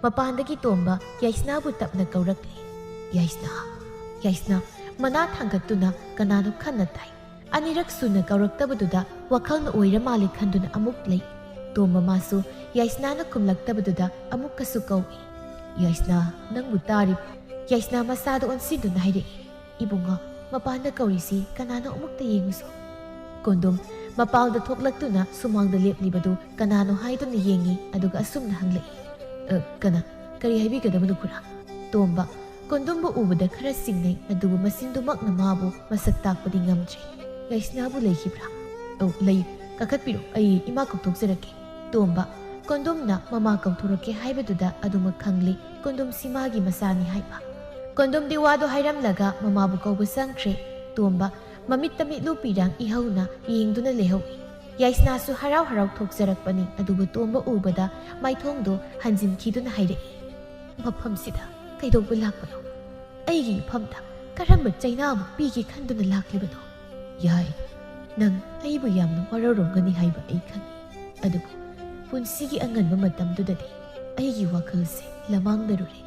ꯃꯄꯥꯟꯗꯒꯤ ꯇꯣꯝꯕ ꯌꯥꯏꯁꯅꯥꯕꯨ ꯇꯞꯅ ꯀꯧꯔꯛꯂꯦ꯫ "ꯌꯥꯏꯁꯅꯥ, ꯌꯥꯏꯁꯅꯥ, ꯃꯅꯥ ꯊꯥꯡꯒꯠꯇꯨꯅ ꯀꯅꯥꯅꯣ ꯈꯟꯅ ꯇꯥꯏ꯫ ꯑꯅꯤꯔꯛ ꯁꯨꯅ ꯀꯧꯔꯛꯇꯕꯗꯨꯗ ꯋꯥꯈꯜꯅ ꯑꯣꯏꯔ ꯃꯥꯜꯂꯦ ꯈꯟꯗꯨꯅ ꯑꯃꯨꯛ ꯂꯩ꯫ ꯇꯣꯝꯕ ꯃꯥꯁꯨ ꯌꯥꯏꯁꯅꯥꯅ ꯈꯨꯝꯂꯛꯇꯕꯗꯨꯗ ꯑꯃꯨꯛꯀꯁꯨ ꯀꯧꯏ꯫ "ꯌꯥꯏꯁꯅꯥ, ꯅꯪꯕꯨ ꯇꯥꯔꯤꯕ꯭ꯔꯣ?" ꯌꯥꯏꯁꯅꯥ ꯃꯁꯥꯗ ꯑꯣꯟꯁꯤꯟꯗꯨꯅ ꯍꯥꯏꯔꯛꯏ꯫ "ꯏꯕꯨꯡꯉꯣ, ꯃꯄꯥꯟꯗ ꯀꯧꯔꯤꯁꯤ ꯀꯅꯥꯅꯣ ꯑꯃꯨꯛꯇ ꯌꯦꯡꯉꯨꯁꯣ꯫" ꯀꯣꯟꯗꯣꯝ ꯃꯄꯥꯜꯗ ꯊꯣꯛꯂꯛꯇꯨꯅ ꯁꯨꯃꯥꯡꯗ ꯂꯦꯞꯂꯤꯕꯗꯨ ꯀꯅꯥꯅꯣ ꯍꯥꯏꯗꯨꯅ ꯌꯦꯡꯉꯤ, ꯑꯗꯨꯒ ꯑꯁꯨꯝꯅ ꯍꯪꯂꯛꯏ꯫ "ꯑ, ꯀꯅꯥ? ꯀꯔꯤ ꯍꯥꯏꯕꯤꯒꯗꯕꯅꯣ ꯈꯨꯔꯥ?" ꯇꯣꯝꯕ ꯀꯣꯟꯗꯣꯝꯕꯨ ꯎꯕꯗ ꯈꯔ ꯆꯤꯡꯅꯩ, ꯑꯗꯨꯕꯨ ꯃꯆꯤꯟꯗꯨꯃꯛꯅ ꯃꯥꯕꯨ ꯃꯁꯛ ꯇꯥꯛꯄꯗꯤ ꯉꯝꯗ꯭ꯔꯤ꯫ "ꯌꯥꯏꯁꯅꯥꯕꯨ ꯂꯩꯈꯤꯕ꯭ꯔꯥ?" "ꯑꯧ, ꯂꯩ꯫ ꯀꯥꯈꯠꯄꯤꯔꯣ, ꯑꯩ ꯏꯃꯥ ꯀꯧꯊꯣꯛꯆꯔꯛꯀꯦ꯫" ꯇꯣꯝꯕ ꯀꯣꯟꯗꯣꯝꯅ ꯃꯃꯥ ꯀꯧꯊꯣꯔꯛꯀꯦ ꯍꯥꯏꯕꯗꯨꯗ ꯑꯗꯨꯃꯛ ꯈꯪꯂꯤ ꯀꯣꯟꯗꯣꯝꯁꯤ ꯃꯥꯒꯤ ꯃꯆꯥꯅꯤ ꯍꯥꯏꯕ꯫ ꯀꯣꯟꯗꯣꯝꯗꯤ ꯋꯥꯗꯨ ꯍꯥꯏꯔꯝꯂꯒ ꯃꯃꯥꯕꯨ ꯀꯧꯕ ꯆꯪꯈ꯭ꯔꯦ꯫ ꯇꯣꯝꯕ ꯃꯃꯤꯠꯇ ꯃꯤꯠꯂꯨ ꯄꯤꯔꯥꯡ ꯏꯍꯧꯅ ꯌꯦꯡꯗꯨꯅ ꯂꯩꯍꯧꯏ꯫ ꯌꯥꯏꯁꯅꯥꯁꯨ ꯍꯔꯥꯎ ꯍꯔꯥꯎ ꯊꯣꯛꯆꯔꯛꯄꯅꯤ, ꯑꯗꯨꯕꯨ ꯇꯣꯝꯕ ꯎꯕꯗ ꯃꯥꯏꯊꯣꯡꯗꯨ ꯍꯟꯖꯤꯟꯈꯤꯗꯨꯅ ꯍꯥꯏꯔꯛꯏ, "ꯃꯐꯝꯁꯤꯗ ꯀꯩꯗꯧꯕ ꯂꯥꯛꯄꯅꯣ? ꯑꯩꯒꯤ ꯏꯐꯝꯗ ꯀꯔꯝꯕ ꯆꯩꯅꯥ ꯑꯃꯨꯛ ꯄꯤꯒꯦ ꯈꯟꯗꯨꯅ ꯂꯥꯛꯂꯤꯕꯅꯣ? ꯌꯥꯏ, ꯅꯪ ꯑꯩꯕꯨ ꯌꯥꯝꯅ ꯋꯥꯔꯧꯔꯝꯒꯅꯤ ꯍꯥꯏꯕ ꯑꯩ ꯈꯪꯏ꯫ ꯑꯗꯨꯕꯨ ꯄꯨꯟꯁꯤꯒꯤ ꯑꯉꯟꯕ ꯃꯇꯝꯗꯨꯗꯗꯤ ꯑꯩꯒꯤ ꯋꯥꯈꯜꯁꯦ ꯂꯃꯥꯡꯅꯔꯨꯔꯦ꯫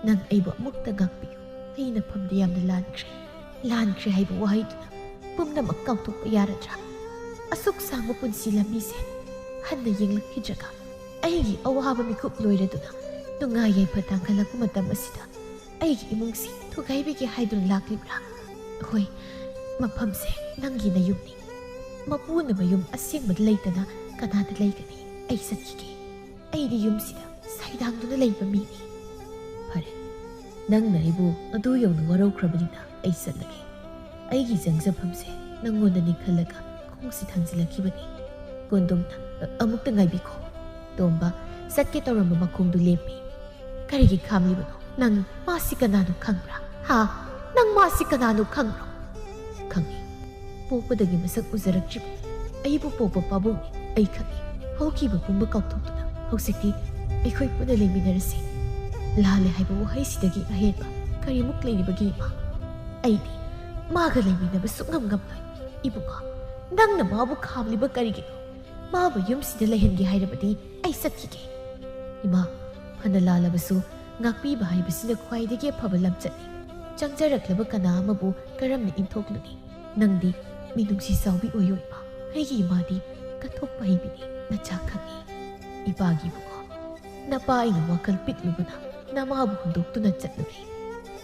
ꯅꯪ ꯑꯩꯕꯨ ꯑꯃꯨꯛꯇ ꯉꯥꯛꯄꯤꯌꯨ꯫ ꯑꯩ ꯅꯐꯝꯗ ꯌꯥꯝꯅ ꯂꯥꯟꯈ꯭ꯔꯦ꯫ ꯂꯥꯟꯈ꯭ꯔꯦ ꯍꯥꯏꯕ ꯋꯥꯍꯩꯗꯨꯅ ꯄꯨꯝꯅꯃꯛ ꯀꯥꯎꯊꯣꯛꯄ ꯌꯥꯔꯗ꯭ꯔꯥ? ꯑꯁꯨꯛ ꯁꯥꯡꯕ ꯄꯨꯟꯁꯤ ꯂꯝꯕꯤꯁꯦ ꯍꯟꯅ ꯌꯦꯡꯂꯛꯈꯤꯗ꯭ꯔꯒ ꯑꯩꯒꯤ ꯑꯋꯥꯕ ꯃꯤꯀꯨꯞ ꯂꯣꯏꯔꯗꯨꯅ ꯅꯨꯡꯉꯥꯏ ꯌꯥꯏꯐ ꯇꯥꯡꯈꯠꯂꯛꯄ ꯃꯇꯝ ꯑꯁꯤꯗ ꯑꯩꯒꯤ ꯏꯃꯨꯡꯁꯤ ꯊꯨꯒꯥꯏꯕꯤꯒꯦ ꯍꯥꯏꯗꯨꯅ ꯂꯥꯛꯂꯤꯕ꯭ꯔꯥ? ꯍꯣꯏ, ꯃꯐꯝꯁꯦ ꯅꯪꯒꯤ ꯅꯌꯨꯝꯅꯤ꯫ ꯃꯄꯨꯅ ꯃꯌꯨꯝ ꯑꯁꯦꯡꯕꯗ ꯂꯩꯇꯅ ꯀꯅꯥꯗ ꯂꯩꯒꯅꯤ? ꯑꯩ ꯆꯠꯈꯤꯒꯦ꯫ ꯑꯩꯗꯤ ꯌꯨꯝꯁꯤꯗ ꯁꯩꯗꯥꯡꯗꯨꯅ ꯂꯩꯕ ꯃꯤꯅꯤ꯫" "ꯐꯔꯦ, ꯅꯪꯅ ꯑꯩꯕꯨ ꯑꯗꯨ ꯌꯧꯅ ꯋꯥꯔꯧꯈ꯭ꯔꯕꯅꯤꯅ ꯑꯩ ꯆꯠꯂꯒꯦ꯫ ꯑꯩꯒꯤ ꯆꯪꯖꯐꯝꯁꯦ ꯅꯪꯉꯣꯟꯗꯅꯤ ꯈꯜꯂꯒ ꯈꯣꯡꯁꯤ ꯊꯥꯡꯖꯤꯜꯂꯛꯈꯤꯕꯅꯤ꯫" ꯀꯣꯟꯗꯣꯝꯅ, "ꯑ-, ꯑꯃꯨꯛꯇ ꯉꯥꯏꯕꯤꯈꯣ꯫" ꯇꯣꯝꯕ ꯆꯠꯀꯦ ꯇꯧꯔꯝꯕ ꯃꯈꯣꯡꯗꯨ ꯂꯦꯞꯄꯤ꯫ "ꯀꯔꯤꯒꯤ ꯈꯥꯝꯂꯤꯕꯅꯣ? ꯅꯪ ꯃꯥꯁꯤ ꯀꯅꯥꯅꯣ ꯈꯪꯕ꯭ꯔꯥ? ꯍꯥ? ꯅꯪ ꯃꯥꯁꯤ ꯀꯅꯥꯅꯣ ꯈꯪꯕ꯭ꯔꯣ?" "ꯈꯪꯏ꯫ ꯄꯣꯛꯄꯗꯒꯤ ꯃꯁꯛ ꯎꯖꯔꯛꯇ꯭ꯔꯤꯕ ꯑꯩꯕꯨ ꯄꯣꯛꯄ ꯄꯥꯕꯨꯡꯅꯤ꯫ ꯑꯩ ꯈꯪꯏ꯫ ꯍꯧꯈꯤꯕ ꯄꯨꯝꯕ ꯀꯥꯎꯊꯣꯛꯇꯨꯅ ꯍꯧꯖꯤꯛꯇꯤ ꯑꯩꯈꯣꯏ ꯄꯨꯟꯅ ꯂꯩꯃꯤꯟꯅꯔꯁꯤ꯫ ꯂꯥꯜꯂꯦ ꯍꯥꯏꯕ ꯋꯥꯍꯩꯁꯤꯗꯒꯤ ꯑꯍꯦꯟꯕ ꯀꯔꯤꯃꯨꯛ ꯂꯩꯔꯤꯕꯒꯦ, ꯏꯃꯥ? ꯑꯩꯗꯤ ꯃꯥꯒ ꯂꯩꯃꯤꯟꯅꯕ ꯁꯨꯛꯉꯝ ꯉꯝꯂꯣꯏ꯫ ꯏꯕꯨꯡꯉꯣ, ꯅꯪꯅ ꯃꯥꯕꯨ ꯈꯥꯝꯂꯤꯕ ꯀꯔꯤꯒꯤꯅꯣ? ꯃꯥꯕꯨ ꯌꯨꯝꯁꯤꯗ ꯂꯩꯍꯟꯒꯦ ꯍꯥꯏꯔꯕꯗꯤ ꯑꯩ ꯆꯠꯈꯤꯒꯦ꯫" "ꯏꯃꯥ, ꯐꯅ ꯂꯥꯜꯂꯕꯁꯨ ꯉꯥꯛꯄꯤꯕ ꯍꯥꯏꯕꯁꯤꯅ ꯈ꯭ꯋꯥꯏꯗꯒꯤ ꯑꯐꯕ ꯂꯝꯆꯠꯅꯤ꯫ ꯆꯪꯖꯔꯛꯂꯕ ꯀꯅꯥ ꯑꯃꯕꯨ ꯀꯔꯝꯅ ꯏꯟꯊꯣꯛꯂꯨꯅꯤ? ꯅꯪꯗꯤ ꯃꯤꯅꯨꯡꯁꯤ ꯆꯥꯎꯕꯤ ꯑꯣꯏꯌꯣ ꯏꯃꯥ꯫ ꯑꯩꯒꯤ ꯏꯃꯥꯗꯤ ꯀꯠꯊꯣꯛꯄ ꯍꯩꯕꯤꯅꯤ, ꯅꯆꯥ ꯈꯪꯉꯤ꯫ ꯏꯄꯥꯒꯤ ꯏꯕꯨꯡꯉꯣ, ꯅꯄꯥ ꯑꯩꯅ ꯋꯥꯈꯜ ꯄꯤꯛꯂꯨꯕꯅ ꯅꯃꯥꯕꯨ ꯍꯨꯟꯗꯣꯛꯇꯨꯅ ꯆꯠꯂꯨꯔꯦ꯫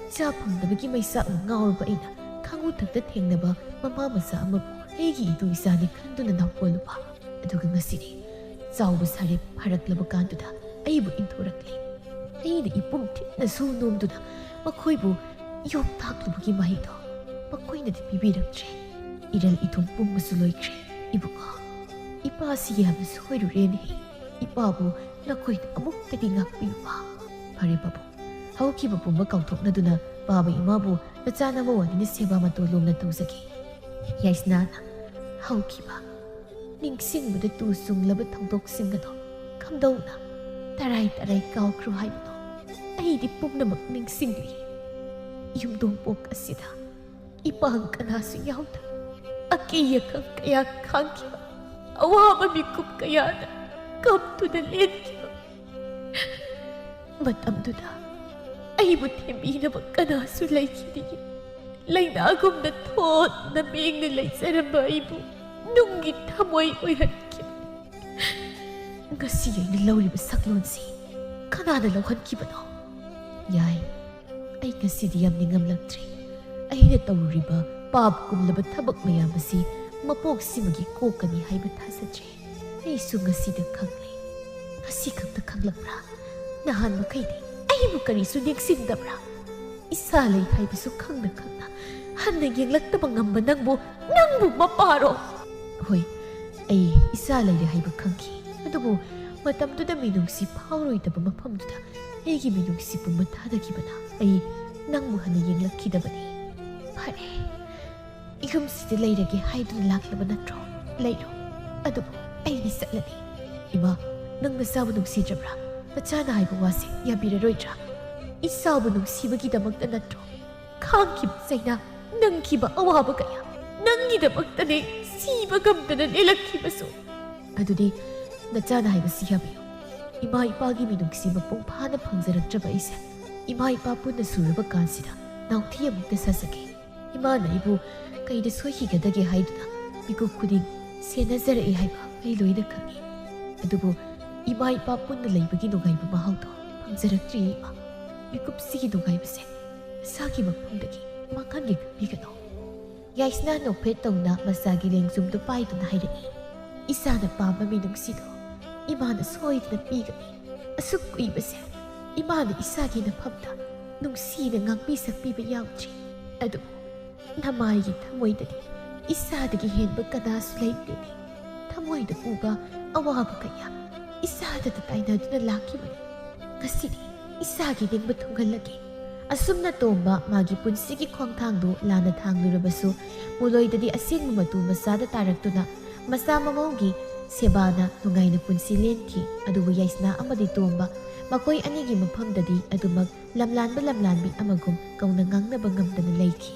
ꯏꯆꯥ ꯐꯪꯗꯕꯒꯤ ꯃꯩꯆꯥꯛꯅ ꯉꯥꯎꯔꯕ ꯑꯩꯅ ꯈꯪꯎ ꯊꯛꯇ ꯊꯦꯡꯅꯕ ꯃꯃꯥ ꯃꯆꯥ ꯑꯃꯕꯨ ꯑꯩꯒꯤ ꯏꯇꯨ ꯏꯆꯥꯅꯤ ꯈꯟꯗꯨꯅ ꯅꯥꯎꯄꯣꯜꯂꯨꯕ꯫ ꯑꯗꯨꯒ ꯉꯁꯤꯗꯤ ꯆꯥꯎꯕ ꯁꯥꯔꯦ ꯐꯔꯛꯂꯕ ꯀꯥꯟꯗꯨꯗ ꯑꯩꯕꯨ ꯏꯟꯊꯣꯔꯛꯂꯦ꯫ ꯑꯩꯅ ꯏꯄꯨꯝ ꯊꯤꯅꯁꯨ ꯅꯣꯝꯗꯨꯅ ꯃꯈꯣꯏꯕꯨ ꯌꯣꯛꯇꯥꯛꯂꯨꯕꯒꯤ ꯃꯍꯩꯗꯣ ꯃꯈꯣꯏꯅꯗꯤ ꯄꯤꯕꯤꯔꯛꯇ꯭ꯔꯦ꯫ ꯏꯔꯜ ꯏꯊꯨꯝ ꯄꯨꯝꯕꯁꯨ ꯂꯣꯏꯈ꯭ꯔꯦ꯫ ꯏꯕꯨꯡꯉꯣ, ꯏꯄꯥꯁꯤ ꯌꯥꯝꯅ ꯁꯣꯏꯔꯨꯔꯦꯅꯦ꯫ ꯏꯄꯥꯕꯨ ꯅꯈꯣꯏꯅ ꯑꯃꯨꯛꯇꯗꯤ ꯉꯥꯛꯄꯤꯌꯨꯕ꯫ ꯐꯔꯦ ꯄꯥꯕꯨꯡ, ꯍꯧꯈꯤꯕ ꯄꯨꯝꯕ ꯀꯥꯎꯊꯣꯛꯅꯗꯨꯅ ꯄꯥꯕ ꯏꯃꯥꯕꯨ ꯅꯆꯥꯅꯕ ꯋꯥꯅꯤꯅ ꯁꯦꯕꯥ ꯃꯇꯣꯟ ꯂꯣꯝꯅ ꯇꯧꯖꯒꯦ꯫ ꯌꯥꯏꯁꯅꯥꯅ ꯍꯧꯈꯤꯕ ꯅꯤꯡꯁꯤꯡꯕꯗ ꯇꯨ ꯆꯨꯡꯂꯕ ꯊꯧꯗꯣꯛꯁꯤꯡ ꯑꯗꯣ ꯀꯝꯗꯧꯅ ꯇꯔꯥꯏ ꯇꯔꯥꯏ ꯀꯥꯎꯈ꯭ꯔꯣ ꯍꯥꯏꯕꯅꯣ? ꯑꯩꯗꯤ ꯄꯨꯝꯅꯃꯛ ꯅꯤꯡꯁꯤꯡꯂꯤ꯫ ꯌꯨꯝꯗꯣꯡꯄꯣꯛ ꯑꯁꯤꯗ ꯏꯄꯥꯡ ꯀꯅꯥꯁꯨ ꯌꯥꯎꯗ ꯑꯀꯤ ꯑꯈꯪ ꯀꯌꯥ ꯈꯥꯡꯈꯤꯕ, ꯑꯋꯥꯕ ꯃꯤꯀꯨꯞ ꯀꯌꯥꯗ ꯀꯞꯇꯨꯅ ꯂꯦꯟꯈꯤꯕ ꯃꯇꯝꯗꯨꯗ ꯑꯩꯕꯨ ꯊꯦꯝꯕꯤꯅꯕ ꯀꯅꯥꯁꯨ ꯂꯩꯈꯤꯗꯦ꯫ ꯂꯩꯅꯥꯒꯨꯝꯅ ꯊꯣꯠꯅ ꯃꯤꯡꯅ ꯂꯩꯖꯔꯝꯕ ꯑꯩꯕꯨ ꯅꯨꯡꯒꯤ ꯊꯃꯣꯏ ꯑꯣꯏꯍꯟꯈꯤꯕ꯫ ꯉꯁꯤ ꯑꯩꯅ ꯂꯧꯔꯤꯕ ꯁꯛꯂꯣꯟꯁꯤ ꯀꯅꯥꯅ ꯂꯧꯍꯟꯈꯤꯕꯅꯣ? ꯌꯥꯏ, ꯑꯩ ꯉꯁꯤꯗꯤ ꯌꯥꯝ ꯅꯤꯡꯉꯝꯂꯛꯇ꯭ꯔꯦ꯫ ꯑꯩꯅ ꯇꯧꯔꯨꯔꯤꯕ ꯄꯥꯞ ꯀꯨꯝꯂꯕ ꯊꯕꯛ ꯃꯌꯥꯝ ꯑꯁꯤ ꯃꯄꯣꯛꯁꯤꯃꯒꯤ ꯀꯣꯛꯀꯅꯤ ꯍꯥꯏꯕ ꯊꯥꯖꯗ꯭ꯔꯦ꯫ ꯑꯩꯁꯨ ꯉꯁꯤꯗ ꯈꯪꯂꯦ꯫ ꯉꯁꯤ ꯈꯛꯇ ꯈꯪꯂꯛꯄ꯭ꯔꯥ? ꯅꯍꯥꯟ ꯃꯈꯩꯗꯤ ꯑꯩꯕꯨ ꯀꯔꯤꯁꯨ ꯅꯤꯡꯁꯤꯡꯗꯕ꯭ꯔꯥ? ꯏꯆꯥ ꯂꯩ ꯍꯥꯏꯕꯁꯨ ꯈꯪꯅ ꯈꯪꯅ ꯍꯟꯅ ꯌꯦꯡꯂꯛꯇꯕ ꯉꯝꯕ ꯅꯪꯕꯨ, ꯅꯪꯕꯨ ꯃꯄꯥꯔꯣ? ꯍꯣꯏ, ꯑꯩ ꯏꯆꯥ ꯂꯩꯔꯦ ꯍꯥꯏꯕ ꯈꯪꯈꯤ꯫ ꯑꯗꯨꯕꯨ ꯃꯇꯝꯗꯨꯗ ꯃꯤꯅꯨꯡꯁꯤ ꯐꯥꯎꯔꯣꯏꯗꯕ ꯃꯐꯝꯗꯨꯗ ꯑꯩꯒꯤ ꯃꯤꯅꯨꯡꯁꯤ ꯄꯨꯝꯕ ꯊꯥꯗꯈꯤꯕꯅ ꯑꯩ ꯅꯪꯕꯨ ꯍꯟꯅ ꯌꯦꯡꯂꯛꯈꯤꯗꯕꯅꯤ꯫ ꯐꯔꯦ, ꯌꯨꯝꯁꯤꯗ ꯂꯩꯔꯒꯦ ꯍꯥꯏꯗꯨꯅ ꯂꯥꯛꯂꯕ ꯅꯠꯇ꯭ꯔꯣ? ꯂꯩꯔꯣ꯫ ꯑꯗꯨꯕꯨ ꯑꯩꯗꯤ ꯆꯠꯂꯅꯤ꯫ ꯏꯃꯥ, ꯅꯪ ꯅꯆꯥꯕꯨ ꯅꯨꯡꯁꯤꯗ꯭ꯔꯕ꯭ꯔꯥ? ꯅꯆꯥꯅ ꯍꯥꯏꯕ ꯋꯥꯁꯦ ꯌꯥꯕꯤꯔꯔꯣꯏꯗ꯭ꯔꯥ? ꯏꯆꯥꯕꯨ ꯅꯨꯡꯁꯤꯕꯒꯤꯗꯃꯛꯇ ꯅꯠꯇ꯭ꯔꯣ? ꯈꯥꯡꯈꯤꯕ ꯆꯩꯅꯥ, ꯅꯪꯈꯤꯕ ꯑꯋꯥꯕ ꯀꯌꯥ ꯅꯪꯒꯤꯗꯃꯛꯇꯅꯦ ꯁꯤꯕ ꯉꯝꯗꯅ ꯂꯦꯜꯂꯛꯈꯤꯕꯁꯨ꯫ ꯑꯗꯨꯗꯤ ꯅꯆꯥꯅ ꯍꯥꯏꯕꯁꯤ ꯌꯥꯕꯤꯌꯨ꯫ ꯏꯃꯥ ꯏꯄꯥꯒꯤ ꯃꯤꯅꯨꯡꯁꯤ ꯃꯄꯨꯡ ꯐꯥꯅ ꯐꯪꯖꯔꯛꯇ꯭ꯔꯕ ꯑꯩꯁꯦ ꯏꯃꯥ ꯏꯄꯥ ꯄꯨꯟꯅ ꯁꯨꯔꯕ ꯀꯥꯟꯁꯤꯗ ꯅꯥꯎꯊꯤ ꯑꯃꯨꯛꯇ ꯁꯥꯖꯒꯦ꯫ ꯏꯃꯥꯅ ꯑꯩꯕꯨ ꯀꯩꯗ ꯁꯣꯏꯈꯤꯒꯗꯒꯦ ꯍꯥꯏꯗꯨꯅ ꯃꯤꯀꯨꯞ ꯈꯨꯗꯤꯡ ꯁꯦꯟꯅꯖꯔꯛꯏ ꯍꯥꯏꯕ ꯑꯩ ꯂꯣꯏꯅ ꯈꯪꯏ꯫ ꯑꯗꯨꯕꯨ ꯏꯃꯥ ꯏꯄꯥ ꯄꯨꯟꯅ ꯂꯩꯕꯒꯤ ꯅꯨꯡꯉꯥꯏꯕ ꯃꯍꯥꯎꯗꯣ ꯐꯪꯖꯔꯛꯇ꯭ꯔꯤ ꯏꯃꯥ꯫ ꯃꯤꯀꯨꯞꯁꯤꯒꯤ ꯅꯨꯡꯉꯥꯏꯕꯁꯦ ꯅꯁꯥꯒꯤ ꯃꯐꯝꯗꯒꯤ ꯃꯥꯡꯍꯟꯒꯦ ꯈꯟꯕꯤꯒꯅꯨ꯫ ꯌꯥꯏꯁꯅꯥ ꯅꯣꯛꯐꯦꯠ ꯇꯧꯅ ꯃꯆꯥꯒꯤ ꯂꯦꯡꯖꯨꯝꯗꯨ ꯄꯥꯏꯗꯨꯅ ꯍꯥꯏꯔꯛꯏ, "ꯏꯆꯥꯅ ꯄꯥꯝꯕ ꯃꯤꯅꯨꯡꯁꯤꯗꯣ ꯏꯃꯥꯅ ꯁꯣꯏꯗꯅ ꯄꯤꯒꯅꯤ꯫ ꯑꯁꯨꯛ ꯀꯨꯏꯕꯁꯦ ꯏꯃꯥꯅ ꯏꯆꯥꯒꯤ ꯅꯐꯝꯗ ꯅꯨꯡꯁꯤꯅ ꯉꯥꯛꯄꯤ ꯁꯛꯄꯤꯕ ꯌꯥꯎꯗ꯭ꯔꯤ꯫ ꯑꯗꯨꯕꯨ ꯅꯃꯥꯏꯒꯤ ꯊꯃꯣꯏꯗꯗꯤ ꯏꯆꯥꯗꯒꯤ ꯍꯦꯟꯕ ꯀꯅꯥꯁꯨ ꯂꯩꯇꯦꯅꯦ꯫ ꯊꯃꯣꯏꯗ ꯄꯨꯕ ꯑꯋꯥꯕ ꯀꯌꯥ ꯏꯆꯥꯗꯇ ꯇꯥꯏꯅꯗꯨꯅ ꯂꯥꯛꯈꯤꯕꯅꯤ꯫ ꯉꯁꯤꯗꯤ ꯏꯆꯥꯒꯤ ꯅꯤꯡꯕ ꯊꯨꯡꯍꯜꯂꯒꯦ꯫" ꯑꯁꯨꯝꯅ ꯇꯣꯝꯕ ꯃꯥꯒꯤ ꯄꯨꯟꯁꯤꯒꯤ ꯈꯣꯡꯊꯥꯡꯗꯨ ꯂꯥꯟꯅ ꯊꯥꯡꯂꯨꯔꯕꯁꯨ, ꯃꯨꯂꯣꯏꯗꯗꯤ ꯑꯁꯦꯡꯕ ꯃꯇꯨ ꯃꯆꯥꯗ ꯇꯥꯔꯛꯇꯨꯅ ꯃꯆꯥ ꯃꯃꯧꯒꯤ ꯁꯦꯕꯥꯅ ꯅꯨꯡꯉꯥꯏꯅ ꯄꯨꯟꯁꯤ ꯂꯦꯟꯈꯤ꯫ ꯑꯗꯨꯕꯨ ꯌꯥꯏꯁꯅꯥ ꯑꯃꯗꯤ ꯇꯣꯝꯕ ꯃꯈꯣꯏ ꯑꯅꯤꯒꯤ ꯃꯐꯝꯗꯗꯤ ꯑꯗꯨꯃꯛ ꯂꯝꯂꯥꯟꯕ ꯂꯝꯂꯥꯟꯕꯤ ꯑꯃꯒꯨꯝ ꯀꯧꯅ ꯉꯥꯡꯅꯕ ꯉꯝꯗꯅ ꯂꯩꯈꯤ꯫